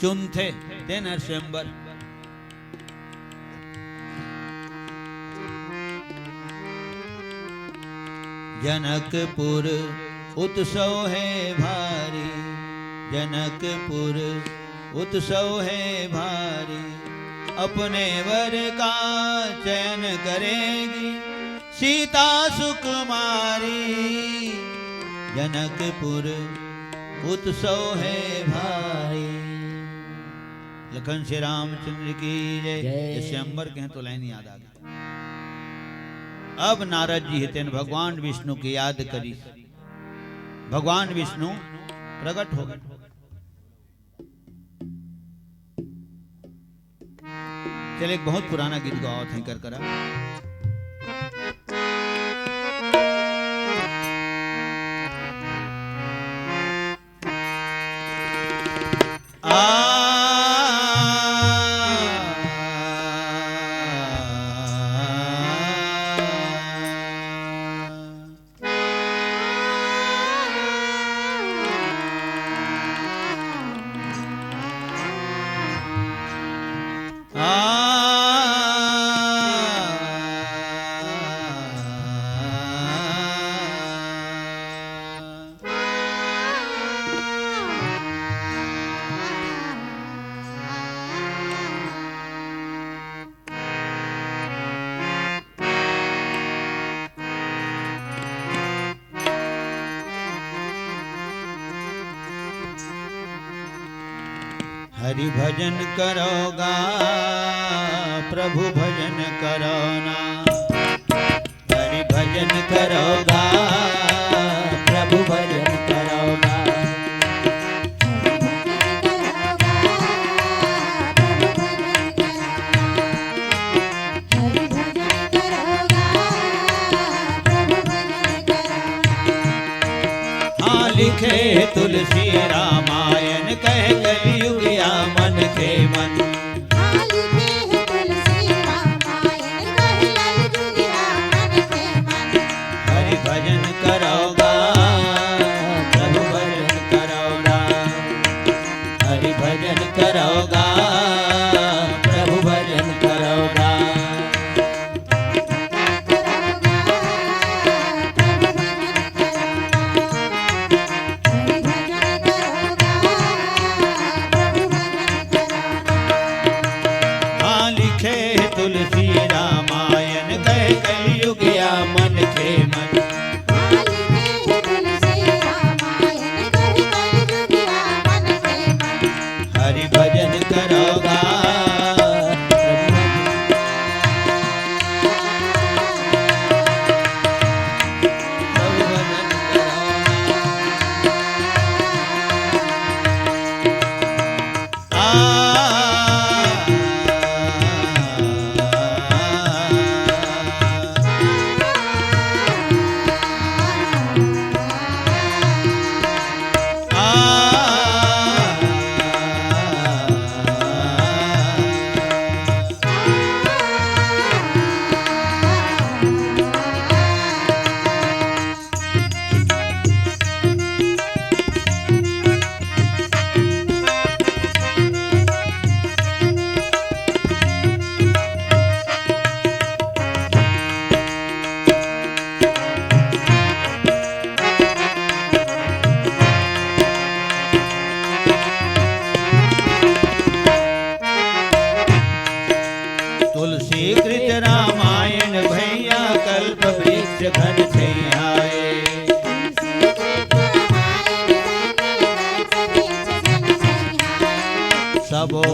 चुनथे, तेन हर स्वयंवर। जनकपुर उत्सव हे भारी, जनकपुर उत्सव हे भारी, अपने वर का चयन करेगी सीता सुकुमारी। जनकपुर उत्सव हे भारी। लखन श्री रामचंद्र की जय। जय। ये स्वयंवर कहें तो लाइन याद आ गई। अब नारद जी हे तेन भगवान विष्णु के याद करिस, भगवान विष्णु प्रकट हो गए। चल, एक बहुत पुराना गीत गावत हई कर करा। आ, हरि भजन करो गा, प्रभु भजन करो ना। हरि भजन करो गा, प्रभु भजन करो गा। हाँ, लिखे तुलसी रामायण, कहे कलयुगिया मन के मन। हाँ, लिखे तुलसी रामायण, कहे कलयुगिया मन के मन। हरि भजन करो गा, प्रभु भजन करो गा। हरि भजन करो गा, प्रभु भजन करो गा।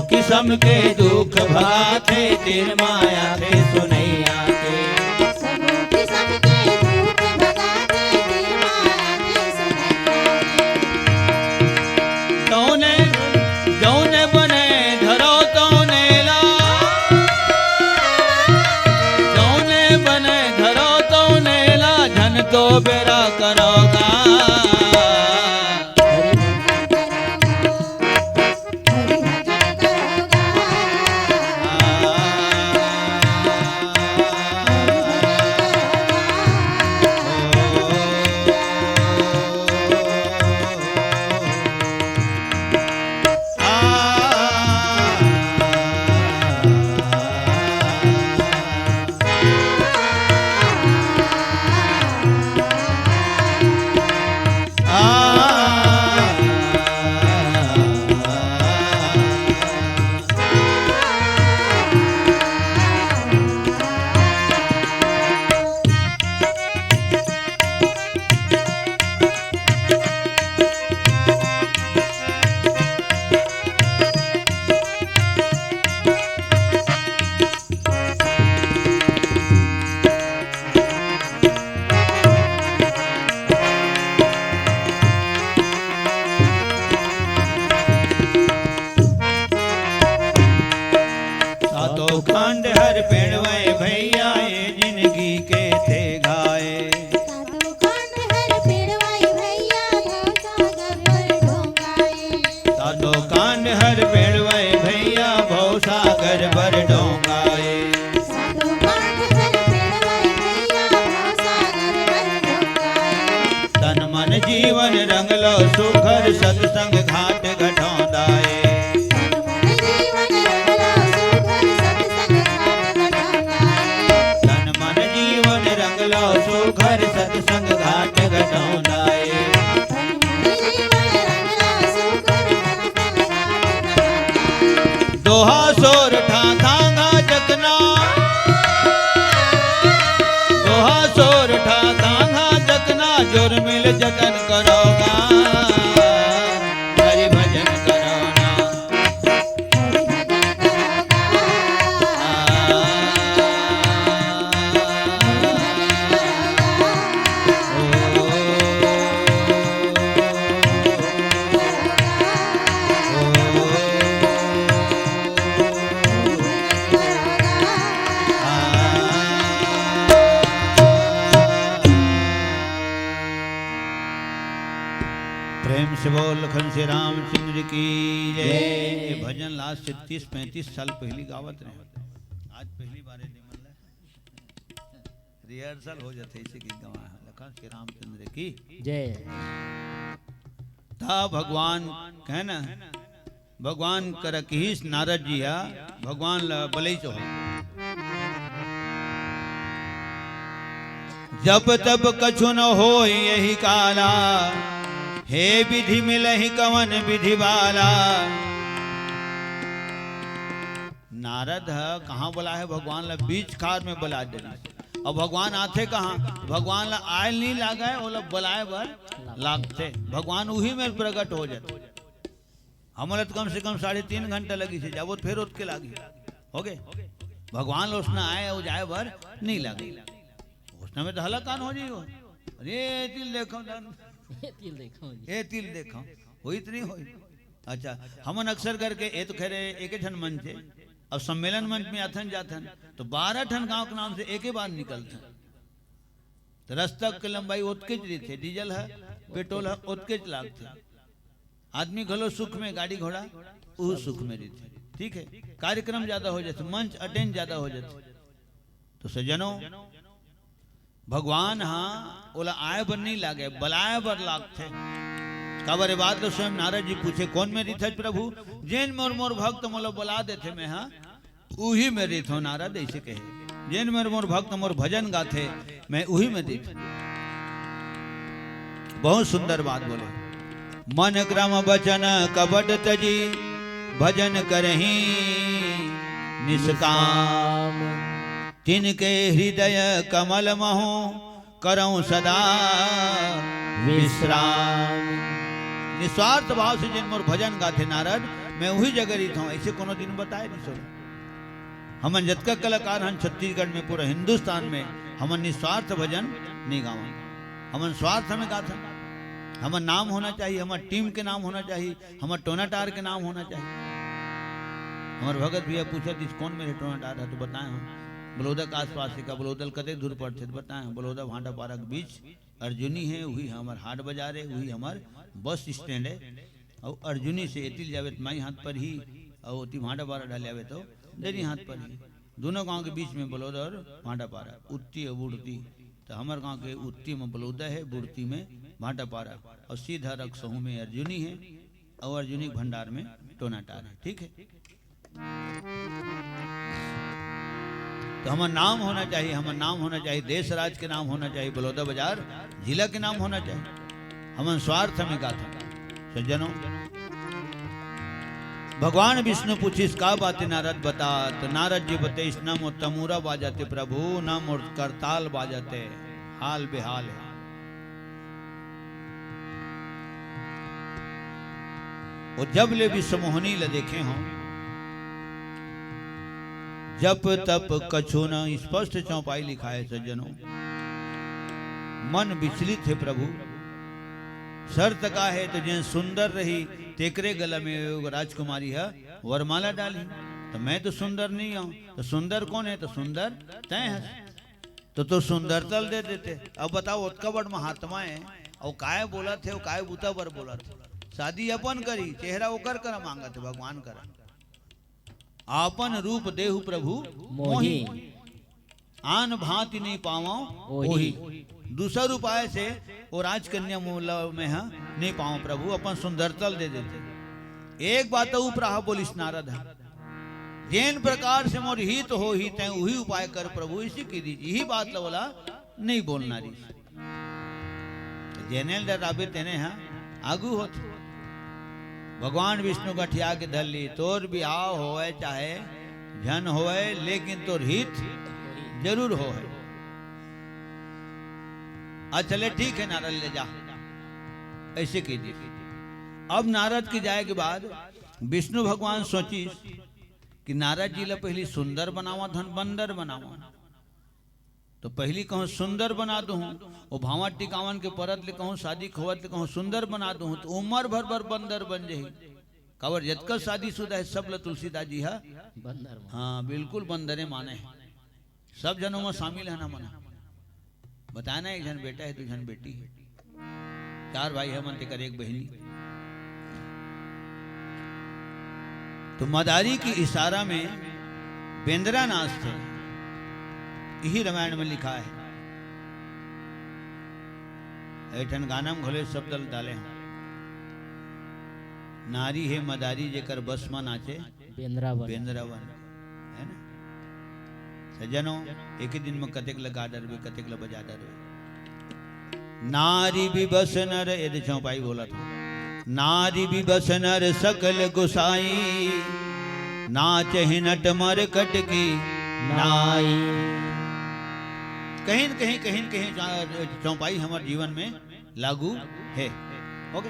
किसम के दुख भगाथे तेर माया के सुनैया के। सबो किसम के दुख भगाथे तेर माया के सुनैया के। तौने जौने बने धरो तौने ला, जौने बने धरो तौने ला, झन तो बेरा करोगा। सातों खंड हर पेड़वै भैया, ये जिंदगी के थे घाय। सातों खंड हर पेड़वै भैया, भवसागर पर ढोंगाए। सातों खंड हर पेड़वै भैया, भवसागर पर ढोंगाए। सातों खंड हर पेड़वै भैया, भवसागर पर ढोंगाए। तन मन जीवन रंग लो सुघर, सत्संग घाट घटौंदाए। तन मन जीवन रंग लो सुघर, सत्संग घाट घटौंदाए। दोहा सोरठा थांगा जतना, दोहा सोरठा थांगा जतना, जोर मिल जतन करोगा, हरि भजन करोना। प्रेम से बोल लखन श्री रामचंद्र की जय। जय। ये भजन ला आज से तीस पैंतीस साल पहली गावत रहे, आज पहली बार ये निमन ला rehearsal हो जाथे, इसे की गवा है। लखन श्री रामचंद्र की जय। ता भगवान कहे ना, भगवान कर किहिस नारद जी हा, भगवान ला बलई चो। जब तब कछु न होय यही काला, हे विधि मिलहि कवन विधि वाला। नारद ह कहाँ बलाय हे भगवान ला? बीच खार में बलाय डरिस। अब भगवान आथे कहाँ? भगवान ला आय ल नइ लागय, ओला बलाय बर लागथे। भगवान उही में प्रगट हो जाथे। हमन ला तो कम से कम साढ़े तीन घंटा लगिस हे, जाबो त फेर ओतके लागही। होगे? भगवान ला ओसना आय अउ जाय बर नइ लागे। ओसना में तो हलाकान हो जाही। अरे, ए तिल देखव, ए तिल देखव जी। ए तिल देखव, होही त नइ होही। अच्छा, हमन अक्सर करके, ए तो खैर एके ठन मंच हे, अब सम्मेलन मंच में आथन जाथन, तो बारह ठन गांव के नाम से एके बार निकलथन। तो रस्ता के लंबाई ओतकेच रहिथे, डीजल ह, पेट्रोल ह, ओतकेच लागथे। आदमी घलो सुख में, गाड़ी घोड़ा उहू सुख में रहिथे। ठीक है, कार्यक्रम ज्यादा हो जाथे, मंच attend ज्यादा हो जाथे। तो सज्जनों, भगवान हा ओला आय बर नइ लागे, बलाय बर लागथे। काबर ए बात ल स्वयं नारद जी पूछे, "कोन में रहिथस प्रभु?" "जेन मोर मोर भक्त मोला बला देथे मैं हा, उही में रहिथों नारद," ऐसे कहे। "जेन मोर मोर भक्त मोर भजन गाथे, मैं उही में रहिथों।" बहुत सुंदर बात बोले, "मन क्रम वचन कपट तजी, भजन करही निष्काम।" तिनके हृदय कमल महु करउँ सदा विश्राम। निस्वार्थ भाव से जेन मोर भजन गाथे नारद, मैं उही जगह रहिथंव, अइसे कोनो दिन बताय नहीं सुने। हमन जतका कलाकार हन छत्तीसगढ़ में, पूरा हिंदुस्तान में, हमन निस्वार्थ भजन नहीं गावन। हमन स्वार्थ में गाथन। हमर नाम होना चाहिए, हमर टीम के नाम होना चाहिए, हमर टोनाटार के नाम होना चाहिए। हमर भगत भैया पूछत रिहिस, "कौन मेरे टोनाटार है?" तो बताए हम, बलौदा के आसपास के का, बलौदा ले कतेक दूर पड़थे? तो बताए हम, बलौदा भाटापारा के बीच अर्जुनी हे, उही हमर हाट बाजार हे, उही हमर बस स्टैंड हे। अउ अर्जुनी से एती ले जाबे त माईहाथ परही, अउ ओती भाटापारा डहर ले आबे त दहिने हाथ परही। दूनों गांव के बीच में बलौदा अउ भाटापारा, उत्ती अउ बुड़ती। त हमर गांव के उत्ती में बलौदा हे, बुड़ती में भाटापारा, अउ सीधा रक्सहूं में अर्जुनी हे, अउ अर्जुनी के भंडार में टोनाटार हे। ठीक हे। तो हमर नाम होना चाहिए, हमर नाम होना चाहिए, देश राज के नाम होना चाहिए, बलौदा बाजार जिला के नाम होना चाहिए। हमन स्वार्थ में गाथन। सज्जनों, भगवान विष्णु पूछिस, "का बात हे नारद, बता।" तो नारद जी बतइस, "न मोर तमूरा बाजत हे प्रभु, न मोर करताल बाजत हे, हाल बेहाल हे।" वो जब ले विश्वमोहिनी ल देखे हों, जप तप कछु न, स्पष्ट चौपाई लिखाय हे सज्जनों। मन विचलित हे प्रभु। शर्त का हे, तो जेन सुंदर रही, तेकरे गला में वो राजकुमारी ह वरमाला डालही। तो मैं तो सुंदर नहीं हूं, तो सुंदर कौन हे? तो सुंदर तैं हस। तो तोर सुंदरता ल दे देते। अब बताओ, ओतका बड़ महात्मा हे, अउ काय बोलत हे, अउ काय बूता बर बोलत हे? शादी अपन करही, चेहरा ओकर करा मांगत हे, भगवान करा। आपन रूप देहु प्रभु मोहि। मोहि। आन भांति नहीं पावंव ओहि। ओहि। दूसर उपाय से वो राजकन्या मोला में ह नहीं पावंव प्रभु, अपन सुंदरता ल दे देते। एक बात अउ प्रभु बोलिस नारद ह, "जेन प्रकार से मोर हित होही, तैं उही उपाय कर प्रभु," अइसे कहि दीस। इही बात ल ओला नहीं बोलना रिहिस। त जेने ल डराबे तेने ह आगू होथे। भगवान विष्णु गठिया के धर ली, तोर बिहाव होवय चाहे झन होवय, लेकिन तोर हित जरूर होवय। अच्छा ले ठीक हे नारद, ले जा, अइसे कहि दीस। अब नारद के जाय के बाद विष्णु भगवान सोचिस कि नारद जी ल पहिली सुंदर बनावंव, धन बंदर बनावंव। तो पहिली कहूं सुंदर बना दूहूं, वो भांवर टिकावन के परत ले कहूं, शादी खोवत ले कहूं सुंदर बना दूहूं, तो उमर भर बर बंदर बन जही। काबर जतका शादीशुदा हे, सब ल तुलसीदास जी ह बंदर माने। हाँ, बिल्कुल बंदरे माने हे। सब झन ओमा शामिल हे ना मना। बताय ना, एक झन बेटा हे, दू झन बेटी हे, चार भाई हमन तेकर एक बहिनी। तो मदारी के इशारा में बेंदरा नाचथे, इही रामायण में लिखाय हे। एक ठन गाना में घलो शब्द ल डाले हंव, नारी हे मदारी जेकर बस म नाचे बेंदरा बन। बेंदरा बन, हे ना? सज्जनों, एक ही दिन में कतेक ल गा डरबे, कतेक ल बजा डरबे। नारी विवश नर, एदे चौपाई बोलत हंव। नारी विवश नर सकल गुसाई, नाचहि नट मरकट की नाई। कहीं न कहीं, कहीं न कहीं चौ-, चौपाई हमर जीवन में लागू हे। OK?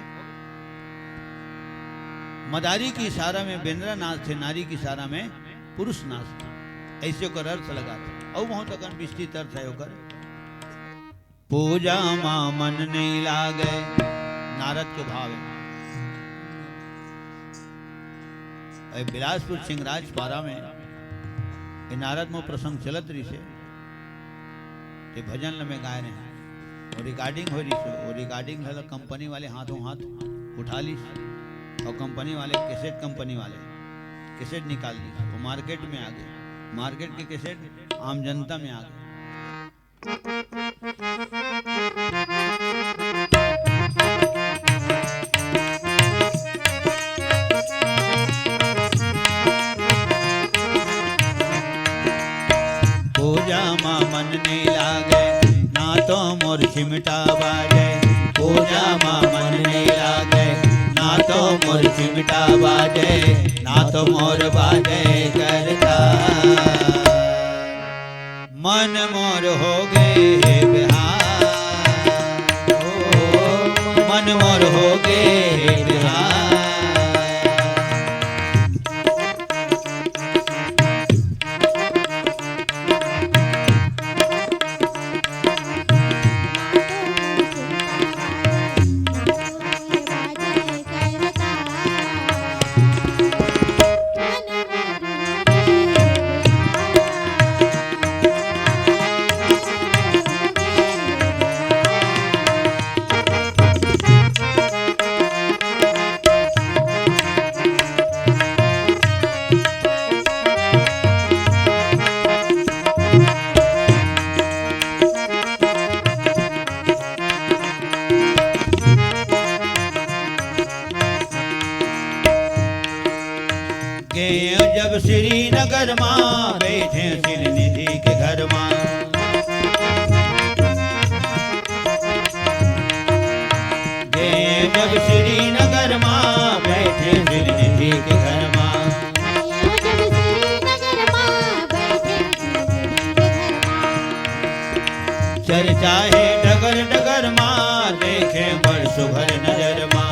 मदारी के इशारा में बेंदरा नाचथे, नारी के इशारा में पुरुष नाचथे। अइसे ओकर अर्थ लगाथे। अउ बहुत अकन विस्तृत अर्थ हे ओकर। पूजा मा मन नहीं लागे, नारद के भाव हे। अरे बिलासपुर सिंगराज पारा में ये नारद मोर प्रसंग चलत रहिसे, ते भजन ल मैं गाय रहेंव, अउ recording होय रहिसे, अउ recording ल कंपनी वाले हाथों हाथ उठा लिस, अउ कंपनी वाले, कैसेट कंपनी वाले कैसेट निकाल लिस, अउ मार्केट में आ गे, मार्केट के कैसेट आम जनता में आ गे। पूजा मा मन नहीं लागे, ना तो मोर चिमटा बाजे। पूजा मा मन नहीं लागे, ना तो मोर चिमटा बाजे, ना तो मोर बाजे करताल। मन मोर हो गे हे बेहाल, ओ, मन मोर हो गे हे श्रीनगर मा बइठे सिरनिधि के घर मा। जब श्रीनगर मा बइठे सिरनिधि के घर मा। चर्चा हे डगर डगर मा, देखे बड़ सुघर नजर मा।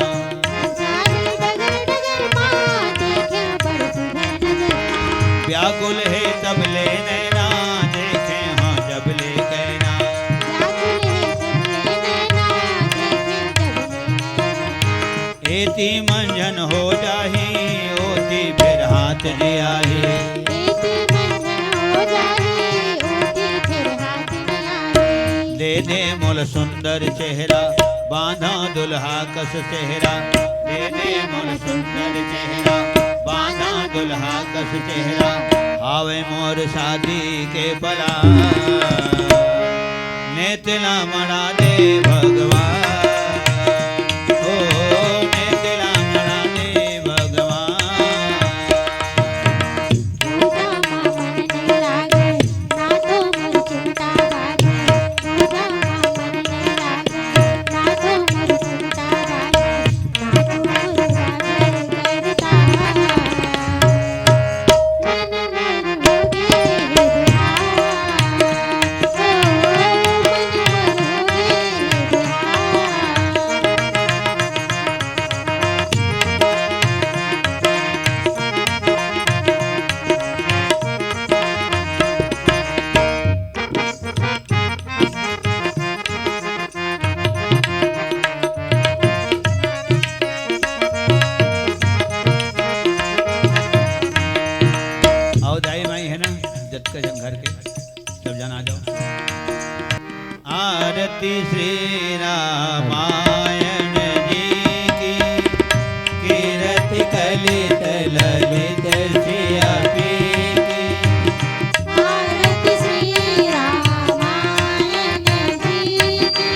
व्याकुल हे तब ले नैना, देखे हाँ जब ले कैना। एती मंझन हो जाही, ओती फेर हाथ जे आही। दे दे मोल सुंदर चेहरा, बांधा दुल्हा कस सेहरा। दे दे मोल सुंदर चेहरा, बांधा दुल्हा कस सेहरा। आवे मोर शादी के पला, नेत ला मड़ा दे भगवान। ओ, नेत ला मड़ा दे भगवान। अउ दाई माई हे ना, जतका झन घर के, सब झन आ जाव। आरती श्री रामायण जी की, कीरति कलित ललित सिया पी की। आरती श्री रामायण जी की,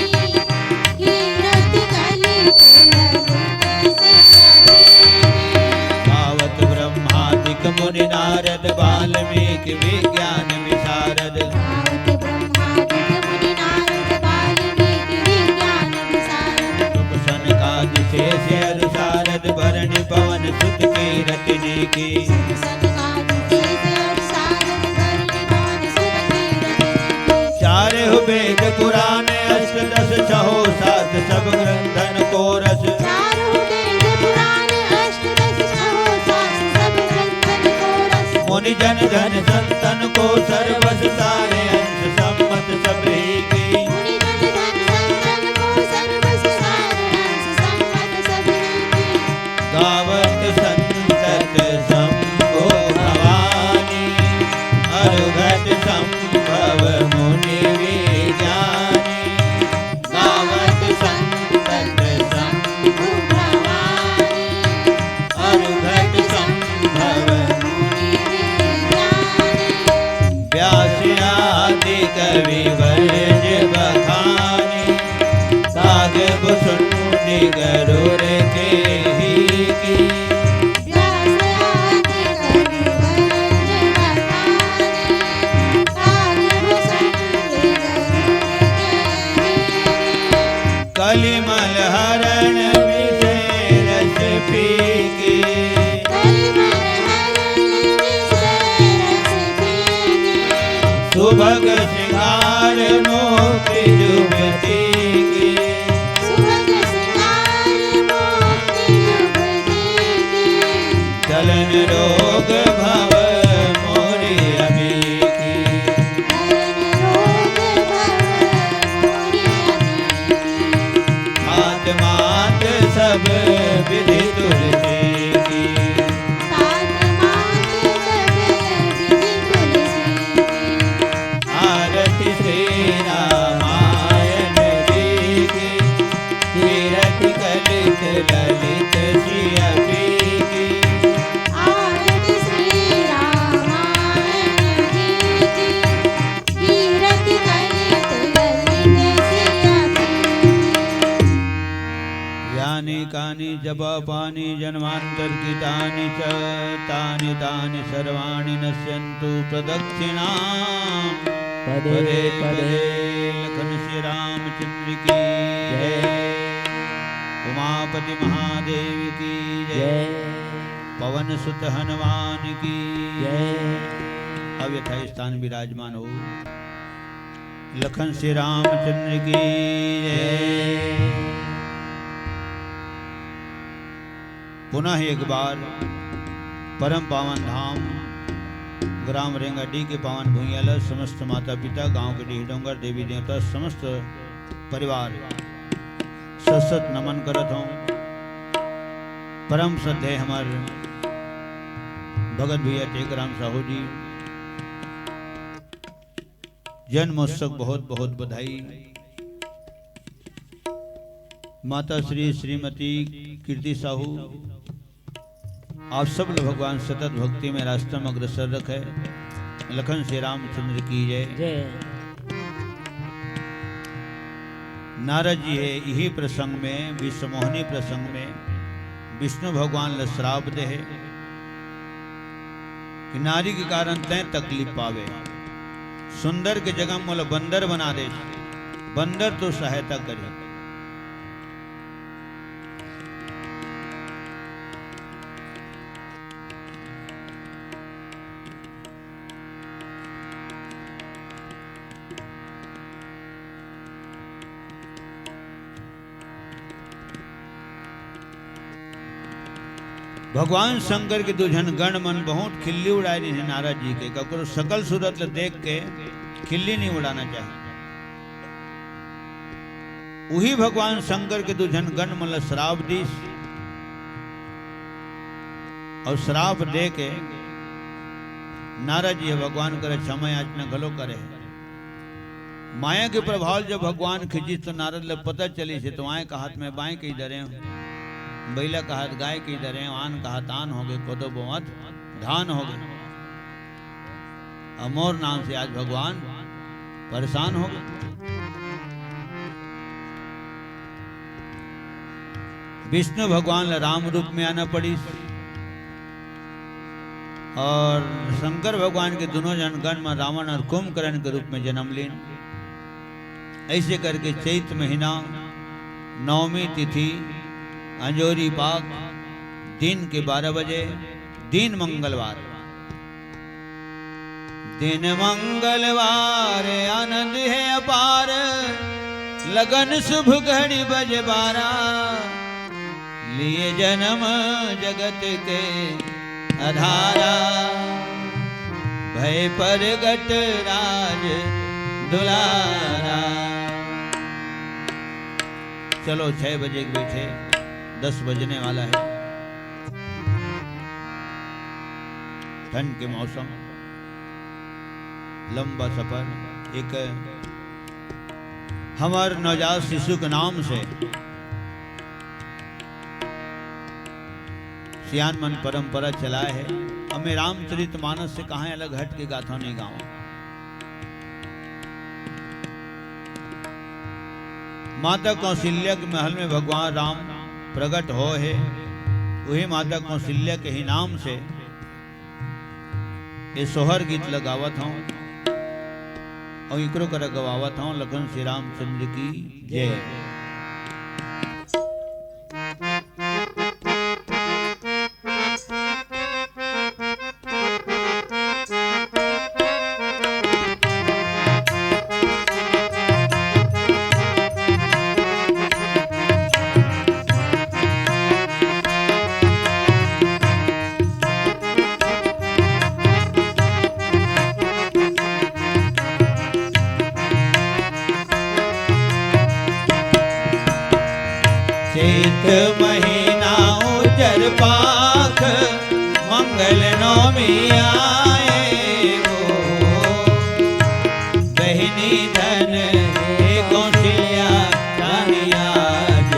कीरति कलित ललित सिया पी की। गावत ब्रह्मादिक मुनि नारद, वाल्मीकि विज्ञान विशारद। गावत ब्रह्मादिक मुनि नारद, वाल्मीकि विज्ञान विशारद। सुख सनकादि शेष अरु सारद, बरनि पवन सुत कीरति नीकी। सुख सनकादि शेष अरु सारद, बरनि पवन सुत कीरति नीकी। चारहु वेद पुराण अष्टदश छहो शास्त्र, सब ग्रंथन को रस। चारहु वेद पुराण अष्टदश छहो शास्त्र, सब ग्रंथन को रस। मुनि जन धन संतन को सर्वस, सारे अंश सम्मत सब ही की। मुनि जन धन संतन को सर्वस, सारे अंश सम्मत सब ही की। गावत संतत शंभु भवानी, अरुघट संभव मुनि विज्ञानी। गावत संतत शंभु भवानी, अरुघट संभव मुनि विज्ञानी। व्यास आदि कवि वरज बखानी, काग भुसुंड गरुड़ के ही की। व्यास आदि कवि वरज बखानी, काग भुसुंड गरुड़ के ही की। कलिमल हरण विषय रस पी की। कलिमल हरण विषय रस पी की। सुभग सिंगार मोक्ष जुगति की। सुभग सिंगार मोक्ष जुगति की। जलन रोग भव मोरि अभी की। जलन रोग भव मोरि अभी की। खात मात सब विधि तुलसी की। खात मात सब विधि तुलसी की। आरती श्री रामायण जी की, कीरति कलित ललित सिया पी की। आरती श्री रामायण जी की, कीरति कलित ललित सिया पी की। यानि कानि च पापानि जन्मान्तरकृतानि च, तानि तानि सर्वाणि नश्यन्तु प्रदक्षिणां पदे पदे पदे। लखन श्री रामचंद्र की जय। जय। उमापति महादेव की जय। जय। पवन सुत हनुमान की जय। अब यथास्थान विराजमान हो। लखन श्री रामचंद्र की जय। पुनः एक बार परम पावन धाम ग्राम रेंगाडी के पावन भुइयां ल समस्त माता पिता, गांव के डीह डोंगर, देवी देवता, समस्त परिवार सत सत नमन करत हौं। परम श्रद्धेय हमर भगत भैया टेकराम साहू जी, जन्मोत्सव बहुत बहुत बधाई। माता श्री श्रीमती कीर्ति साहू, आप सब लोग भगवान सतत भक्ति में रास्ता में अग्रसर रखे। लखन श्री रामचंद्र की जय। जय। नारद जी हे इही प्रसंग में, विश्वमोहनी प्रसंग में विष्णु भगवान ल श्राप दे हे कि नारी के कारण तैं तकलीफ पावे। सुंदर के जगह मोला बंदर बना दे, बंदर तो सहायता करे। भगवान शंकर के दू झन गण मन बहुत खिल्ली उड़ाए रहिन हे नारद जी के, ककरो सकल सूरत ल देख के खिल्ली नहीं उड़ाना चाहिए। उही भगवान शंकर के दू झन गण मन ल श्राप दिस, अउ श्राप दे के नारद जी ह भगवान करा क्षमा याचना घलो करे। माया के प्रभाव जब भगवान खींचिस तो नारद ल पता चलिस हे, तो आंय कहत मैं बांय कहि डरेंव, बइला कहत गाय कहि डरेंव, आन कहत आन होगे, कोदो बोवत धान होगे। अउ मोर नाम से आज भगवान परेशान होगे। विष्णु भगवान ल राम रूप में आना पड़िस अउ शंकर भगवान के दूनों झन गण म रावण अउ कुंभकर्ण के रूप में जन्म लीन। अइसे करके चैत महीना, नवमी तिथि, अंजोरी पाख, दिन के बारह बजे, दिन मंगलवार। दिन मंगलवार आनंद हे अपार, लगन शुभ घड़ी बजे बारा, लिए जन्म जगत के आधारा, भय प्रगट राज दुलारा। चलो, छह बजे के बैठे, दस बजने वाला है। ठंड के मौसम, लंबा सफर, एक हमर नवजात शिशु के नाम से सियान मन परंपरा चलाए हे। अउ मैं रामचरित मानस से कहाँ अलग हट के गाथा नहीं गावा। माता कौशल्या के महल में भगवान राम प्रगट होय हे, उही माता कौशल्या के ही नाम से ये सोहर गीत ल गावत हौं अउ इकरो करा गवावत हौं। लखन श्री रामचंद्र की जय। चैत महीना उजर पाख, मंगल नवमी आए हो। बहिनी धन हे कौशल्या रानी आज,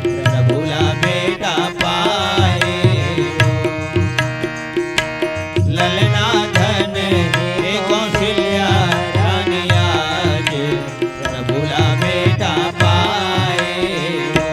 प्रभु ला बेटा पाए हो। ललना धन हे कौशल्या रानी आज, प्रभु ला बेटा पाए हो।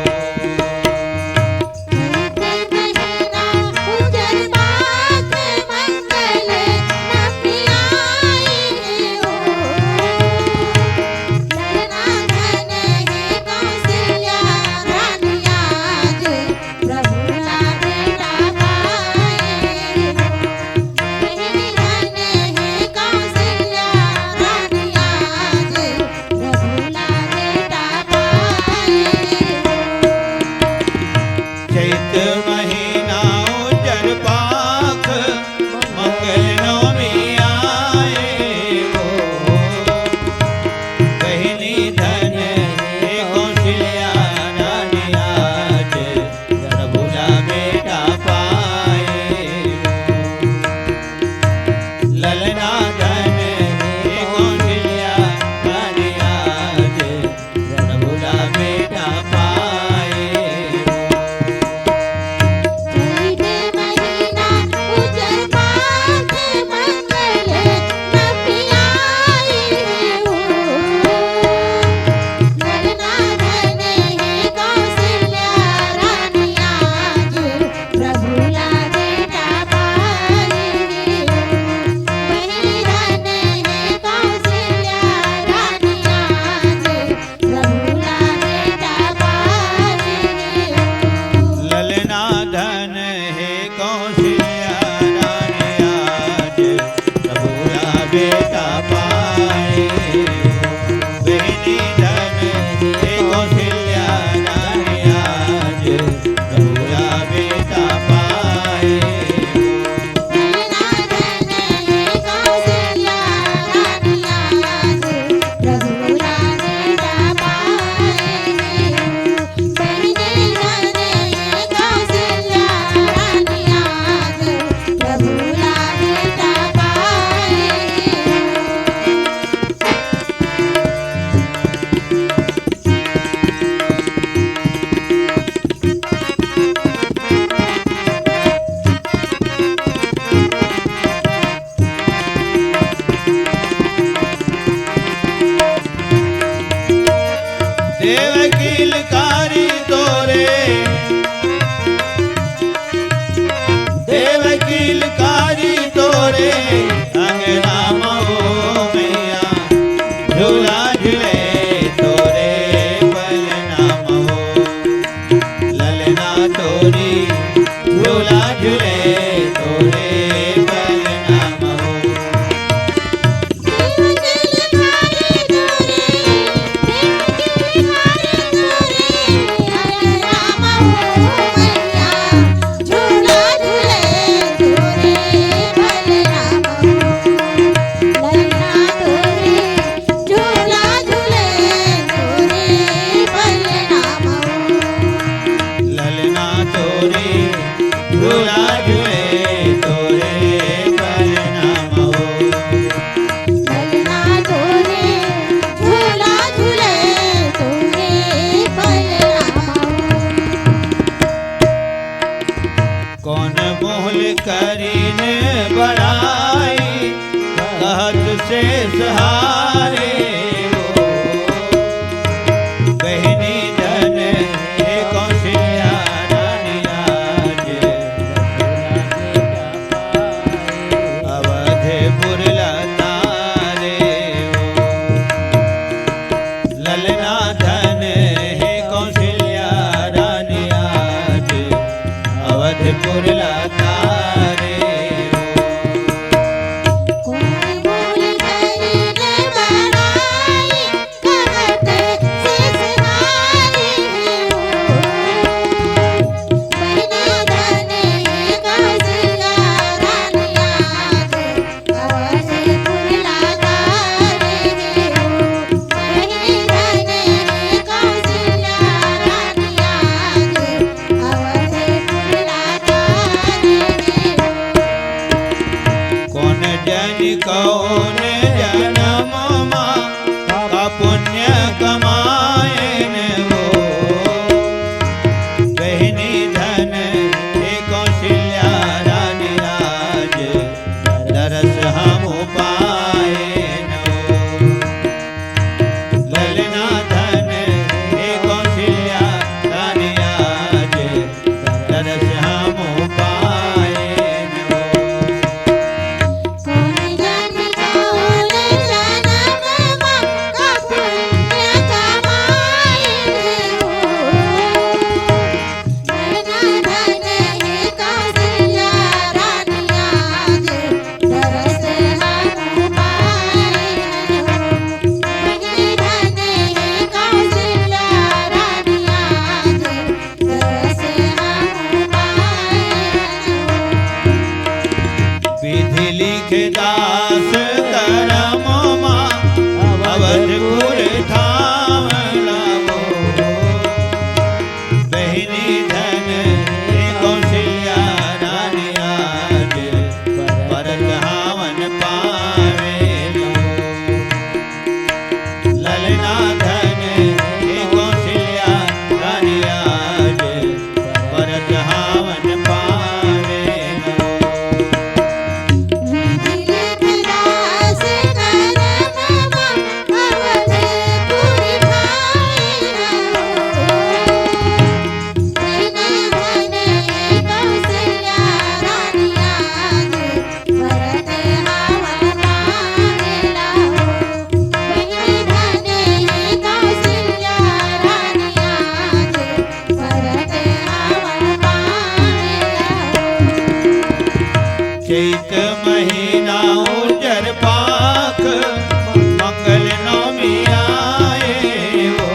चैत महीना उजर पाख मंगल नवमी आए हो। बहिनी धन हे कौशल्या रानी आज प्रभु ला बेटा पाए हो। ललना धन हे कौशल्या रानी आज प्रभु ला बेटा पाए हो। चैत महीना उजर पाख मंगल नवमी आए हो। ललना धन हे कौशल्या रानी आज प्रभु ला बेटा पाए हो। बहिनी धन हे कौशल्या रानी आज प्रभु ला बेटा पाए हो। ललना धन हे कौशल्या रानी आज प्रभु ला बेटा पाए हो। बहिनी धन हे कौशल्या रानी आज प्रभु ला बेटा पाए हो। देव किलकारी तोरे, देव किलकारी तोरे, अंगना मो मैया, झूला झूले तोरे पलना मो। ललना तोरी झूला झूले तोरे पलना मो। ललना तोरी झूला झूले तोरे पलना मो। ललना तोरे झूला झूले तोरे पलना मो। कौन मोल करीन बड़ाई, कहत शेष हारे हो। बहिनी धन हे कौशल्या रानी आज अवधपुर लतारे हो। ललना धन हे कौशल्या रानी आज अवधपुर लतारे हो। कोई मोल करीन बड़ाई, कहत शेष हारे हो। बहिनी धन हे कौशल्या रानी आज अवधपुर लतारे हो। बहिनी धन हे कौशल्या रानी आज अवधपुर लतारे के दास करम मा अवधपुर धाम लावो। बहिनी धन हे कौशल्या रानी आज परत हावन पावे। ललना धन हे कौशल्या रानी आज परत हावन पावे। चैत महीना उजर पाख मंगल नवमी आए हो।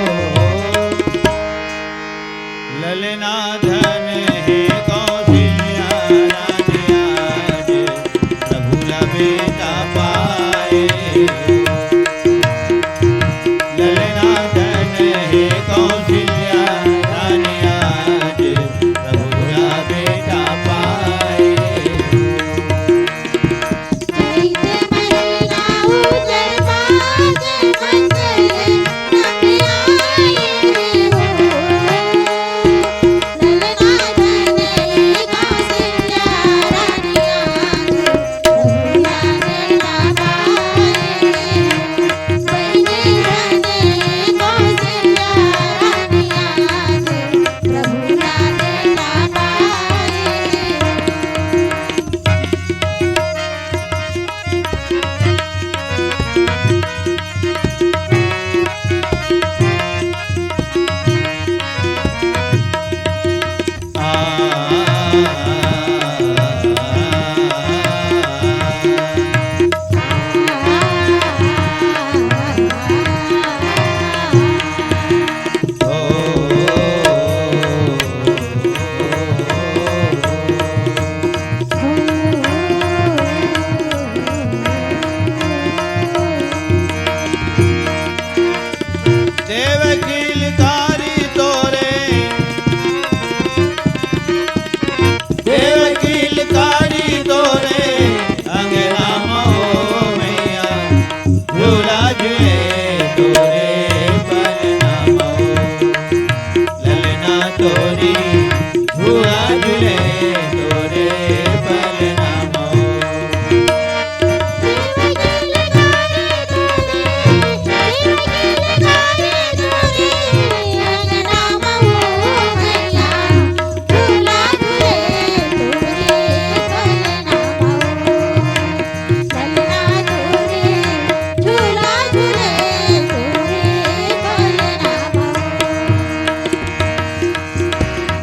ललना धन हे कौशल्या रानी आज प्रभु ला बेटा पाए। ललना धन हे कौशल्या रानी आज प्रभु ला बेटा पाए। देव किलकारी तोरे, देव किलकारी तोरे, अंगना मो मैया, झूला झूले तोरे पलना मो। ललना तोरी झूला झूले तोरे पलना मो।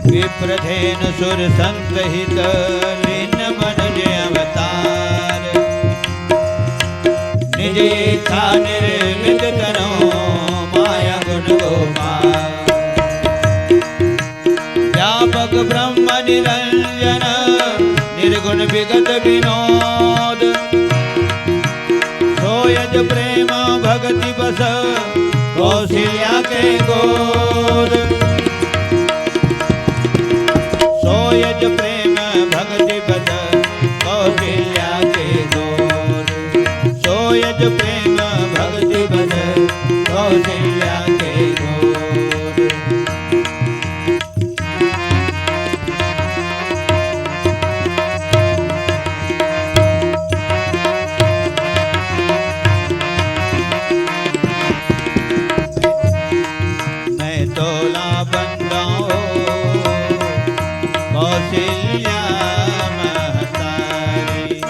विप्रधेनु सुर संत हित लीन मन जे अवतार। निज इच्छा निर्मित तनो माया गुण गोपाल। व्यापक ब्रह्म निरंजन निर्गुण विगत विनोद। सो यज प्रेम भक्ति बस कौशल्या के गोद। सो यज प्रेम भक्ति बस कौशल्या के गोद। सो यज प्रेम भक्ति बस कौशल्या के गोद। मैं तोला बंदाओ कौशल्या महतारी।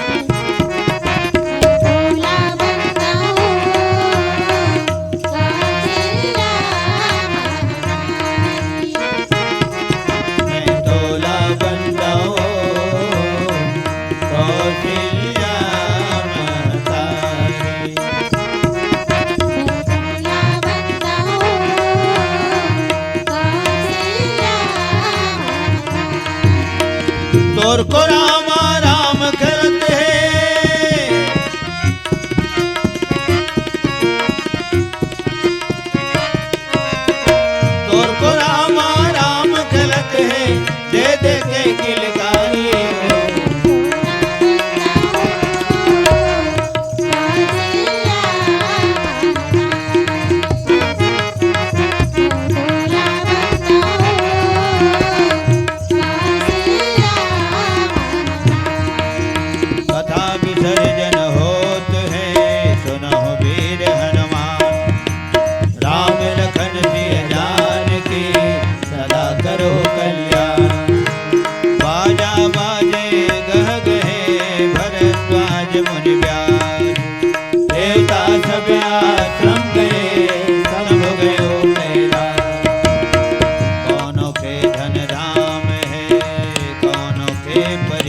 तोर को रामा राम करत हे,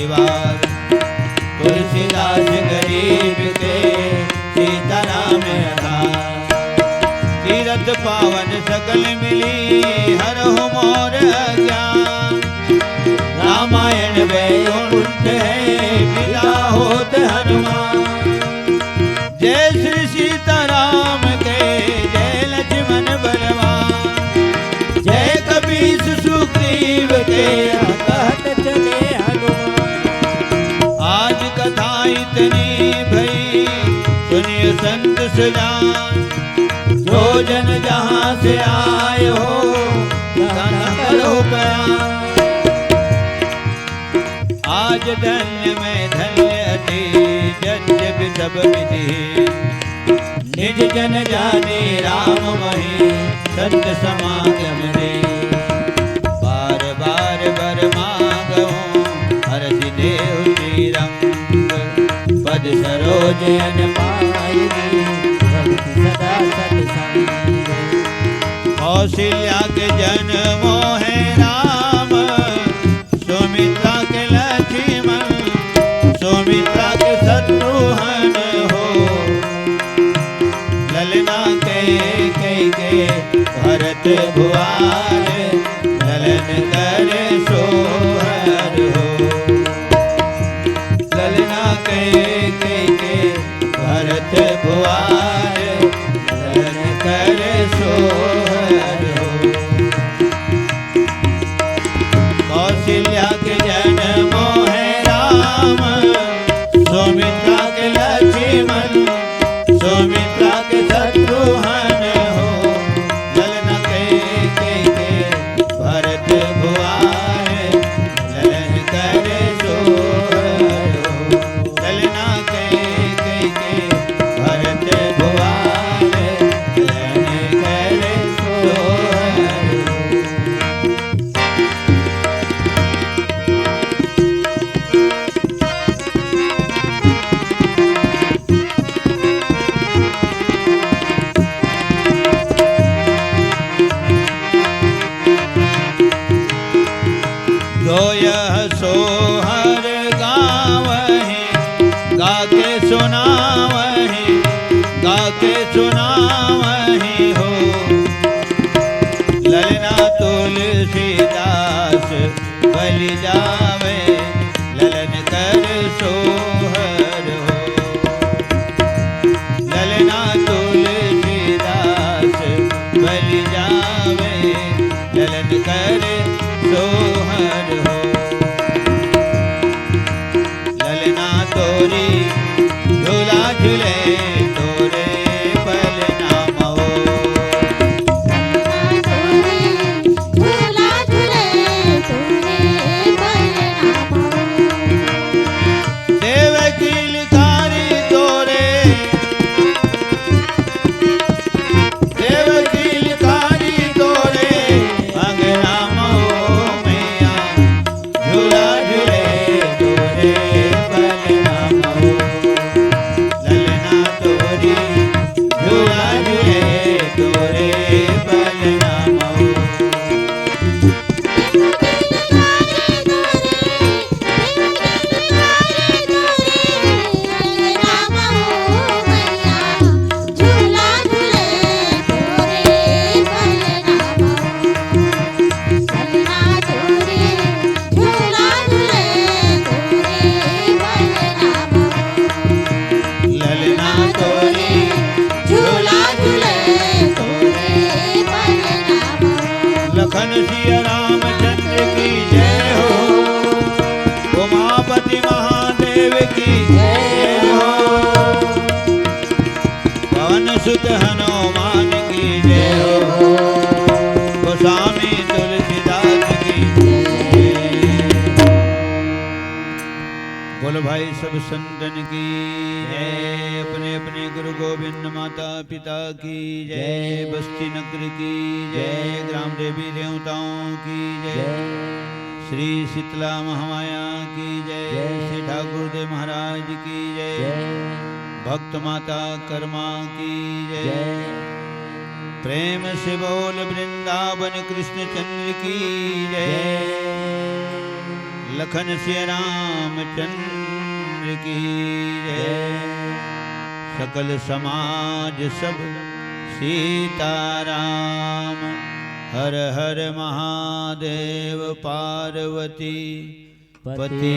परिवार। तुलसीदास गरीब के सीताराम आधार। तीरथ पावन सकल मिली हरहु मोर अज्ञान। रामायण वैकुंठ है पिता होत हनुमान। जय श्री सीताराम के, जय लक्ष्मण बलवान। जय कपीस सुग्रीव के, कहत चले हनुमान। आज कथा इतनी भई, सुनियो संत सुजान। जो जन जहाँ से आए हो, तन करो बयान। आज धन्य मैं धन्य अति, यद्यपि सब विधि। निज जन जाने राम मही, संत समागम दे। बार बार बर मांगहु, हरषि देहु श्रीरंग। पद सरोज अन पाई, भक्ति सदा सतसंग। कौशल्या के जन मोहे राम, सुमित्रा के लक्ष्मण, सुमित्रा के शत्रुघ्न हो। ललना के कई के भरत भुआर, ललन कर सोहर हो। ललना के कई के भरत भुआर, ललन कर सोहर हो। कौशल्या के जन मोहे राम, सुमित्रा के लक्ष्मण, सुमित्रा के शत्रुघ्न हो। ललन के कई के भरत भुआर, ललन कर सोहर हो। ललना के कई के भरत भुआर, ललन कर सोहर हो। जो यह सोहर गावहीं, गा के सुनावहीं, गा के सुनावहीं हो। ललना तुलसीदास बलि जावे, ललन कर सोहर हो। ललना तुलसीदास बलि जावे, ललन कर सोहर हो। ललना तोरी झूला झूले, तोरे पलना महो। झूला झूले, तोरे पलना महो। देवकी लकारी तोरे, देवकी लकारी तोरे अंगना महो मैया। झूला झूले तोरे पलना महो। ललना तोरी झूला झूले तोरे पलना महो। ललना तोरी झूला झूले तोरे पलना महो। लखन सिया रामचंद्र की जय हो। उमापति महादेव की जय हो। पवन सुत हनुमान की जय हो। गोस्वामी तुलसीदास की जय। बोलो भाई सब संतन की जय। अपने अपने गुरु गोविंद माता पिता की जय। जय। बस्ती नगर की जय। जय। ग्राम देवी देवताओं की जय। जय। श्री शीतला महामाया की जय। जय। श्री ठाकुर देव महाराज की जय। जय। भक्त माता कर्मा की जय। जय। प्रेम से बोल वृंदावन कृष्ण चंद्र की जय। जय। लखन सिया रामचंद्र की जय। सकल समाज सब सीताराम। हर हर महादेव पार्वती पते